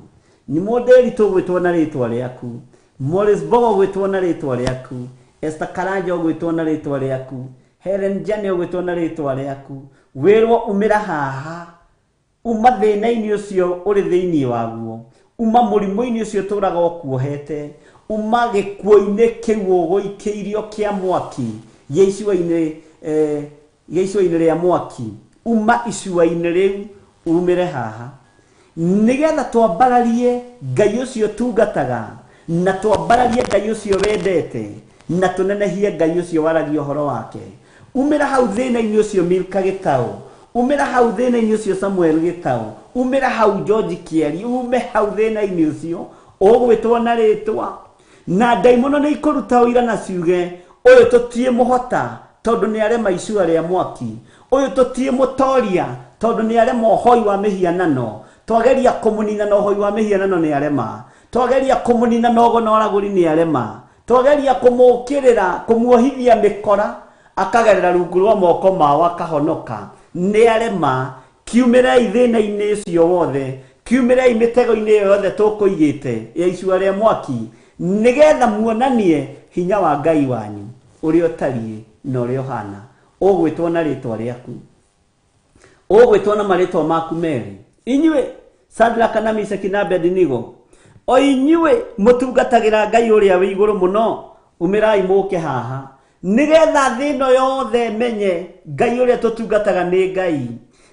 Nĩ mũndĩri tũgwĩtwo na rĩtwa rĩaku, Morris Mbogo ũgwĩtwo na rĩtwa rĩaku, Esther Karanja ũgwĩtwo na rĩtwa rĩaku, Helen Jane ũgwĩtwo na rĩtwa rĩaku, wĩrwo umĩra haha, uma thĩna-inĩ ũcio ũrĩ thĩinĩ waguo, uma mũrimũ-inĩ ũcio ũtũraga ũkuohete, uma gĩkuũ-inĩ kĩu ũgũikĩirio kĩa mwaki gĩa icua-inĩ rĩa mwaki, uma icua-inĩ rĩu umĩre haha, nĩgetha twambararie Ngai ũcio tungataga, na twambararie Ngai ũcio wendete, na tũnenehie Ngai ũcio waragia ũhoro wake. Umĩra hau thĩna-inĩ ũcio Milka Gĩtaũ, umĩra hau thĩna-inĩ ũcio Samuel Gĩtaũ, umĩra hau George Kĩari, ume hau thĩna-inĩ ũcio ũgwĩtwo na rĩtwa, na ndaimono nĩ ikũruta ũira na ciuge ũyũ tũtiĩ mũhota Tondũ nĩ arema icua rĩa mwaki. Ũyũ tũtiĩmũtoria tondũ nĩ arema ũhoi wa mĩhianano. Twageria kũmũnina na ũhoi wa mĩhianano nĩ arema. Twageria kũmũnina na ũgo na ũragũri nĩ arema. Twageria kũmũũkĩrĩra, kũmuohithia mĩkora, akagerera rungu rwa moko mao akahonoka. Nĩ arema. Kiumĩrei thĩna-inĩ ũcio wothe, kiumĩrei mĩtego-inĩ ĩyo yothe tũkũigĩte ya icua rĩa mwaki, nĩgetha muonanie hinya wa Ngai wanyu ũrĩa ũtariĩ na ũrĩa ũhana. Ũgwĩtwo na rĩtwa rĩaku, ũgwĩtwo na marĩtwa maku merĩ, inyuĩ Sadraka na Mishaki na Abednego, o inyuĩ mũtungatagĩra Ngai ũrĩa wĩ igũrũ mũno, umĩrai mũke haha, nĩgetha thĩ ĩno yothe menye Ngai ũrĩa tũtungataga nĩ Ngai,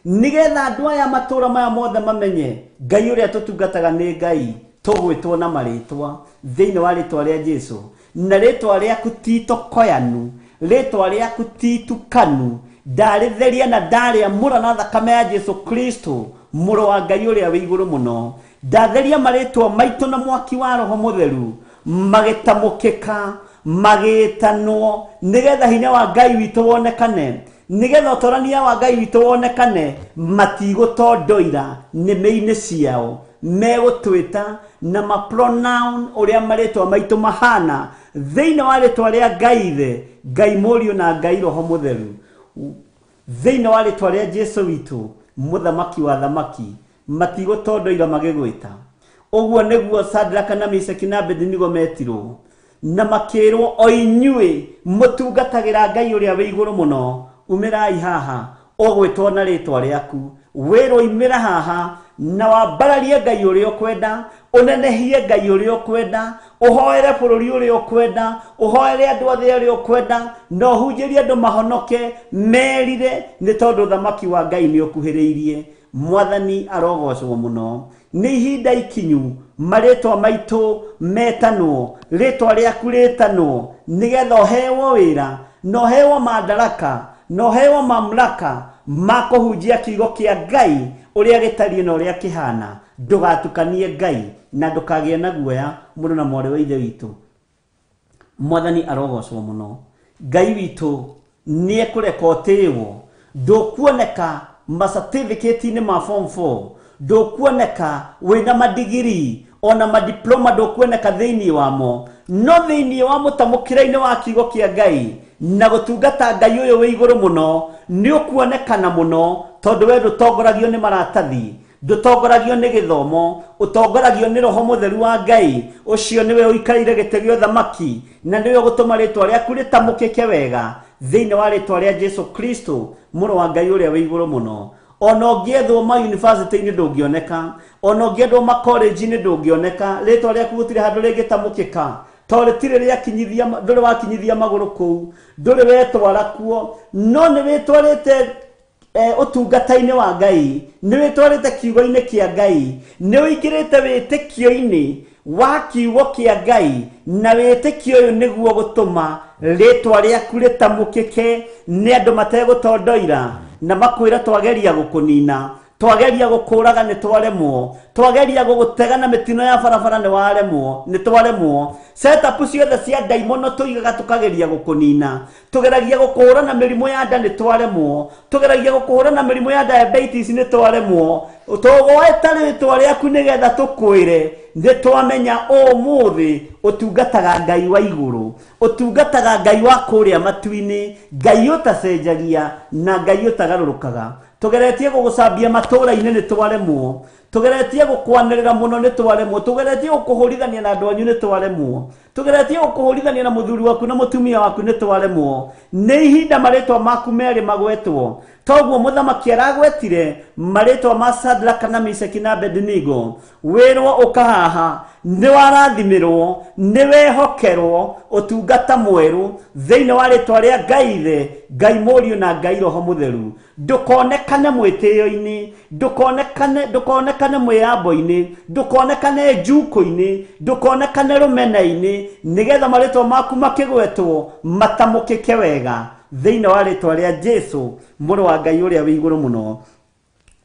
nĩgetha andũ aya matũũra maya mothe mamenye Ngai ũrĩa tũtungataga nĩ Ngai. Tũgwĩtwo na marĩtwa thĩinĩ wa rĩtwa rĩa Jesu, na rĩtwa rĩaku ti tokoyanu, rĩtwa rĩaku ti tukanu. Ndarĩtheria na ndarĩamũra na thakame ya Jesu Kristo, mũrũ wa Ngai ũrĩa wĩ igũrũ mũno. Ndatheria marĩtwa maitũ na mwaki wa Roho Mũtheru, magĩtamũkĩka, magĩtanwo, nĩgetha hinya wa Ngai witũ wonekane, nĩgetha ũtorania wa Ngai witũ wonekane. Matigũtondoira nĩmĩ-inĩ ciao, megũtwĩta na mapronoun ũrĩa marĩtwa maitũ mahana thĩinĩ wa rĩtwa rĩa Ngai Ithe, Ngai Mũriũ na Ngai Roho Mũtheru, thĩinĩ wa rĩtwa rĩa Jesu witũ, mũthamaki wa thamaki. Matigũtondoira magĩgwĩta. Ũguo nĩguo Sadraka na Mishaki na Abednego metirwo na makĩrwo, o inyuĩ mũtungatagĩra Ngai ũrĩa wĩ igũrũ mũno, umĩrai haha. Ũgwĩtwo na rĩtwa rĩaku, wĩrwo imĩra haha na wambararie Ngai ũrĩa ũkwenda, ũnenehie Ngai ũrĩa ũkwenda, ũhoere bũrũri ũrĩa ũkwenda, ũhoere andũ othe arĩa ũkwenda, na ũhunjĩrie andũ mahonoke merire, nĩ tondũ ũthamaki wa Ngai nĩ ũkuhĩrĩirie. Mwathani arogocwo mũno. Nĩ ihinda ikinyu marĩtwa maitũ metanwo, rĩtwa rĩaku rĩtanwo, nĩgetha ũhewo wĩra na ũhewo mandaraka na ũhewo mamlaka ma kũhunjia kiugo kĩa Ngai ũrĩa gĩtariĩ na ũrĩa kĩhana. Ndũgatukanie Ngai na ndũkagĩe na guoya, mũrũ na mwarĩ wa Ithe witũ. Mwathani arogocwo mũno. Ngai witũ nĩ ekũreka ũtĩĩwo. Ndũkuoneka macertificate-inĩ ma form 4, ndũkuoneka wĩna madigiri ona madiploma, ndũkuoneka thĩinĩ wamo, no thĩinĩ wa mũtamũkĩre-inĩ wa kiugo kĩa Ngai na gũtungata Ngai ũyũ wĩ igũrũ mũno nĩ ũkuonekana mũno, tondũ we ndũtongoragio nĩ maratathi, ndũtongoragio nĩ gĩthomo, ũtongoragio nĩ Roho Mũtheru wa Ngai. Ũcio nĩwe ũikarĩire gĩtĩ gĩa ũthamaki na nĩwe ũgũtũma rĩtwa rĩaku rĩtamũkĩke wega thĩinĩ wa rĩtwa rĩa Jesu Kristo, mũrũ wa Ngai ũrĩa wĩ igũrũ mũno. Ona ũngĩethwo ma university-inĩ ndũngĩoneka, ona ũngĩendwo ma college-inĩ ndũngĩoneka. Rĩtwa rĩaku gũtirĩ handũ rĩngĩtamũkĩka, tondũ rĩtirĩ rĩakinyithia, ndũrĩ wakinyithia magũrũ kũu, ndũrĩ wetwara kuo, no nĩ wĩtwarĩte ũtungata-inĩ wa Ngai, nĩ wĩtwarĩte kiugo-inĩ kĩa Ngai, nĩ ũingĩrĩte wĩtĩkio-inĩ wa kiugo kĩa Ngai, na wĩtĩkio ũyũ nĩguo gũtũma rĩtwa rĩaku rĩtamũkĩke nĩ andũ mategũtondoira na makwĩra, twageria gũkũnina, twageria gũkũraga nĩ twaremwo, twageria gũgũtega na mĩtino ya barabara nĩ waremwo, nĩ twaremwo, setup ciothe cia ndaimono tũigaga tũkageria gũkũnina, tũgeragia gũkũhũra na mĩrimũ ya nda nĩ twaremwo, tũgeragia gũkũhũra na mĩrimũ ya diabetes nĩ twaremwo, tũgweta rĩtwa rĩaku nĩgetha tũkwĩre nĩ twamenya ũmũthĩ ũtungataga Ngai wa igũrũ, ũtungataga Ngai wa kũrĩa matu-inĩ, Ngai ũtacenjagia na Ngai ũtagarũrũkaga. Tũgeretie gũgũcambia matũũra-inĩ nĩ twaremwo, tũgeretie gũkwanĩrĩra mũno nĩ twaremwo, tũgeretie gũkũhũrithania na andũ anyu nĩ twaremwo, tũgeretie gũkũhũrithania na mũthuri waku na mũtumia waku nĩ twaremwo. Nĩ ihinda marĩtwa maku merĩ magwetwo toguo mũthamaki aragwetire marĩtwa ma Sadraka na Mishaki na Abednego. Wĩrwo ũka haha, nĩ warathimirwo, nĩ wehokerwo ũtungata mwerũ thĩinĩ wa rĩtwa rĩa Ngai Ithe, Ngai Mũriũ na Ngai Roho Mũtheru. Ndũkonekane mwĩtĩo-inĩ, ndũkonekane, ndũkonekane mwĩyambo-inĩ, ndũkonekane njukũ-inĩ, ndũkonekane rũmena-inĩ, nĩgetha marĩtwa maku makĩgwetwo matamũkĩke wega thĩinĩ wa rĩtwa rĩa Jesu, mũrũ wa Ngai ũrĩa wĩ igũrũ mũno.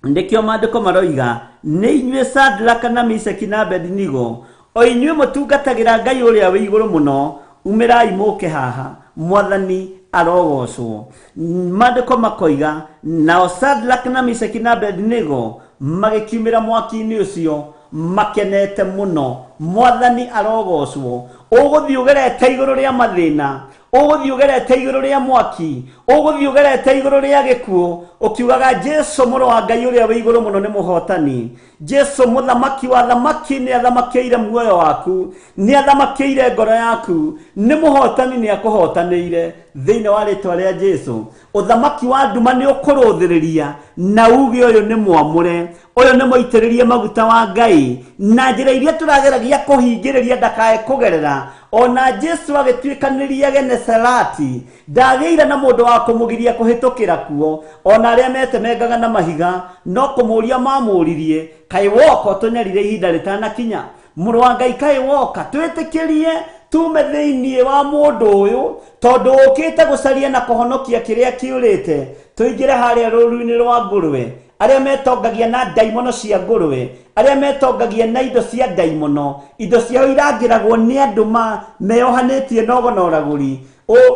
Nĩkĩo maandĩko maroiga, nĩ inyuĩ Sadraka na Mishaki na Abednego, o inyuĩ mũtungatagĩra Ngai ũrĩa wĩ igũrũ mũno, umĩrai mũke haha. Mwathani Arogocwo. Maandĩko makoiga nao Shadrach na Meshaki na Abednego magĩkiumĩra mwaki-inĩ ũcio makenete mũno. Mwathani arogocwo. Ũgũthiĩ ũgerete igũrũ rĩa mathĩna, ũgũthiĩ ũgerete igũrũ rĩa mwaki, ũgũthiĩ ũgerete igũrũ rĩa gĩkuũ, ũkiugaga Jesu mũrũ wa Ngai ũrĩa wĩ igũrũ mũno nĩ mũhotani. Jesu mũthamaki wa thamaki nĩ athamakĩire muoyo waku, nĩ athamakĩire ngoro yaku, nĩ mũhotani, nĩ akũhotanĩire thĩinĩ wa rĩtwa rĩa Jesu. Ũthamaki wa nduma nĩ ũkũrũthĩrĩria na uge ũyũ nĩ mwamũre, ũyũ nĩ mũitĩrĩrie maguta wa Ngai, na njĩra iria tũrageragia kũhingĩrĩria ndakae kũgerera. Ona Jesu agĩtuĩkanĩria Genesarati ndagĩire na mũndũ wa kũmũgiria kũhĩtũkĩra kuo, ona arĩa metemengaga na mahiga no kũmũria mamũririe, kaĩ woka ũtũnyarire ihinda rĩtanakinya? Mũrũ wa Ngai, kaĩ woka twĩtĩkĩrie tume thĩinĩ wa mũndũ ũyũ, tondũ ũkĩte gũcaria na kũhonokia kĩrĩa kĩũrĩte, tũingĩre harĩa rũru-inĩ rwa ngũrwe, arĩa metongagia na ndaimono cia ngũrwe, arĩa metongagia na indo cia ndaimono, indo ciao irangĩragwo nĩ andũ meyohanĩtie na ũgo na ũragũri,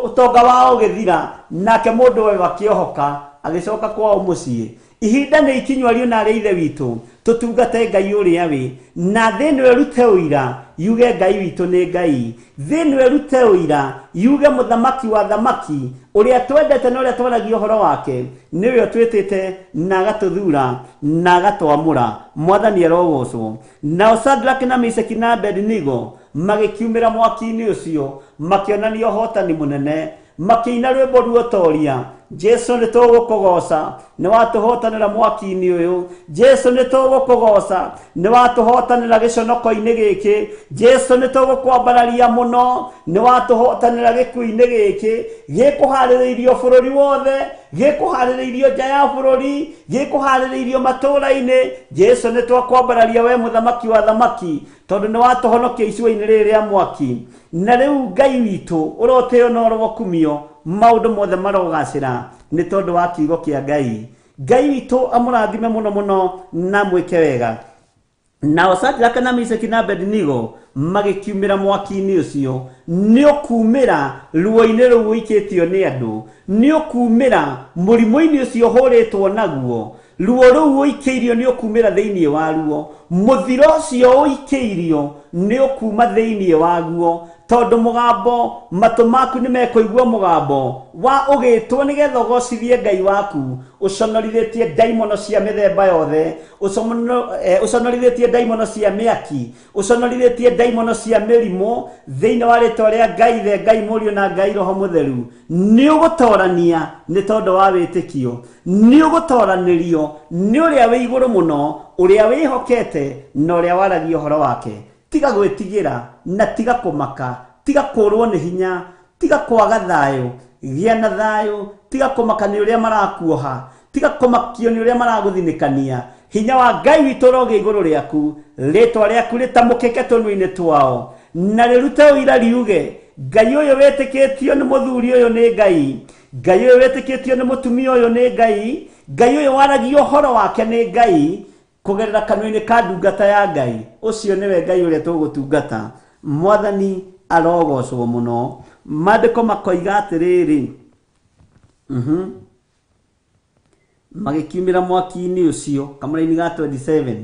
ũtonga wao ũgĩthira, nake mũndũ ũyũ akĩohoka agĩcoka kwao mũciĩ. Ihinda nĩ ikinyu ariũ na arĩa ithe witũ tũtungate Ngai ũrĩa wĩ na thĩ ĩno ĩrute ũira yuge Ngai witũ nĩ Ngai, thĩ ĩno ĩrute ũira yuge mũthamaki wa thamaki ũrĩa twendete na ũrĩa twaragia ũhoro wake nĩwe ũtwĩtĩte na agatũthura na agatwamũra. Mwathani arogocwo. Nao Shadrach na Meshaki na Abednego magĩkiumĩra mwaki-inĩ ũcio makĩonania ũhotani mũnene, makĩina rwĩmbo ruotoria, Jesu nĩ tũgũkũgoca nĩ watũhotanĩra mwaki-inĩ ũyũ, Jesu nĩ tũgũkũgoca nĩ watũhotanĩra gĩconoko-inĩ gĩkĩ, Jesu nĩ tũgũkwambararia mũno nĩ watũhotanĩra gĩkuũ-inĩ gĩkĩ gĩkũharĩrĩirio bũrũri wothe, gĩkũharĩrĩirio nja ya bũrũri, gĩkũharĩrĩirio matũũra-inĩ. Jesu nĩ twakwambararia we mũthamaki wa thamaki, tondũ nĩ watũhonokia icua-inĩ rĩrĩ rĩa mwaki. Na rĩu Ngai witũ ũrotĩo na ũrokumio, maũndũ mothe marogacĩra nĩ tondũ wa kiugo kĩa Ngai. Ngai witũ amũrathime mũno mũno na mwĩke wega. Nao Shadrach na Meshaki na Abednego magĩkiumĩra mwaki-inĩ ũcio. Nĩ ũkumĩra ruo-inĩ rũu ũikĩtio nĩ andũ, nĩ ũkumĩra mũrimũ-inĩ ũcio ũhũrĩtwo naguo, ruo rũu ũikĩirio nĩ ũkumĩra thĩinĩ waruo, mũthiro ũcio ũikĩirio nĩ ũkuma thĩinĩ waguo, tondũ mũgambo matũ maku nĩ mekũigua mũgambo wa ũgĩtwo nĩgetha ũgocithie Ngai waku, ũconorithĩtie ndaimono cia mĩthemba yothe, ũconorithĩtie ndaimono cia mĩaki, ũconorithĩtie ndaimono cia mĩrimũ, thĩinĩ wa rĩtwa rĩa Ngai Ithe, Ngai Mũriũ na Ngai Roho Mũtheru. Nĩ ũgũtorania nĩ tondũ wa wĩtĩkio, nĩ ũgũtoranĩrio nĩ ũrĩa wĩ igũrũ mũno, ũrĩa wĩhokete na ũrĩa waragia ũhoro wake. Tiga gwĩtigĩra na tiga kũmaka, tiga kũrwo nĩ hinya, tiga kwaga thayũ, gĩa na thayũ, tiga kũmaka nĩ ũrĩa marakuoha, tiga kũmakio nĩ ũrĩa maragũthinĩkania. Hinya wa Ngai witũ ũrogĩa igũrũ rĩaku, rĩtwa rĩaku rĩtamũkĩke tũnua-inĩ twao, na rĩrute ũira riuge Ngai ũyũ wĩtĩkĩtio nĩ mũthuri ũyũ nĩ Ngai, Ngai ũyũ wĩtĩkĩtio nĩ mũtumia ũyũ nĩ Ngai, Ngai ũyũ waragia ũhoro wake nĩ Ngai kũgerera kanua-inĩ ka ndungata ya Ngai. Ũcio nĩwe Ngai ũrĩa tũgũtungata. Mwathani arogocwo mũno. Maandĩko makoiga atĩrĩrĩ, magĩkiumĩra mwaki-inĩ ũcio, kamũraini ga 27,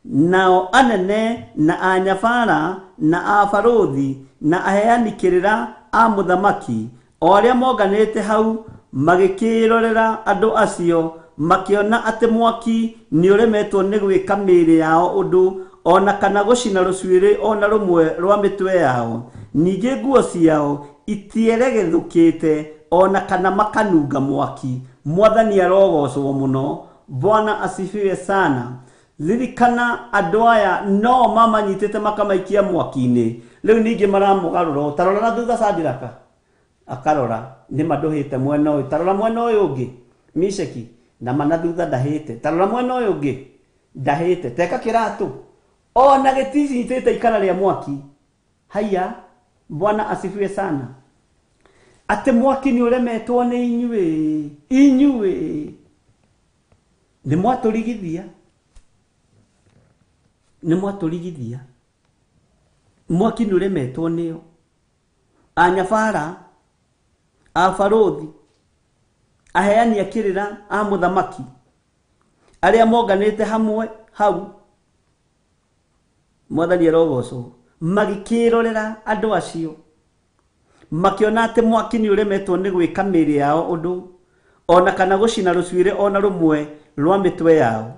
nao anene na anyabara na abarũthi na aheani kĩrĩra a mũthamaki o arĩa monganĩte hau magĩkĩrorera andũ acio, makĩona atĩ mwaki nĩ ũremetwo nĩ gwĩka mĩĩrĩ yao ũndũ, ona kana gũcina rũcuĩrĩ ona rũmwe rwa mĩtwe yao, ningĩ nguo ciao itieregethũkĩte ona kana makanunga mwaki. Mwathani arogocwo mũno. Bwana asifiwe sana. Ririkana andũ aya no mamanyitĩte makamaikia mwaki-inĩ, rĩu ningĩ maramũgarũra. Tarora na thutha Shadraka akarora nĩ mandũhĩte mwena ũyũ, tarora mwena ũyũ ũngĩ Misheki na mana thutha ndahĩte, tarora mwena ũyũ ũngĩ ndahĩte, teka kĩratũ ona gĩtinyitĩte ikara rĩa mwaki. Haya, Bwana asifiwe sana. Atĩ mwaki nĩ ũremetwo nĩ inyuĩ, inyuĩ nĩ mwatũrigithia, nĩ mwatũrigithia, mwaki nĩ ũremetwo nĩo. Anyabara A barũthi, aheani a kĩrĩra a mũthamaki, arĩa monganĩte hamwe hau, Mwathani arogocwo, magĩkĩrorera andũ acio, makĩona atĩ mwaki nĩ ũremetwo nĩ gwĩka mĩĩrĩ yao ũndũ, ona kana gũcina rũcuĩrĩ ona rũmwe rwa mĩtwe yao.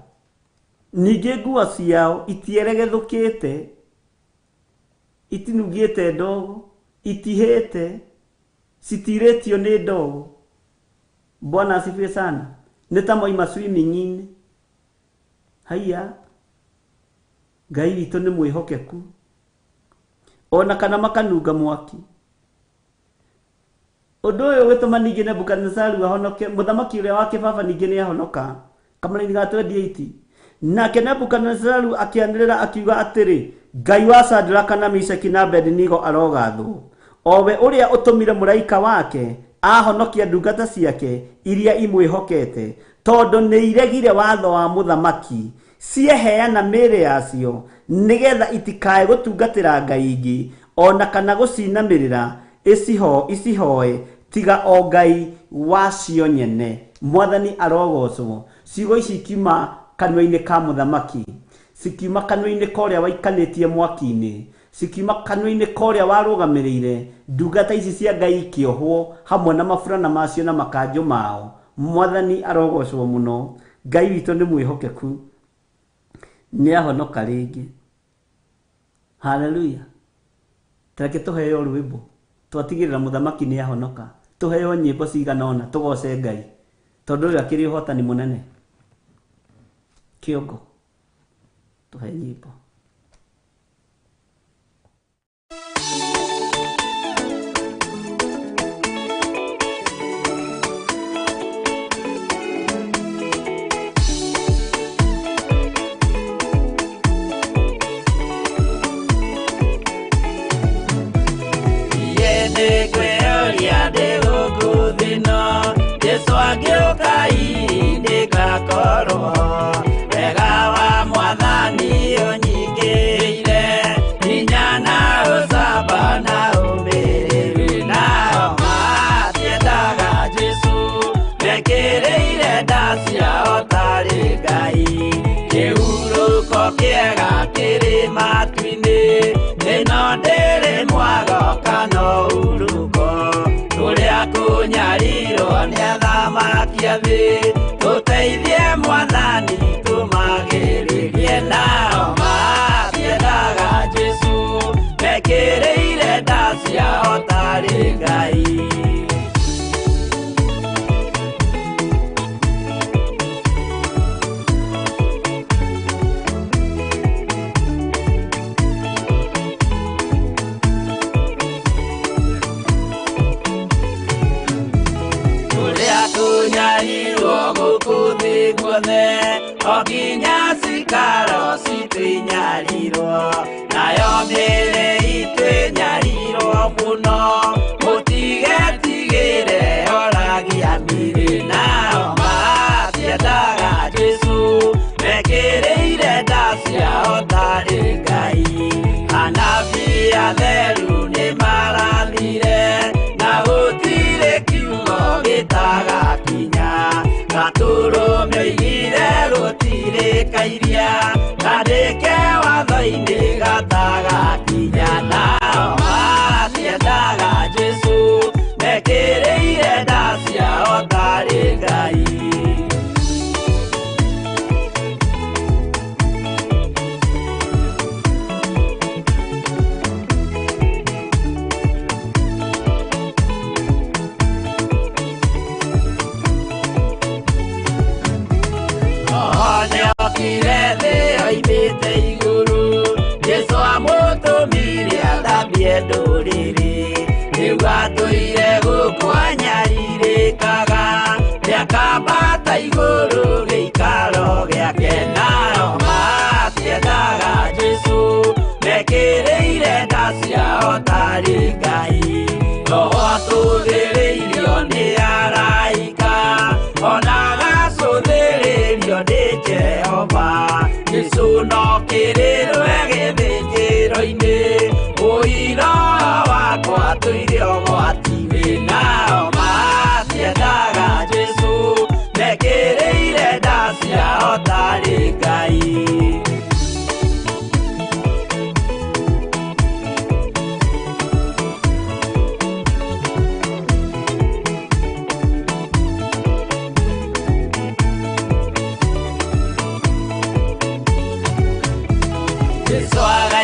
Ningĩ nguo ciao itieregethũkĩte, itinungĩte ndogo, itihĩte, citirĩtio nĩ ndogo. Bwana asifiwe sana. Nĩ ta moima swimming-inĩ. Haiya, Ngai witũ nĩ mwĩhokeku. Ona kana makanunga mwaki. Ũndũ ũyũ ũgĩtũma ningĩ Nebukadinezaru ahonoke, mũthamaki ũrĩa wa kĩbaba ningĩ nĩ ahonoka. Kamũraini ga 28. Nake Nebukadinezaru akĩanĩrĩra akiuga atĩrĩ, Ngai wa Shadraka na Meshaki na Abednego arogathwo, o we ũrĩa ũtũmire mũraika wake ahonokia ndungata ciake iria imwĩhokete, tondũ nĩ iregire watho wa mũthamaki, cieheana mĩĩrĩ yacio nĩgetha itikae gũtungatĩra ngai ingĩ, ona kana gũcinamĩrĩra icihoe tiga o Ngai wacio nyene. Mwathani arogocwo. Ciugo ici ikiuma kanua-inĩ ka mũthamaki, cikiuma kanua-inĩ ka ũrĩa waikanĩtie mwaki-inĩ, cikiuma kanua-inĩ ka ũrĩa warũgamĩrĩire ndungata ici cia Ngai ikĩohwo hamwe na maburana macio na makanjũ mao. Mwathani arogocwo mũno. Ngai witũ nĩ mwĩhokeku, nĩ ahonoka rĩngĩ. Haleluya. Tareke tũheo rwĩmbo twatigĩrĩra mũthamaki nĩ ahonoka, tũheo nyĩmbo cigana ũna tũgoce Ngai, tondũ ũyũ akĩrĩ ũhotani mũnene. Kĩongo, tũhe nyĩmbo. Jesu agĩũka ndĩgakorwo wega wa Mwathani ũnyingĩire, hinya na ũcamba na ũmĩrĩru. Nao matiendaga Jesu, mekĩrĩire nda ciao tarĩ Ngai. Kĩhurũko kĩega kĩrĩ matu-inĩ, ĩno ndĩrĩ mwago kana ũhurũko. Kũrĩa kũnyarirwo nĩ athamaki a thĩ, tũteithie Mwathani tũmagĩrĩrie. Nao matiendaga Jesu, mekĩrĩire nda ciao tarĩ Ngai. Kũnyarirwo gũkũ thĩ guothe, o nginya cikaro citũ inyarirwo, nayo mĩĩrĩ itũ ĩnyarirwo mũno. Mũtigetigĩre oragia mĩĩrĩ. Nao matiendaga Jesu, mekĩrĩire nda ciao tarĩ Ngai. Anabii atheru nĩmarathire, na gũtirĩ kiugo gĩtagakinya. Gatũrũme oigire gũtirĩ kairia, kandĩke watho-inĩ gatagakinya. Nao matiendaga Jesu, mekĩrĩire nda ciao tarĩ Ngai. Nĩokire thĩ oimĩte igũrũ, Jesu amũtũmire athambie ndũrĩrĩ. Rĩu atũire gũkũ anyarirĩkaga, nĩakambata igũrũ gĩikaro gĩake. Nao matiendaga Jesu, mekĩrĩire nda ciao tarĩ Ngai. Roho atũthĩrĩirio nĩ araika, ona agacũthĩrĩrio nĩ Jehova. Jesu no kĩrĩrwe gĩthĩnjĩro-inĩ, ũira wakwa tũire ũgwati-inĩ. Nao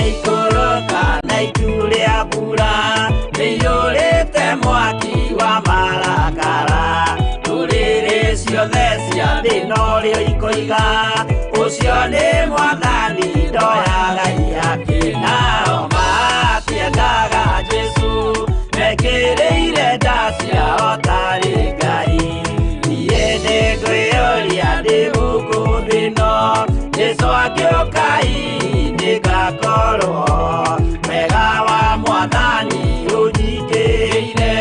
Ĩgaikũrũka na itu rĩa mbura rĩiyũrĩte mwaki wa marakara. Ndũrĩrĩ ciothe cia thĩ norĩo ikoiga ũcio nĩ Mwathani ndoyaga ihaki. Nao matiendaga Jesũ mekĩrĩire nda ciao tarĩ Ngai. Niĩ nĩngwĩyũria ndĩ gũkũ thĩ ĩno, Jesũ angĩũka hihi nĩngakorwo. Wega wa Mwathani ũnjingĩrĩire,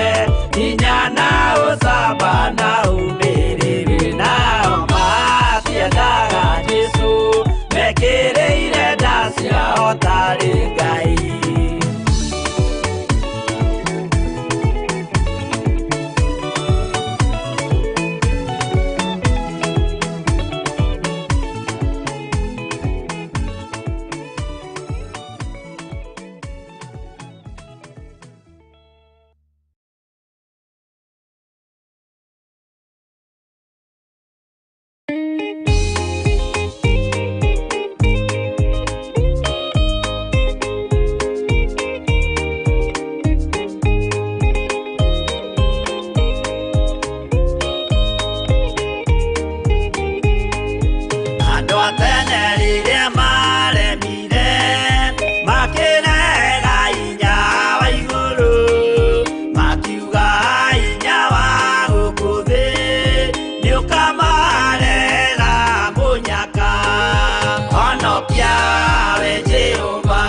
hinya na ũcamba na ũmĩrĩru. Nao matiendaga Jesũ mekĩrĩire nda ciao tarĩ Ngai. Andũ a tene rĩrĩa maremire makĩrega hinya wa igũrũ, makiuga hinya wa gũkũ thĩ nĩũkamarehera mũnyaka. Honokia we Jehova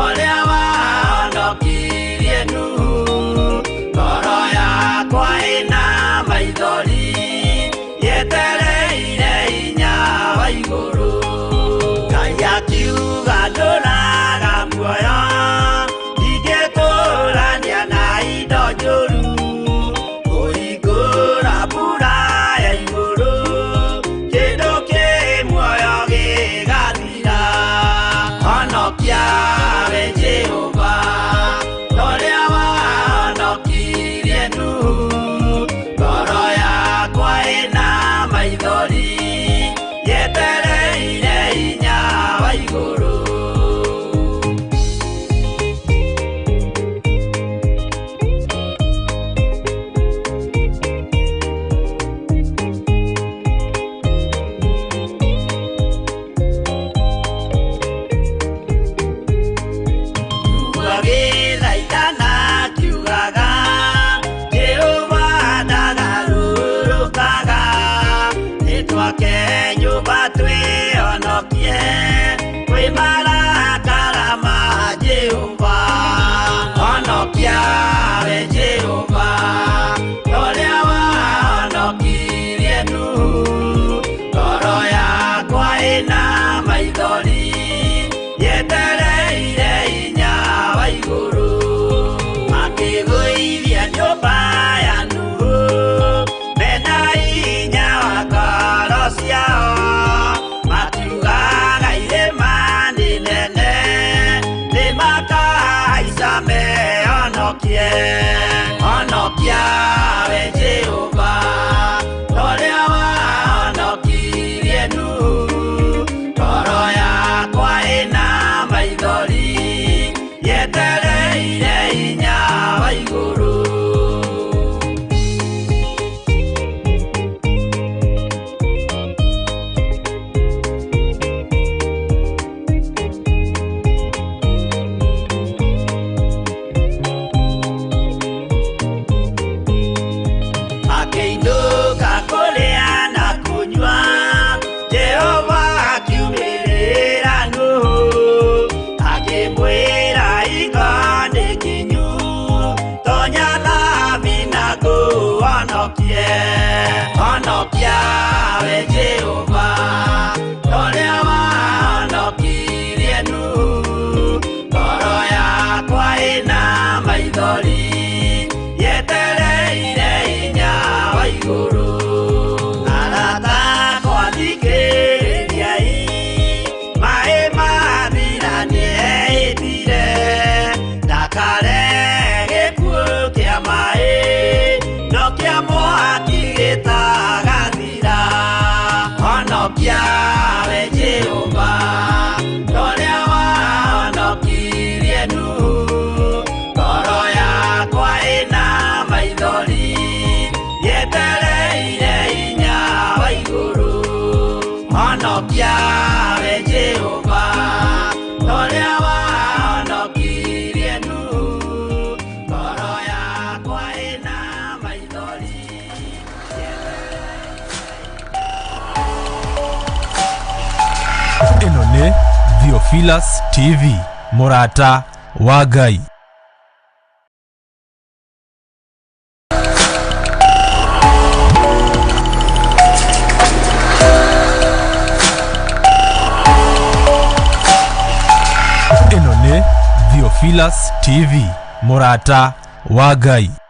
ũrĩa wahonokirie Nuhu, ngoro yakwa ĩna maithori yetereire hinya wa igũrũ. Ngai akiuga ndũraga muoyo, ndingĩtũrania na indo njũru, kũhingũra mbura ya igũrũ, kĩndũ kĩ muoyo gĩgathira. Honokia we Jehova ũrĩa wahonokirie Nuhu, ngoro yakwa ĩna maithori yetereire hinya wa igũrũ. Agĩthaithana akiugaga Jehova ndagarũrũkaga, nĩtwake nyũmba twĩhonokie kwĩ marakara ma Jehova. Honokia we Jehova ũrĩa wahonokirie Nuhu, ngoro yakwa ĩna maithori yetereire hinya wa igũrũ. Makĩgũithia nyũmba ya Nuhu mena hinya wa ngoro ciao, makiugaga irĩma nĩ nene nĩmakahaica mehonokie. Honokia we Jehova ũrĩa wahonokirie Nuhu, ngoro yakwa ĩna maithori yetereire hinya wa igũrũ. Makĩinũka kũrĩa na kũnyua, Jehova akiumĩrĩra Nuhu, akĩmwĩra hingo nĩ kinyu, tonya thabina ngũhonokie. Honokia we Jehova ũrĩa wahonokirie Nuhu, ngoro yakwa ĩna maithori yetereire hinya wa igũrũ. Arata akwa thikĩrĩriai, maĩ mathira nĩehĩtire, ndakarehe gĩkuũ kĩa maĩ, no kĩa mwaki gĩtagathira. Yahweh Jehova, ũrĩa wahonokirie Nuhu. Ngoro yakwa ĩna maithori. Ĩno nĩ Theophilus TV, mũrata wa Ngai. Ĩno nĩ Theophilus TV, mũrata wa Ngai.